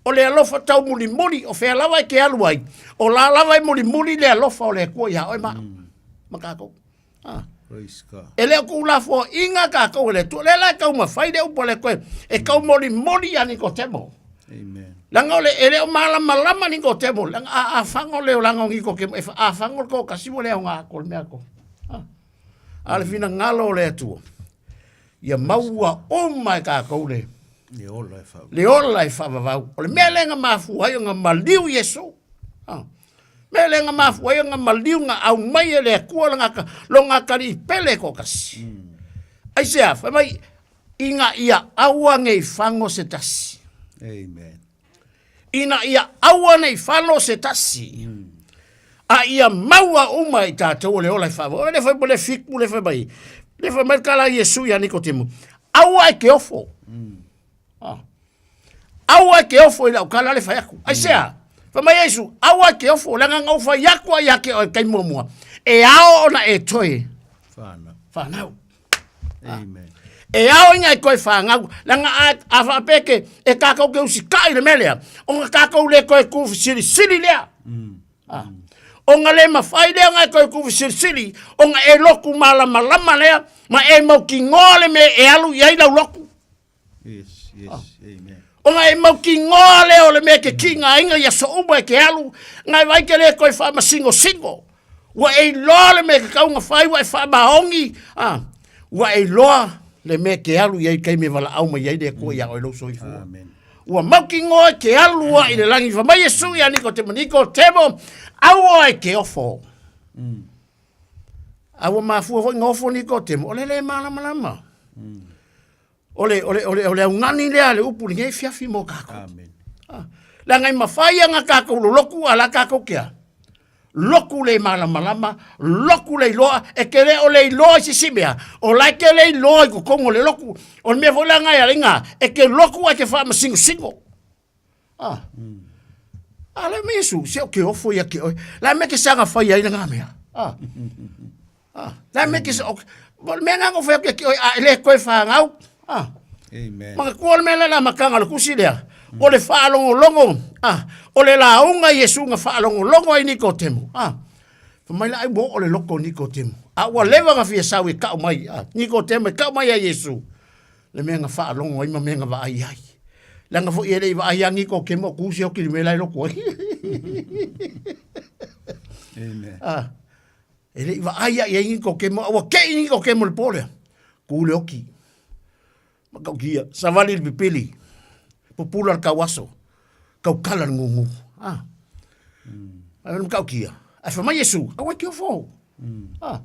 O le alofa taumulimuli, o fea lava e te alu ai, o la lava e mulimuli le alofa o le Atua iā oe ma, ma tatou. Ah. Praise God. E le o tuulafoaiga tatou e le Atua. Lea la e taumafai le upu a le Atua e taumolimoli ia Nikotemo. Amen. Leaga o le, e le o malamalama Nikotemo, leaga a, a fago le olaga o Nikotemo, e fa, a fago le toatasi ua le aoga atu o le mea atoa. Ah. A o le finagalo o le Atua, ia maua uma e tatou le, Le ola e faavavau. le ola e faavavau. O le mea lea na mafua ai ona maliu Iesu. Ah. Mea lea na mafua ai ona maliu na aumai e le Atua lona, lona atalii pele toatasi. Aisea, fai mai, ina ia aua ne i fago se tasi. Amen. Ina ia aua ne i falo se tasi. A ia maua uma i tatou o le ola e faavavau. Le fai mai le fiku, le fai mai, le fai mai le tala a Iesu ia Nikotemo, aua e te ofo. Ah. Aua e te ofo i lau tala le fai atu. Aisea? Fai mai Iesu, aua e te ofo, leaga na ou fai atu ai ia te oe i le taimi muamua, e ao ona e toe Whanau. whanau. Amen. E ao ina e toe whanau, leaga a, a faapea ke, e tātou te usikai i le mea lea, ona tātou le toe tufesilisili lea. Ah. Ona le mawhai lea ona e toe tufesilisili, ona e lotu malamalama lea, ma e mautinoa le mea e alu i ai lau lotu. Yes, yes, ah. amen. Ona e mautinoa lea o le mea ke kigaina i aso uma e ke alu, ngai vai ke le toe faamasingosingo. Ua e iloa le mea ke tau na fai, ua e faamaoni, ah, ua e iloa le mea ke alu i ai taimi e valaau mai ai le Atua ia oe lou soifua. Amen. Ua mautinoa e ke alu ai i le lagi, fai mai Iesu ia Nikotemo, Nikotemo, aua e te ofo. A ua mafua foi na ofo Nikotemo, o le le malamalama. O le, o le, o le, o le augani lea a le upu lenei fiafi mo kākou. Amen. Ah. Leaga e mafai ana kākou loloku a la kākou kea. Loku le malamalama, loku le iloa, e ke le o le iloa i sisi mea, o la e ke le iloa i totonu o le loku. O le mea foi la ngai a le inga, e ke loku ai ke whaamasingosingo. Ah. A le me Iesu, se o ke ofo ia ke oe. La me ke sanga fai ai na ngā mea. Ah. Ah. La me ke sa, o, o le mea ngā ngofo ia ke oe, a e le koe whangau. Ah. Amen. Manatua le mea lea le amataga o le tusi lea, o le faalogologo, ah, o le lauga i Iesu na faalogologo ai Nikotemo. Ah, fai mai la ai ua oo le loko o Nikotemo. A ua leva na fia sau e kau mai, ah, Nikotemo e kau mai ia Iesu, le mea na faalogo ai ma mea na vaai ai. Leaga foi e le i vaai a Nikotemo o ku se oki i le mea la e loko ai. Amen. Ah, e le i vaai ai ai Nikotemo, a ua kei Nikotemo i le po lea. Ku le oki. Matautia, savali le pipili, pupula le tauaso, taukala le gugu. Ah. Ai le matautia. Ai fai mai Iesu, aua e te ofo. Ah.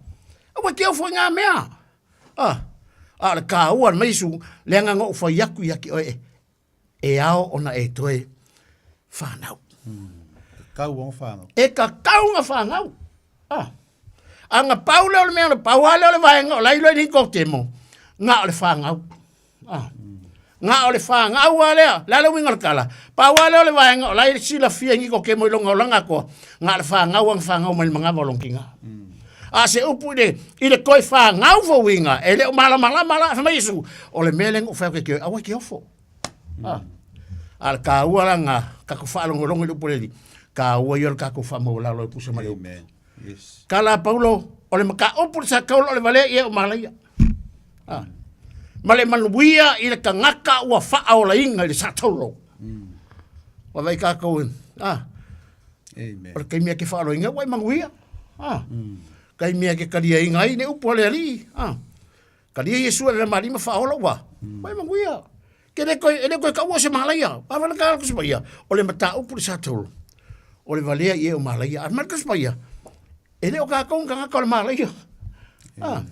Aua e te ofo i ngā mea. Ah. A o le kāua le mai Iesu, leaga na ou fai atu ia te oe, e ao ona e toe whanau. Kakau ona whanau. E kakau nga whanau. Ah. A nga pau lea o le mea, o le pau lava lea o le vaega o la iloa i le Nikotemo, nga o le whanau. Ah. Nga o le whanau a lea, le a le uiga o le tala, pau lava lea o le vaega o la e silafia i Nikotemo i lona olaga atoa, nga o le whanau a nga whanau mai le manava o lona tina. A se upu i le, i le toe whanau fouiga, e le o malamalama la, fai mai Iesu, o le mea lea na ou fai atu e te oe, aua e te ofo. Ah. A le kāua la ngā, kakou whaalongolongo i le upu le Alii, kāua ia o le kakou whaamaualalo e pusa ma le upu. Amen. Yes. Ka la Paulo, o le mataupu le sa taula o le valea ia o malaia. Ah. Ma le manuia i le tagata ua faaolaina i le sa taulo. Ua vai kākou, ah. Amen. O le taimi e ke faaloina ua e manuia. Ah. Taimi e ke kaliaina ai le upu a le Alii. Ah. Kalia Iesu e le malima faaola ua. Ua e manuia. Ke le koe, e le koe kaua se malaia. Pa wala ka ko se O le mataupu le sa taulo. O le valea i e o malaia. A mai ko se E le o kākou tagata o le malaia. Ah,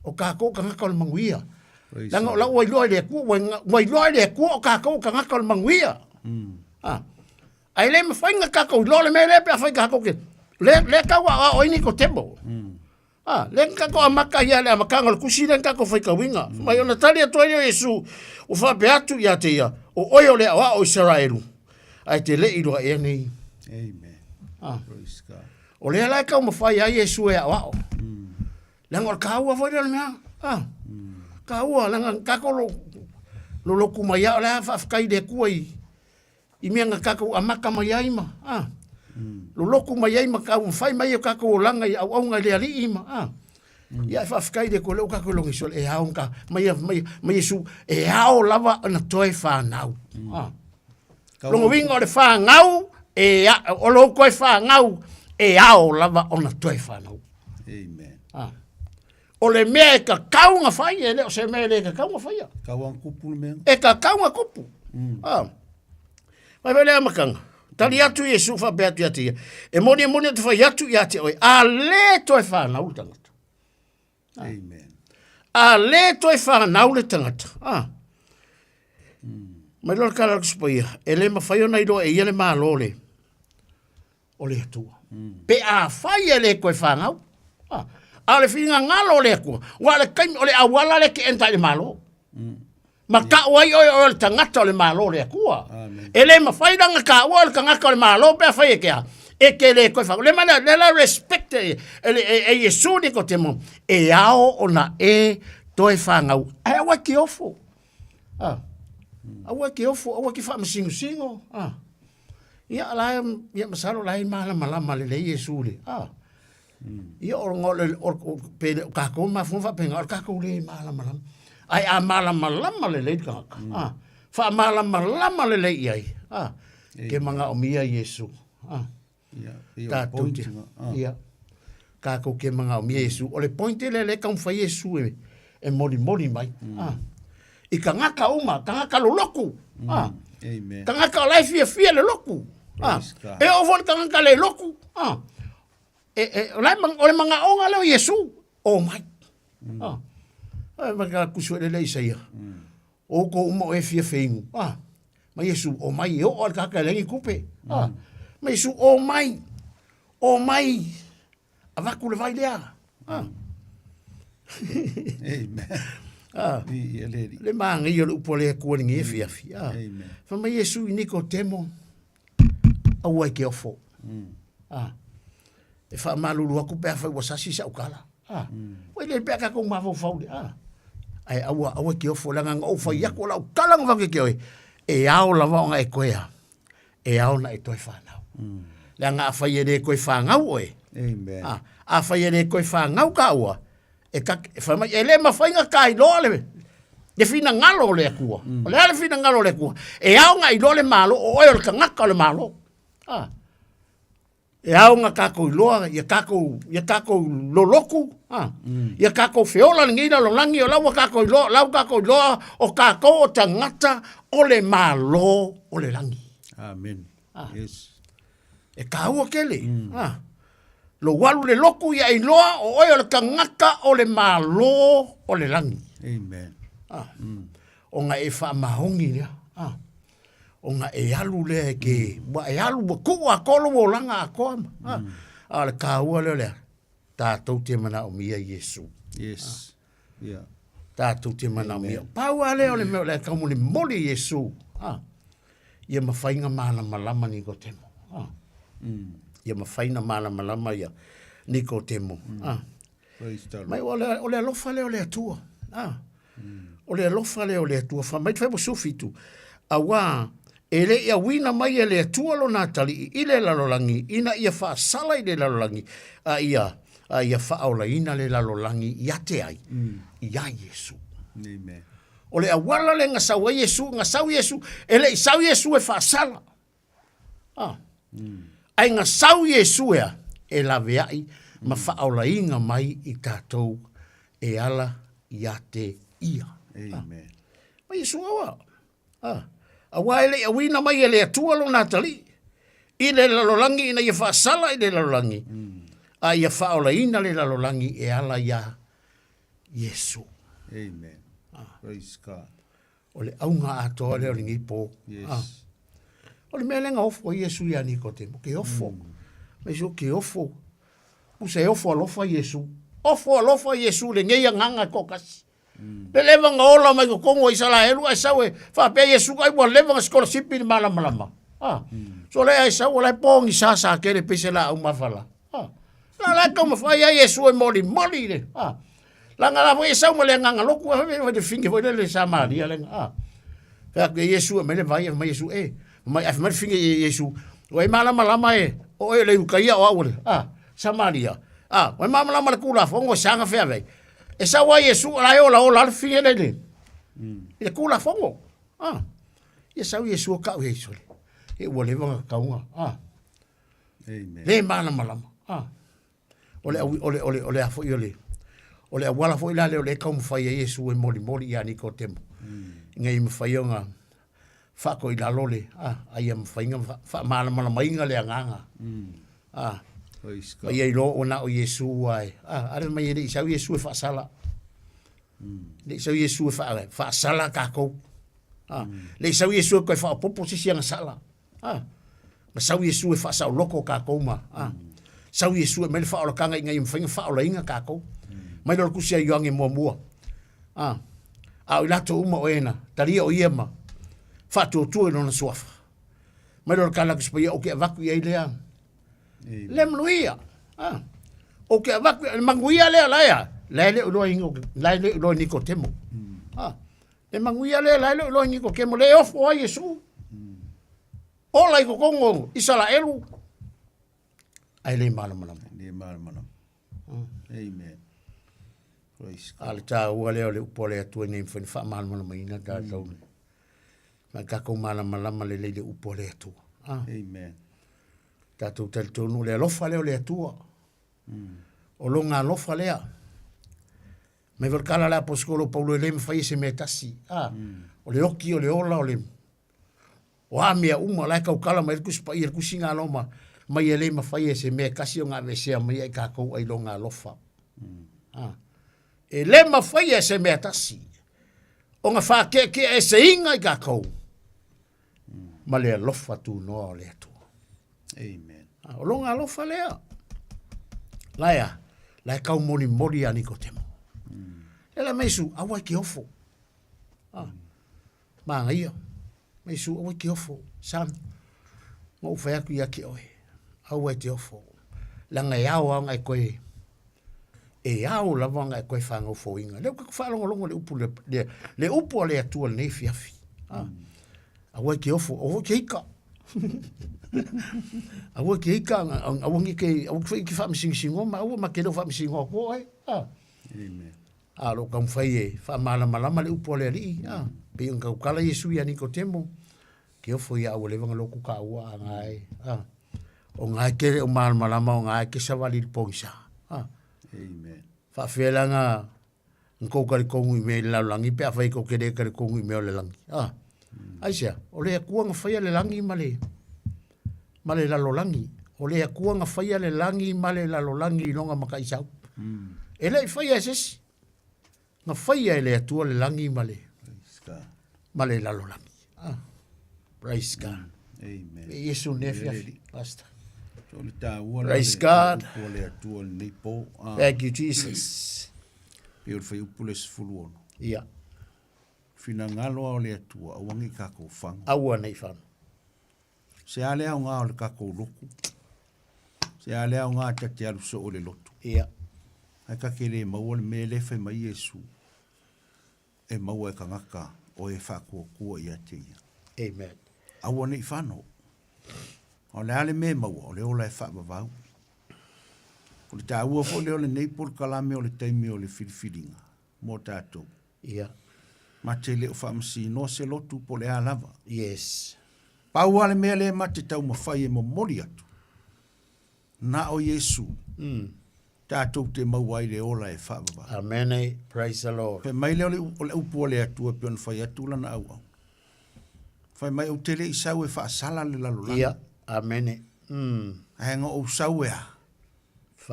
o kākou tagata o le manuia. Leaga o la ua iloa i le Atua, ua iloa i le Atua o kākou tagata o le manuia. Ah. Ae le mafai na kākou iloa le mea lea pe afai kākou ke le le tau aoao ai Nikotemo. Ah, le na kākou amata ia le amataga o le tusi lea na kākou faitauina. Fai mai ona tali atu ai lea o Iesu, ua faapea atu ia te ia, o oe o le aoao o Isaraelu, ae te le i iloa ea nei. Amen. Ah. Praise God. O lea la e taumafai ai Iesu e aoao. Leaga o le kāua foi lea o le mea. Ah. Kāua, leaga kākou lo, lo loku mai a o le a faafetai i le Atua i, i mea na kākou amata mai ai ma, ah. Lo loku mai ai ma taumafai mai o kākou olaga i auauna i le Alii ma, ah. Ia e faafetai i le Atua o lea ua kākou iloga i sole, e ao ka, mai, mai, mai Iesu, e ao lava ona toe whanau. Ah. Lona uiga o le fanau, e a, o lou toe fanau, e ao lava ona toe fanau. Amen. Ah. O le mea e kakau na fai, e le o se mea e le kakau na faia. Kau ang kupu le mea. E kakau na kupu. Ah. Mai foi le amataga. Tali atu Iesu faapea atu ia te ia. E moni e moni ou te fai atu ia te oe, a le toe fanau le tagata. Amen. A le toe whanau le tangata. Ah. Mai loa le kala o le Tusi Paia, e le mawhai ona iloa e ia le malo le o le Atua. Pe a whai e le koe whanau. Ah. A o le whingangalo o le Atua, ua le kaimi, o le auala le ke enta i le malo. Ma kau ai oe o le tagata o le Malo o le Atua. E le mawhai ranga ka ua o le tagata o le Malo pe a whai e ke a. E ke le koe whau. Le mana, le la respect e, e, e, e Iesu ni ko te mo. E ao ona e toe whangau. Ai aua ki ofo. Ah. Aua ki ofo, aua ki whaamasingosingo. Ah. Ia la, ia masalo la e malamalama lelei Iesu le. Ah. Ia o o le o o pe o kākou mafuga faapena o le kākou lē malamalama. Ae a malamalama lelei le tagata, a, faamalamalama lelei i ai, a, ke manaomia Iesu, a. Ia, pei o le Tātou point te, nga, a. ia, kākou ke manaomia Iesu. O le point lea lea e taumafai Iesu e, e molimoli mai, a. I tagata uma, tagata loloku, a. Amen. Tagata o la e fiafia le loku, a. Praise God. E oo foi le tagata le loku, a. E, e, o, la, o le magaoga lea o Iesu, o mai. Ah. Ai, ma ka kusu ele le Isaia. O ko uma o e fia feingu. Ah. Ma Iesu, o mai e o al kaka lengi kupe. Ah. Ma Iesu, o mai. O mai. Avaku le vai lea. Ah. Amen. Ah. I le Le maangai o le upu a le Atua i lenei afiafi. Ah. Amen. Fai mai Iesu i Nikodemo, aua e ke ofo. Ah. E faamalulu atu pe afai ua sasi sau tala. Ah. Ua le pea tatou mafaufau le. Ah. Ae aua, aua e te ofo, leaga na ou fai atu o lau tala na fai atu ia te oe, e ao lava ona e toe a, e ao ona e toe fanau. Leaga afai e le toe fanau oe, Amen. ah, afai e le toe fanau taua, e ta, e fai mai, e le mafai ona tailoa le, le finagalo o le Atua. O le a le finagalo o le Atua? E ao ona iloa le Malo, o oe o le tagata o le Malo. Ah. E ao ona tatou iloa ia tatou, ia tatou lolotu, ah. Ia tatou feola lenei lalolagi, o la ua tatou iloa, o la ua tatou iloa o tatou o tagata o le Malo o le lagi. Amen. Ah. Yes. E taua tele. Ah. Lou alu le lotu ia iloa o oe o le tagata o le Malo o le lagi. Amen. Ah. Ona e faamaoni lea. Ah. Ona e alu lea e ke, ua e alu ua tuu atoa lou olaga atoa ma. Ah. A o le taua lea o lea, tatou te manaomia Iesu. Yes. Ah. Yeah. Tatou te manaomia. Pau lava lea o le mea o le taumolimoli Iesu. Ah. Ia mafai ona malamalama Nikotemo. Ah. Ia mafai ona malamalama ia Nikotemo. Ah. Praise the Lord. Mai o le, o le alofa lea o le Atua. Ah. O le alofa lea o le Atua. Fai mai le Fuaiupu 17, auā e le i auina mai e le Atua lona atalii i le lalolagi, ina ia faasala i le lalolagi, a ia, a ia faaolaina le lalolagi ia te ai, iā Iesu. Amen. O le auala lea na sau ai Iesu, na sau Iesu, e le i sau Iesu e faasala. Ah. Ae na sau Iesu ea e laveai ma faaolaina mai i tatou e ala ia te ia. Amen. Ah. Ma Iesu aua. Ah. Auā e le i auina mai e le Atua lona atalii i le lalolagi ina ia faasala i le lalolagi, a ia faaolaina le lalolagi e ala iā Iesu. Amen. Ah. Praise God. O le auga atoa lea o lenei pō. Yes. Ah. O le mea lea na ofo ai Iesu ia Nikodemo, ke ofo. Ma Iesu, ke ofo. Pusa e ofo alofa Iesu. Ofo alofa Iesu lenei agaga e toatasi. Le leva na ola mai totonu o Isaraelu ae sau e faapea Iesu ai ua leva na sikolasipi i le malamalama. Ah. So lea e sau o la e pogisa sa tele pei se laau mafala. Ah. La la e taumafai ai Iesu e molimoli le. Ah. Leaga la foi e sau ma le agaga lotu, e fai le finge foi lele Samaria le. Ah. Fai atu e Iesu e aumai le vai, fai mai Iesu, e, mai, ae fai mai le finge i Iesu, ua e malamalama e, o oe o le Iutaia o au o le, ah, Samaria. Ah, ua e malamalama i le Tulafono e saga feaveai. E sau ai Iesu, o la e olaola lava le finge lea i le, i le Tulafono. Ah. Ia sau Iesu o kau i ai sole. E ua leva ona tatau ona, ah. Amen. Le malamalama. Ah. O le, o le, o le, o le a foi o le, o le auala foi la lea o lea e taumafai ai Iesu e molimoli ia Nikodemo. Ina ia mafai ona faatoilalo le, ah, a ia mafai ona faamalamalamaina le agaga. Ah, Praise God. ma ia iloa ua na o Iesu ua e, ah, ale mai e le i sau Iesu e faasala. Le i sau Iesu e faasala tatou. Ah, le i sau Iesu e toe faaopoopo se isi agasala. Ah, na sau Iesu e faasaoloko tatou ma, ah, sau Iesu e aumai le faaolataga ina ia mafai ona faaolaina tatou. Mai loa le tusi a Ioane muamua. Ah, a o i latou uma o e na talia o ia ma faatuatua i lona suafa. Mai loa le tala a le Tusi Paia, ou te avatu i ai lea, lea manuia. Ah, ou te avatu, le manuia lea la e a, la e le o iloa i, la e le o iloa i Nikotemo. Ah, Le manuia lea la e le o iloa i Nikotemo, le ofo ai Iesu. Ola i totonu o Isaraelu, ae le malamalama. Le malamalama. Amen. Praise God. A le taua lea o le upu a le Atua ina ia mafai ona faamalamalamaina tatou. Ma tatou malamalama lelei i le upu a le Atua. Ah. Amen. Tatou talitonu o le alofa lea o le Atua. O lona alofa lea. Mai foi le tala a le aposetolo o Paulo e le mafai e se mea e tasi. A, o le oki, o le ola, o le o a mea uma, o la e tautala mai ai le Tusi Paia, le Tusiga a Roma. Mai e le mafai e se mea e tasi ona aveesea mai ia i tatou ai lona alofa. Ah. E le mafai e se mea tasi ona faakeakeaeseina i tatou ma le alofa tunoa o le Atua. Amen. Ah, o lona alofa lea. La ea, la e tau molimoli ia Nikotemo. E la meisu, aua e ke ofo. Ah, Manaia. Meisu, aua e te ofo. Son, na ou fai atu ia te oe, aua e te ofo. Leaga e ao lava ona e toe, e ao lava ona e toe faanofoina. Lea ua tatou faalogologo i le upu, le, le upu a le Atua i lenei afiafi. Ah. Aua e te ofo, aua e te ika. Aua e te ika, aua ne i te, aua foi e te faamisingisinoa ma aua ma te le o faamisinoa atua oe. Ah. Amen. A o lo o taumafai e faamalamalama le upu a le Alii, a, pei ona tautala Iesu ia Nikotemo, ke ofo ia ua leva ona lotu taua a nga e, a, o nga e ke le o malamalama o nga e ke savali i le pogisa. A. Amen. Faafefea la na na tou talitonu i mea i le lalolagi pe afai tou te le talitonu i mea o le lagi. A. Aisea, o le Atua na faia le lagi ma le ma le lalolagi. O le Atua na faia le lagi ma le lalolagi i lona mataisau. E le i faia e se isi. Na faia e le Atua le lagi ma le ma le lalolagi. Ah. Praise God. Amen. E Iesu ne afiafi. Pastor. So le taua Praise God. upu a le Atua i lenei po. Ah. Thank you, Jesus. Pei o le fuaiupu le 16. Ia. Finagalo a o le Atua, aua ne i tatou fagu. Aua ne i fagu. Se a le aoga o le tatou lotu? Se a le aoga ta te alu soo i le lotu? Ia. Ae ta te le maua le mea lea e fai mai Iesu e maua e tagata o e faatuatua ia te ia. Amen. Aua ne i fano. A o le a le mea e maua? O le ola e faavavau. O le taua foi lea o lenei polokalame o le taimi o le filifiliga mo tatou. Ia. Ma te le o faamasinoa se lotu po o le a lava. Yes. Pau lava le mea lea ma te taumafai e momoli atu, na o Iesu tatou te maua ai le ola e faavavau. Amene. Praise the Lord. Fai mai lea o le, o le upu a le Atua e pei ona fai atu lana auauna. Fai mai ou te le i sau e faasala le lalolagi. Ia. Amene. Ae na ou sau e a?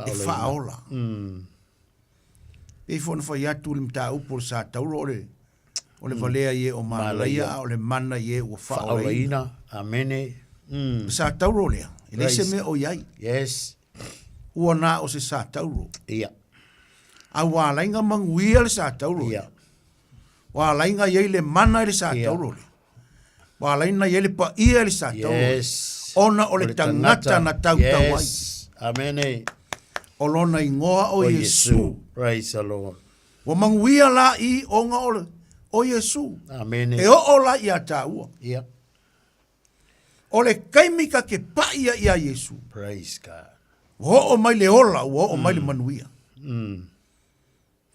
E faaola. Pei foi ona fai atu le mataupu o le sa tauro o le o le valea i e o Malaia a o le mana i e ua faaolaina. Amene. Le sa tauro lea, e leai se mea o i ai. Yes. Ua na o se sa tauro. Ia. A ua ala ai na manuia le sa tauro. Ia. Ua ala ai na i ai le mana i le sa tauro lea. Ua ala ai na i ai le paia i le sa tauro lea. Yes. Ona o le tagata na tautau ai. Yes. Amene. O lona igoa o Iesu. Praise the Lord. Ua manuia la i ona o, le, o Iesu. Amene. E oo la ia tāua. Ia. O le kaimi ka ke pai ia ia Iesu. Praise God. Ua oo mai le ola, ua oo mai le manuia.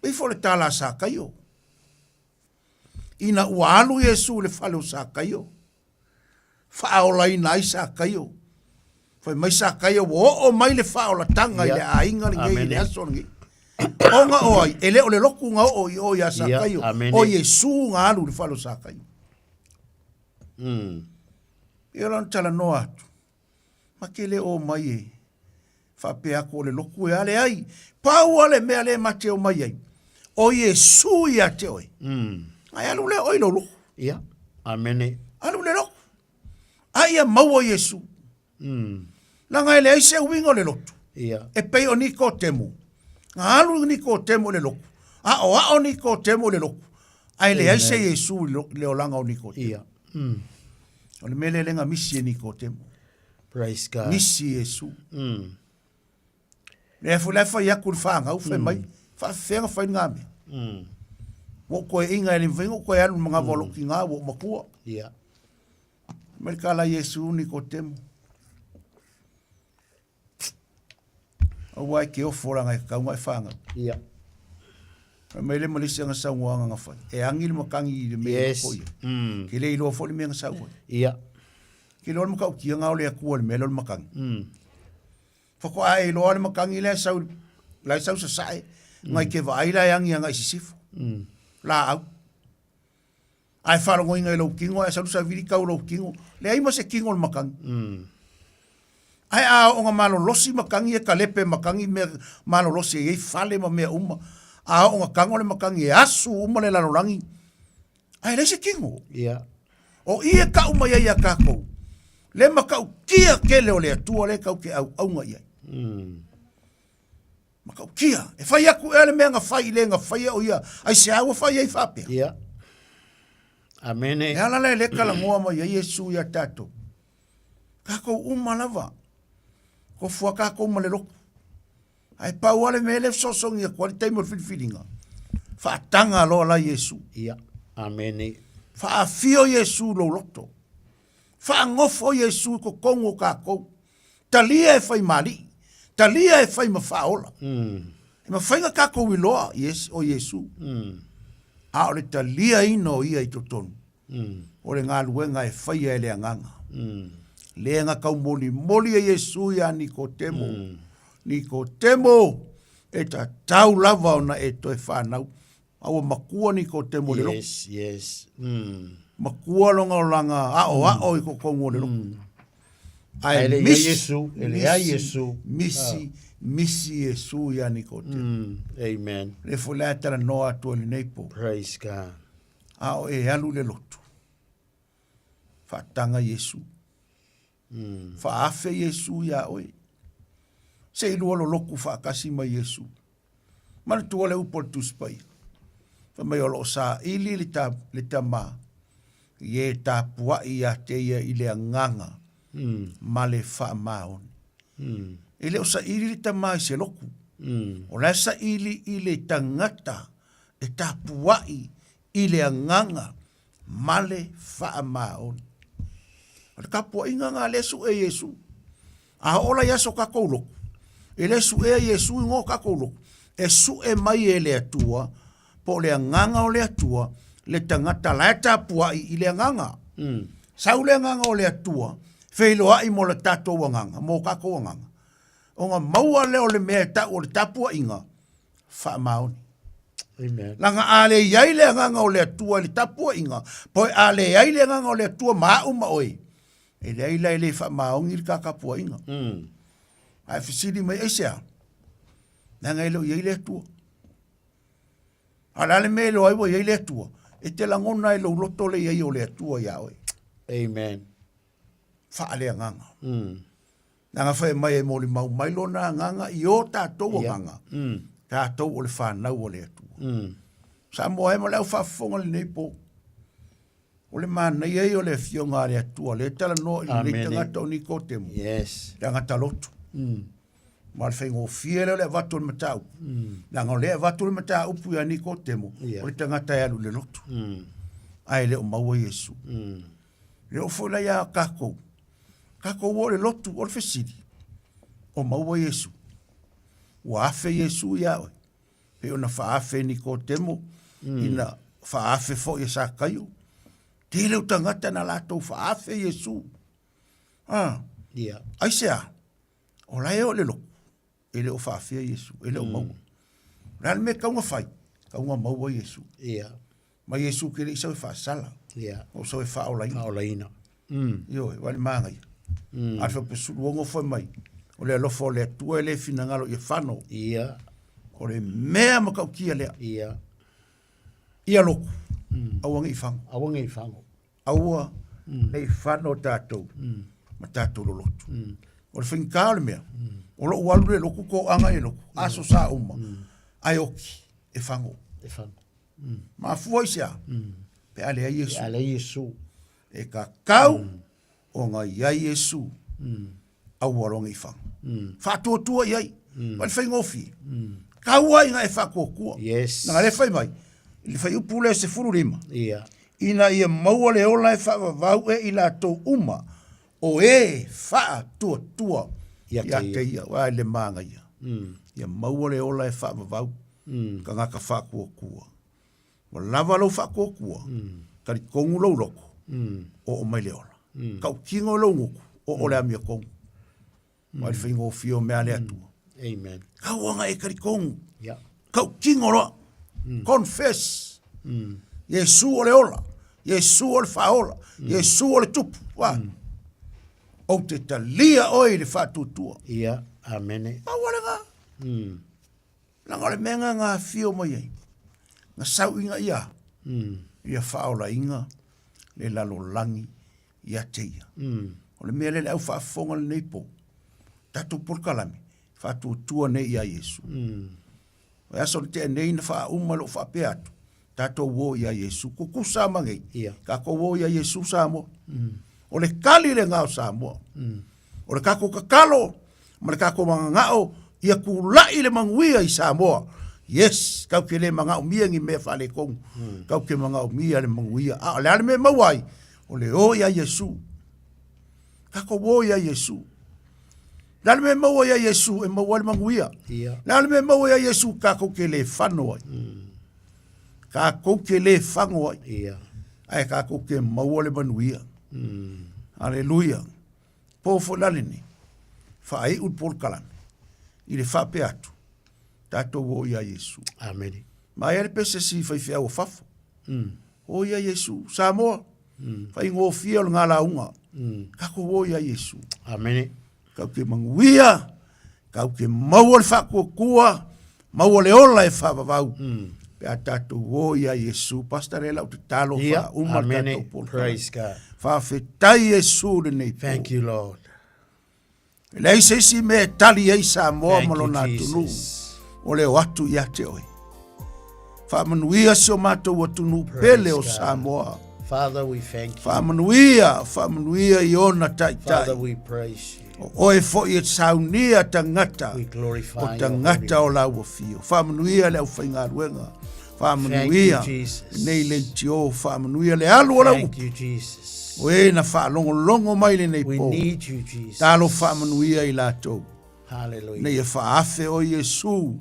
Pei foi o le tala a Sakaio. Ina ua alu Iesu i le fale o Sakaio, faaolaina ai Sakaio. Fai mai Sakaio, ua oo mai le faaolataga i le aiga lenei i le aso lenei. Ona o ai, e le o le lotu na oo i o ia Sakaio, o Iesu na alu i le fale o Sakaio. Ia la ona talanoa atu, ma te le o mai e faapea atu o le lotu e a leai. Pau lava le mea lea ma te omai ai, o Iesu ia te oe. Ae alu lea oe i lou lotu. Ia, amene. Alu le lotu. A ia maua Iesu. Leaga e leai se uiga o le lotu. Ia. E pei o Nikotemo. Na alu Nikotemo i le lotu. Aoao Nikotemo i le lotu. Ae leai se Iesu i le olaga o Nikotemo. Ia. O le mea lea lea na misi e Nikotemo. Praise God. Misi Iesu. Lea foi la e fai atu i le fanau, fai mai, faafefea ona fai lena mea. Ua ou toe iga e le mafai ona ou toe alu i le manava o lou tina, ua ou matua. Ia. Mai le tala a Iesu Nikotemo. Aua e ke ofo leaga e tatau ona e fanau. Ia. Fai mai le ma le isi ana saunoaga na fai. E agi le matagi i le mea Yes. e loko i ai. Ke le iloa foi le mea na sau ai. Ia. Ke iloa le matautia na o le Atua i le mea lea o le matagi. Faatoa e iloa le matagi la e sau, la e sau sasae, ngai ke vaai la e agi agai i sisifo. Laau. Ae faalogoina i lou tino, ae salu savili tau lou tino. Leai ma se tino o le matagi. Ae a oo malolosi matagi e kalepe matagi mea malolosi e i ai fale ma mea uma. A oo ina tago le matagi e asu uma le lalolagi, ae leai se tino. Ia. O i e tau mai ai iā tatou, le matautia tele o le Atua lea tatou te auauna i ai. Matautia. E fai atu ea le mea na fai i le na faia o ia, aisea ua fai ai faapea? Ia. Amene. E ala lea e le talanoa mai ai Iesu iā tatou. Tatou uma lava. Tofu lava tatou ma le lotu. Ae pau lava le mea lea e fesoasoani atu ai le taimi o le filifiliga, faataga loa la Iesu. Ia. Amene. Faafio Iesu i lou loto. Faanofo Iesu i totonu o tatou. Talia e fai ma alii. Talia e fai ma faaola. E mafai ona tatou iloa yes, o Iesu. A o le taliaina o ia i totonu, o le galuega e faia e le Agaga. Lea na taumolimoli e Iesu iā Nikotemo, Nikotemo, e tatau lava ona e toe fanau. A ua matua Nikotemo i le lotu. Yes, yes. Matua lona olaga aoao i totonu o le lotu. Ae le i ai Iesu, e leai Iesu. Misi, misi Iesu iā Nikotemo. Amen. Lea foi la e talanoa atu ai i lenei po. Praise God. A o e alu i le lotu, faataga Iesu. Faaafe Iesu iā oe. Se i lua lolotu faatasi ma Iesu. Manatua le upu a le Tusi Paia, fai mai o lo o saili le, ta, le tama i e tapuai ia te ia i le agaga ma le faamaoni. E le o saili le tama i se lotu. O la e saili i le tagata e tapuai i le agaga ma le faamaoni. O le tapuaiga lena lea e sue e Iesu. A oo la i aso o tatou lotu, e le suea Iesu igoa o tatou lotu, e sue mai e le Atua, po o le agaga o le Atua, le tagata la e tapuai i le agaga. Sau le agaga o le Atua, feiloai mo le tatou agaga, mo tatou agaga. Ona maua lea o le mea e tau o le tapuaiga, faamaoni. Amen. Leaga a leai le agaga o le Atua i le tapuaiga, po a leai le agaga o le Atua ma au ma oe, e leai la e le faamaoni le ta tapuaiga. Ae fesili mai, aisea? Leaga e le o i ai le Atua. A o le a le mea e iloa ai ua i ai le Atua? E te lagona e lou loto le i ai o le Atua iā oe. Amen. Faaleagaga. Leaga fai mai e molimau mai lona agaga i o tatou agaga, tatou o le fanau a le Atua. Samoa e ma le au faafofoga i lenei po. O le manaia ia o le afioga a le Atua, lea e talanoa i lenei tagata o Nikotemo. Yes. Tagata lotu. Ma o le faigofie lea o le avatu o le mataupu. Leaga o lea e avatu le mataupu ia Nikotemo, o le tagata e alu i le lotu. Ae le o maua Iesu. Le oo foi la ia tatou, tatou o i le lotu, o le fesili, o maua Iesu? Ua afe Iesu ia oe? Pei ona faaafe e Nikotemo, ina faaafe foi e Sakaio. Tele o tagata na latou faaafe Iesu. Ah, yeah. Aisea? O la e oo i le lotu, e le o faafea Iesu, e le o maua. O le a le mea e tatau ona fai? Tatau ona maua Iesu. Yeah. Ma Iesu ke le i sau e faasala. Yeah. O sau e faaolaina. Faaolaina. Ioe, ua le manaia. A le faapusuluogo foi mai, o le alofa o le Atua e le finagalo ia fano. Ia. O le mea matautia lea. Ia. Ia lotu. Aua ne i fago. Aua ne i fago. Aua ne i fano tatou ma tatou lolotu. O le faigata o le mea, o lou alu i le lotu, toaga i le lotu, aso sa uma, ae oti, e fago. E fago. Mafua i se a? Pe a leai Iesu. Pe a leai Iesu. E tatau ona i ai Iesu aua loa ne i fago. Faatuatua i ai. Ma le faigofie. Tau ai ina e faatuatua. Yes. Leaga lea fai mai, i le fuaiupu lea 15. Ia. Ina ia maua le ola e faavavau e i latou uma o e faatuatua ia te ia. Uai le manaia. Ia maua le ola e faavavau. Tagata faatuatua. Ua lava lou faatuatua, talitonu lou loto, oo mai le ola. Tautino lou gutu, oo le amiotonu. Ma le faigofie o mea a le Atua. Amen. Tau ona e talitonu. Yeah. Tautino loa. Confess. Iesu o le ola. Iesu o le faaola. Iesu o le tupu. Wa. Ou te talia oe i le faatuatua. Ia, amene. Pau lava lena. Leaga o le mea na afio mai ai, na sauiga ia, ia faaolaina le lalolagi ia te ia. O le mea lea le au faafofoga lenei po, tatou polokalame, faatuatua nei ia Iesu. O le aso na tea nei na faauma lou faapea atu, tatou o ia Iesu, tutusa ma nei, tatou o ia Iesu Samoa. O le tali lena o Samoa. O le tatou tatalo ma le tatou mananao ia tulai le manuia i Samoa. Yes, tatou te le manaomia ni mea faaletonu, tatou te manaomia le manuia. A o le a le mea e maua ai? O le o ia Iesu. Tatou o ia Iesu. Le a le mea e maua ia Iesu e maua ai le manuia? Le a le mea e maua ia Iesu tatou te le fano ai? Tatou te le fano ai. Ae tatou te maua le manuia. Aleluia. Po foi la lenei, faaiu le polokalame i le faapea atu, tatou o ia Iesu. Amene. Ma e ai le pese si faifeau o fafo. O ia Iesu. Samoa, faigofie o le galauga. Tatou o ia Iesu. Amene. Kau te manuia, kau te maua le faatuatua, maua le ola e faavavau. Pe a tatou o ia Iesu. Pastor, e lau tatalo Ia, faauma le amene. tatou polokalame. Praise God. Faafetai Iesu lenei po. Thank you, Lord. E leai se isi mea e tali ai Samoa Thank ma you, lona atunuu Jesus. o le o atu ia te oe. Faamanuia si o matou atunuu pele o God. Samoa. Father, we thank you. Faamanuia, faamanuia i ona taitai. Father, we praise you. O oe foi e saunia tagata, We glorify o your tagata o lau afio. Faamanuia le aufaigaluega. Faamanuia Thank you, Jesus. nei leitio, faamanuia le alu o lau Thank upu. you, Jesus. O e na faalogologo mai lenei We po. need you, Jesus. Talo faamanuia i latou. Hallelujah. Nei e faafe o Iesu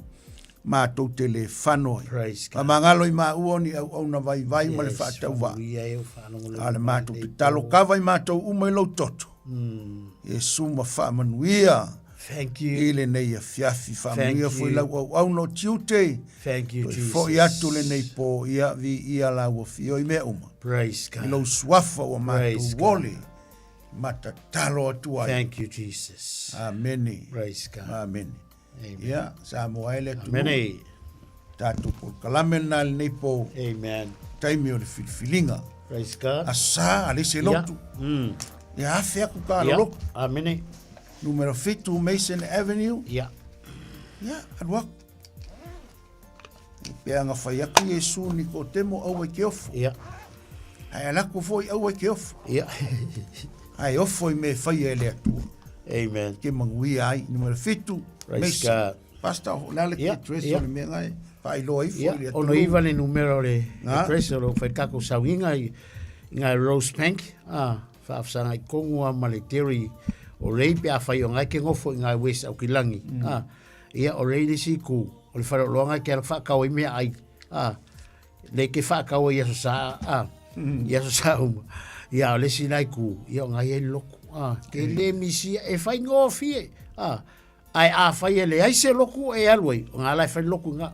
matou te le fano ai. Praise God. Faamagalo i maua o ni auauna vaivai ma le Yes, faatauvaa. faamanuia e o faalogologo A le mai matou lenei tatalo po. kava i matou uma i lou toto. Iesu ma faamanuia Thank you. i lenei afiafi. Faamanuia Thank foi you. lau auauna o tiute. Thank you, Toe Jesus. foi atu lenei po, ia viia lau afio i mea uma. Praise God. I lou suafa ua Praise matou God. ole, ma tatalo atu ai. Thank you, Jesus. Amene. Praise God. Amene. Amen. Ia, Samoa e le atunuu. Amene. Tatou polokalame lena i lenei po. Amen. Taimi o le filifiliga. Praise God. Asa, a le se Ia. lotu. Ia afe aku ka Ia. loloku. Amene. Numero 7 Mason Avenue. Ia. Ia, alu aku. Pe anga fai aku Iesu ni ko temo aua i ke ofo. Ia. Ae alaku foi aua i ke ofo. Ia. Ae ofo i me whaia e le atua. Amen. Ke manguia ai. Numero 7 Praise Mason. God. Pastor, o le ale Ia, ke address ia. o le mea ngai. Whailoa ifo Ia, i le atunuu. ono iva le numero o le Nga. address o lo whai kako sauinga i ngā Rose Bank, a, whaafsanga i kongo a ma le Terry o rei pe a whai o ngai ke ngofo i ngā West Aukilangi. A, ia, o rei le si ku, o le whare o loanga ke ala whaakau i mea ai, a, le ke whaakau i aso sa, a, i aso sa uma. Ia, o le si nai ku, ia o ngai e loku, a, ke le misia e whai ngofie, a, Ae afai e leai se loku e alu ai, o ngā la e whai loku i ngā.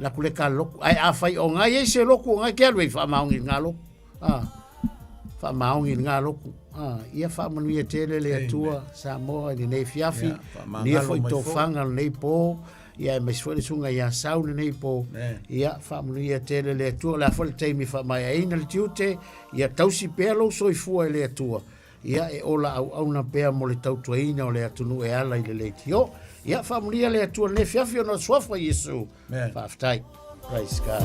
La ku le ka loku. Ae afai o ngā iai se loku o ngā ke alu ai, whaamaongi i ngā loku. Ah, whaamaongi i ngā loku. Ah, ia whaamanuia tele le Atua, Samoa i lenei fiafi, Ia, whaamangalo nia foi mai tō fo. whanga lenei pō, ia e mai foi le sunga ia sau lenei pō. Amen. Ia, whaamanuia tele le Atua, o le a foi le taimi whaamaiaina le tiute, ia tausi pea lou soifua e le Atua. Ia, e ola auauna pea mo le tautuaina o le atunuu e ala i le leitio. Ia, faamanuia le Atua lenei afiafi ona o le suafa o Iesu. Amen. Faafetai. Praise God.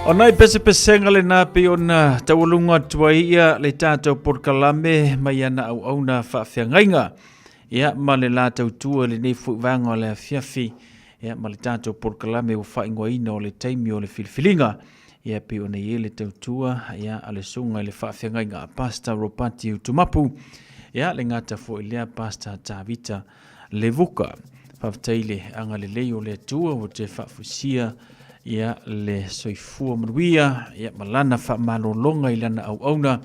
O nai pesepesega lenā pei ona taualuga atu ai ia le tatou polokalame mai ana auauna faafeagaiga. Ia ma le la tautua i lenei foi vaega o le afiafi, ia ma le tatou polokalame ua faaigoaina o le taimi o le filifiliga. Ia pei ona i ai le tautua ia a le susuga i le faafeagaiga a Pastor Ropati Utumapu, ia le gata foi lea Pastor Tavita Levuka. Faafetai i le agalelei o le Atua ua toe faafusia ia le soifua manuia ia ma lana faamalologa i lana auauna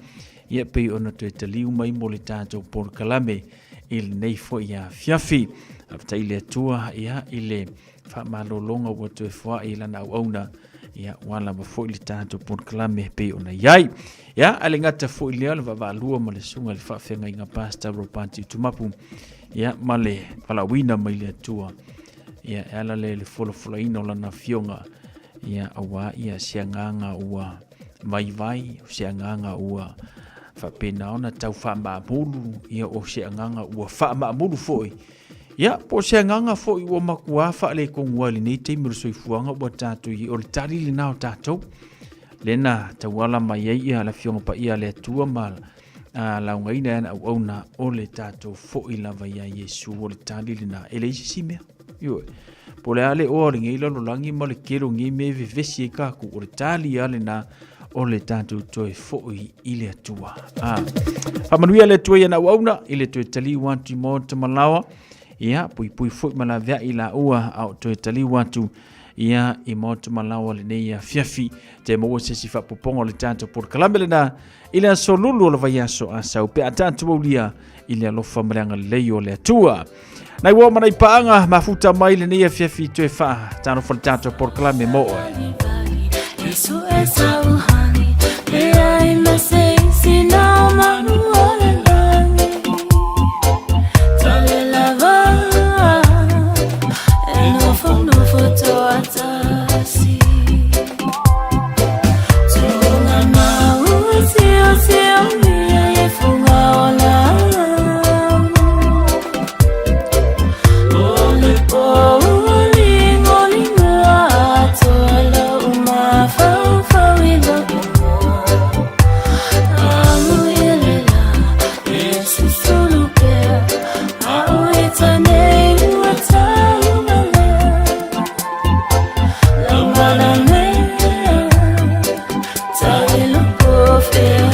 ia pei ona toe taliu mai mo le tatou polokalame i lenei foi afiafi. Faafetai i le Atua ia i le faamalologa ua toe foai i lana auauna ia ua lava foi le tatou polokalame pei ona i ai. Ia, a le gata foi lea o le vaavaalua ma le susuga i le faafeagaiga Pastor Robati Utumapu, ia, ma le valaauina mai le Atua, ia, e ala lea i le folafolaina o lana afioga, ia, aua, ia, se agaga ua vaivai, o se agaga ua faapena ona tau faamaamulu, ia, o se agaga ua faamaamulu foi, ia, po o se agaga foi ua matua faaletonu ai i lenei taimi o le soifuaga ua tatou i ai, o le tali lena o tatou. Lea na tauala mai ai ia le Afioga Paia a le Atua ma laugaina e ana auauna o le tatou foi lava iā Iesu o le tali lena. E leai se isi mea. Ioe. Po o le a le oa o lenei lalolagi ma le tele o nei mea e vevesi ai tatou, o le tali lava lena o le tatou toe foi i le Atua. Faamanuia le Atua i ana auauna i le toe taliu atu i maota ma laoa. Ia, puipui foi ma laveai laua a o toe taliu atu ia i maota ma laoa lenei afiafi. Te maua se isi faapopoga o le tatou polokalame lena i le aso lulu o le vaiaso a sau pe a tatou aulia i le alofa ma le agalelei o le Atua. Nai ua ma nai paaga mafuta mai lenei afiafi toe faa talofa le tatou polokalame mo oe. Yesu e sauhani, e ai me se isi na o manu o le lani. Tale lava, e nofo nofo toa tasi. Tuunga mau sio sio mia e funga o la O le po lingo lingo atoa lau mafaufau i lou igoa. Amu i le la e susulu pea, a'u i tanei ua taumalea. Lau mana mea, tae loko feaea.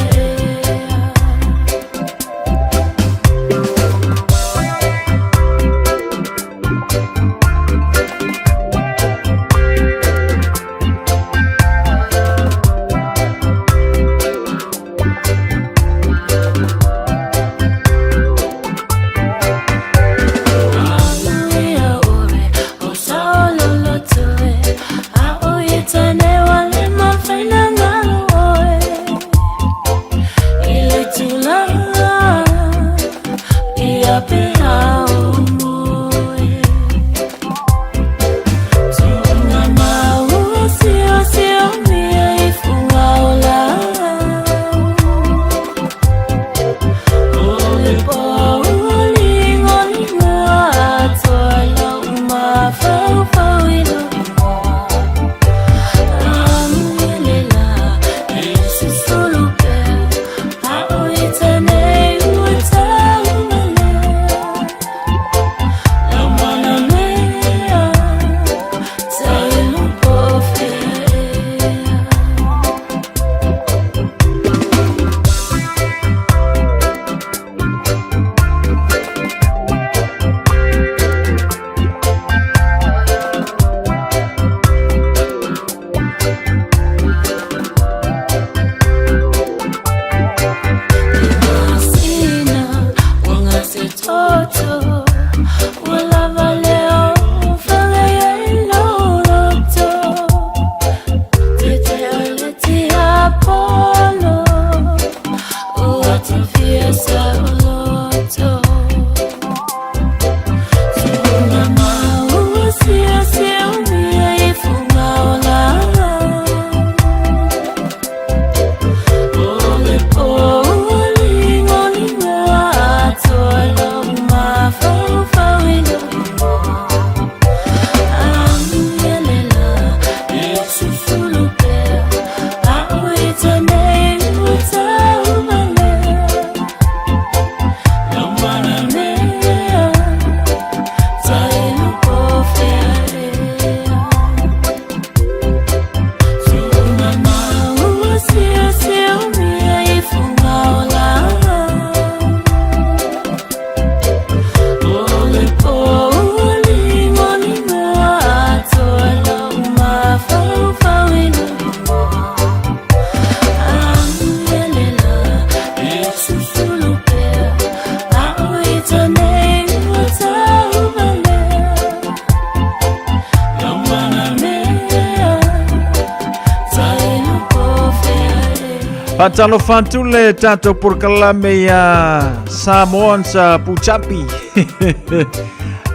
Faatalofa atu le tatou polokalame ia Samoans Puchapi.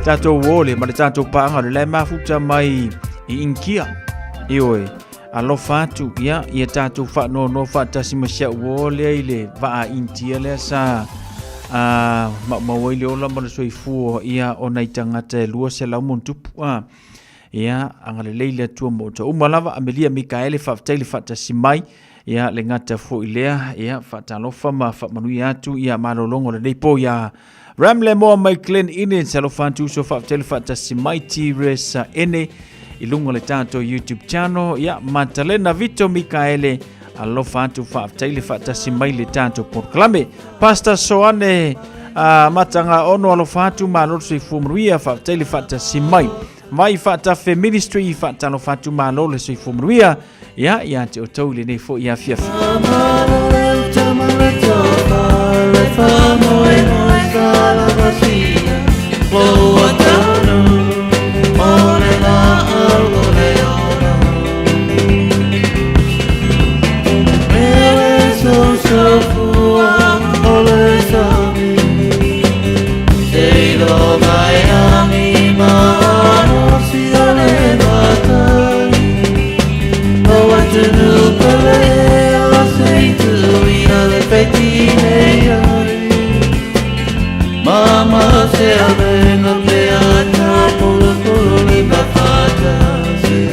Tatou ole ma le tatou paaga le lae mafuta mai i Inkia. Ioe, alofa atu ia ia tatou faanoanoa faatasi ma si au uo lea i le vaa Intia lea sa a maumau ai le ola ma le soifua ia o nai tagata e 200 ma ona tupu. A Ia, agalelei le Atua mo outou uma lava. Amelia Mikaele, faafetai le faatasi mai. Ia, le gata foi lea, ia, faatalofa ma faamanuia atu, ia, malologa o lenei po ia Ramle Moa mai Glen Innes, alofa atu uso, faafetai le faatasi mai T-Res Ene i luga o le tatou YouTube channel. Ia, Matalena Vito Mikaele, alofa atu, faafetai le faatasi mai le tatou polokalame. Pastor Soane Matanga Ono, alofa atu, malo le soifua manuia, faafetai le faatasi mai. Mai Faatafe Ministry, faatalofa atu, malo le soifua manuia, ia, ia te outou i lenei foi afiafi. Mama se avenga pe ata polo polo le mafata se.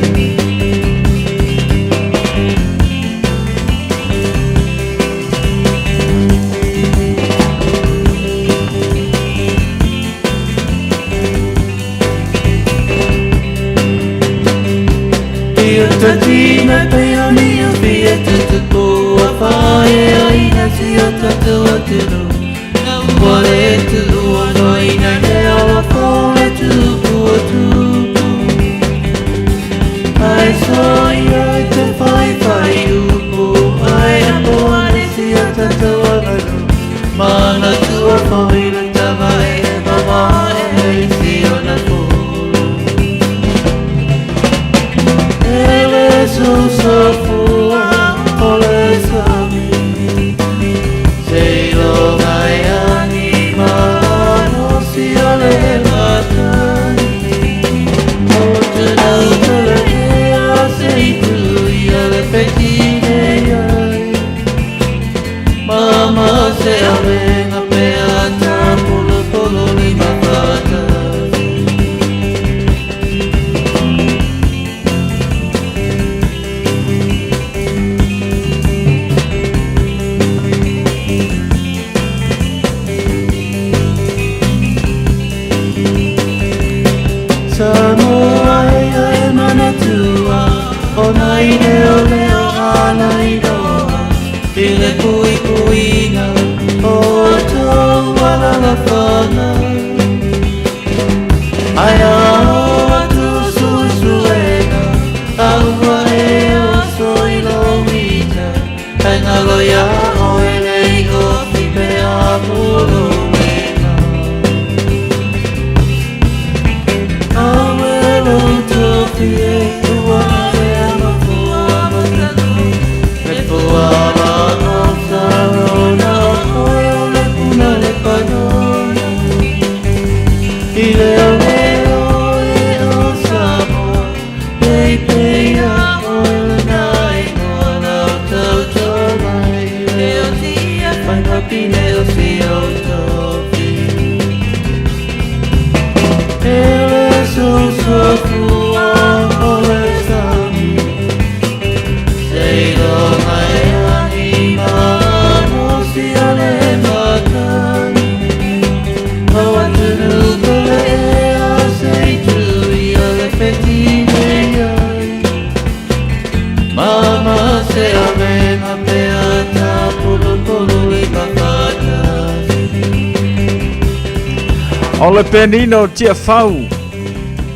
O le penino tia fau.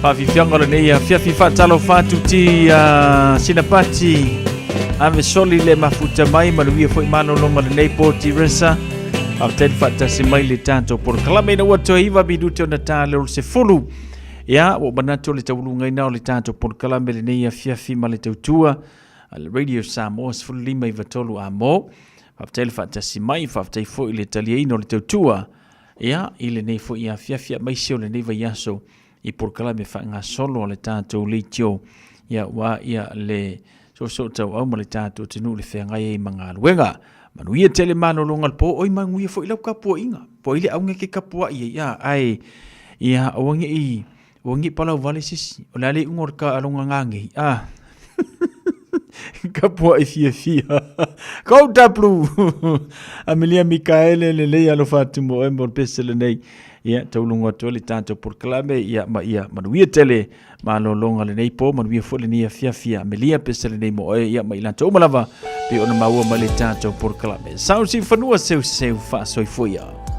Faafifiaga o lenei afiafi faatalofa atu ti sinapati ave soli le mafuta mai manuia foi malologa lenei po Tiresa. Faafetai le faatasi mai le tatou polokalame ina ua toe 9 minute ona ta le o le 10. Ia, ua manatu o le taulugaina o le tatou polokalame lenei afiafi ma le tautua. a le Radio Samoa 15 93 a mo. Faafetai le faatasi mai, faafetai foi le taliaina o le tautua, ia, i lenei foi afiafi aemaise o lenei vaiaso i polokalame faagasolo a le tatou leitio, ia, ua ia le soosootauau ma le tatou atunuu i le feagai ai ma galuega. Manuia tele malologa o le po, oi manuia foi lau tapuaiga. Po o ai le auga e te tapuai ai, ia, ae, ia, aua ne i, aua ne i palauvale se isi. O le a le iuga o le taaloga nanei, a? Kapuaʻi fiafia. Go Dablu! Amelia Mikaele lelei alofa atu mo oe mo le pese lenei. Ia, tauluga atu ai le tatou polokalame, ia, ma ia manuia tele malologa lenei po, manuia foi lenei afiafi. Amelia pese lenei mo oe, ia, ma i latou uma lava, pei ona maua mai le tatou polokalame. Sausi fanua seuseu faasoifua ia.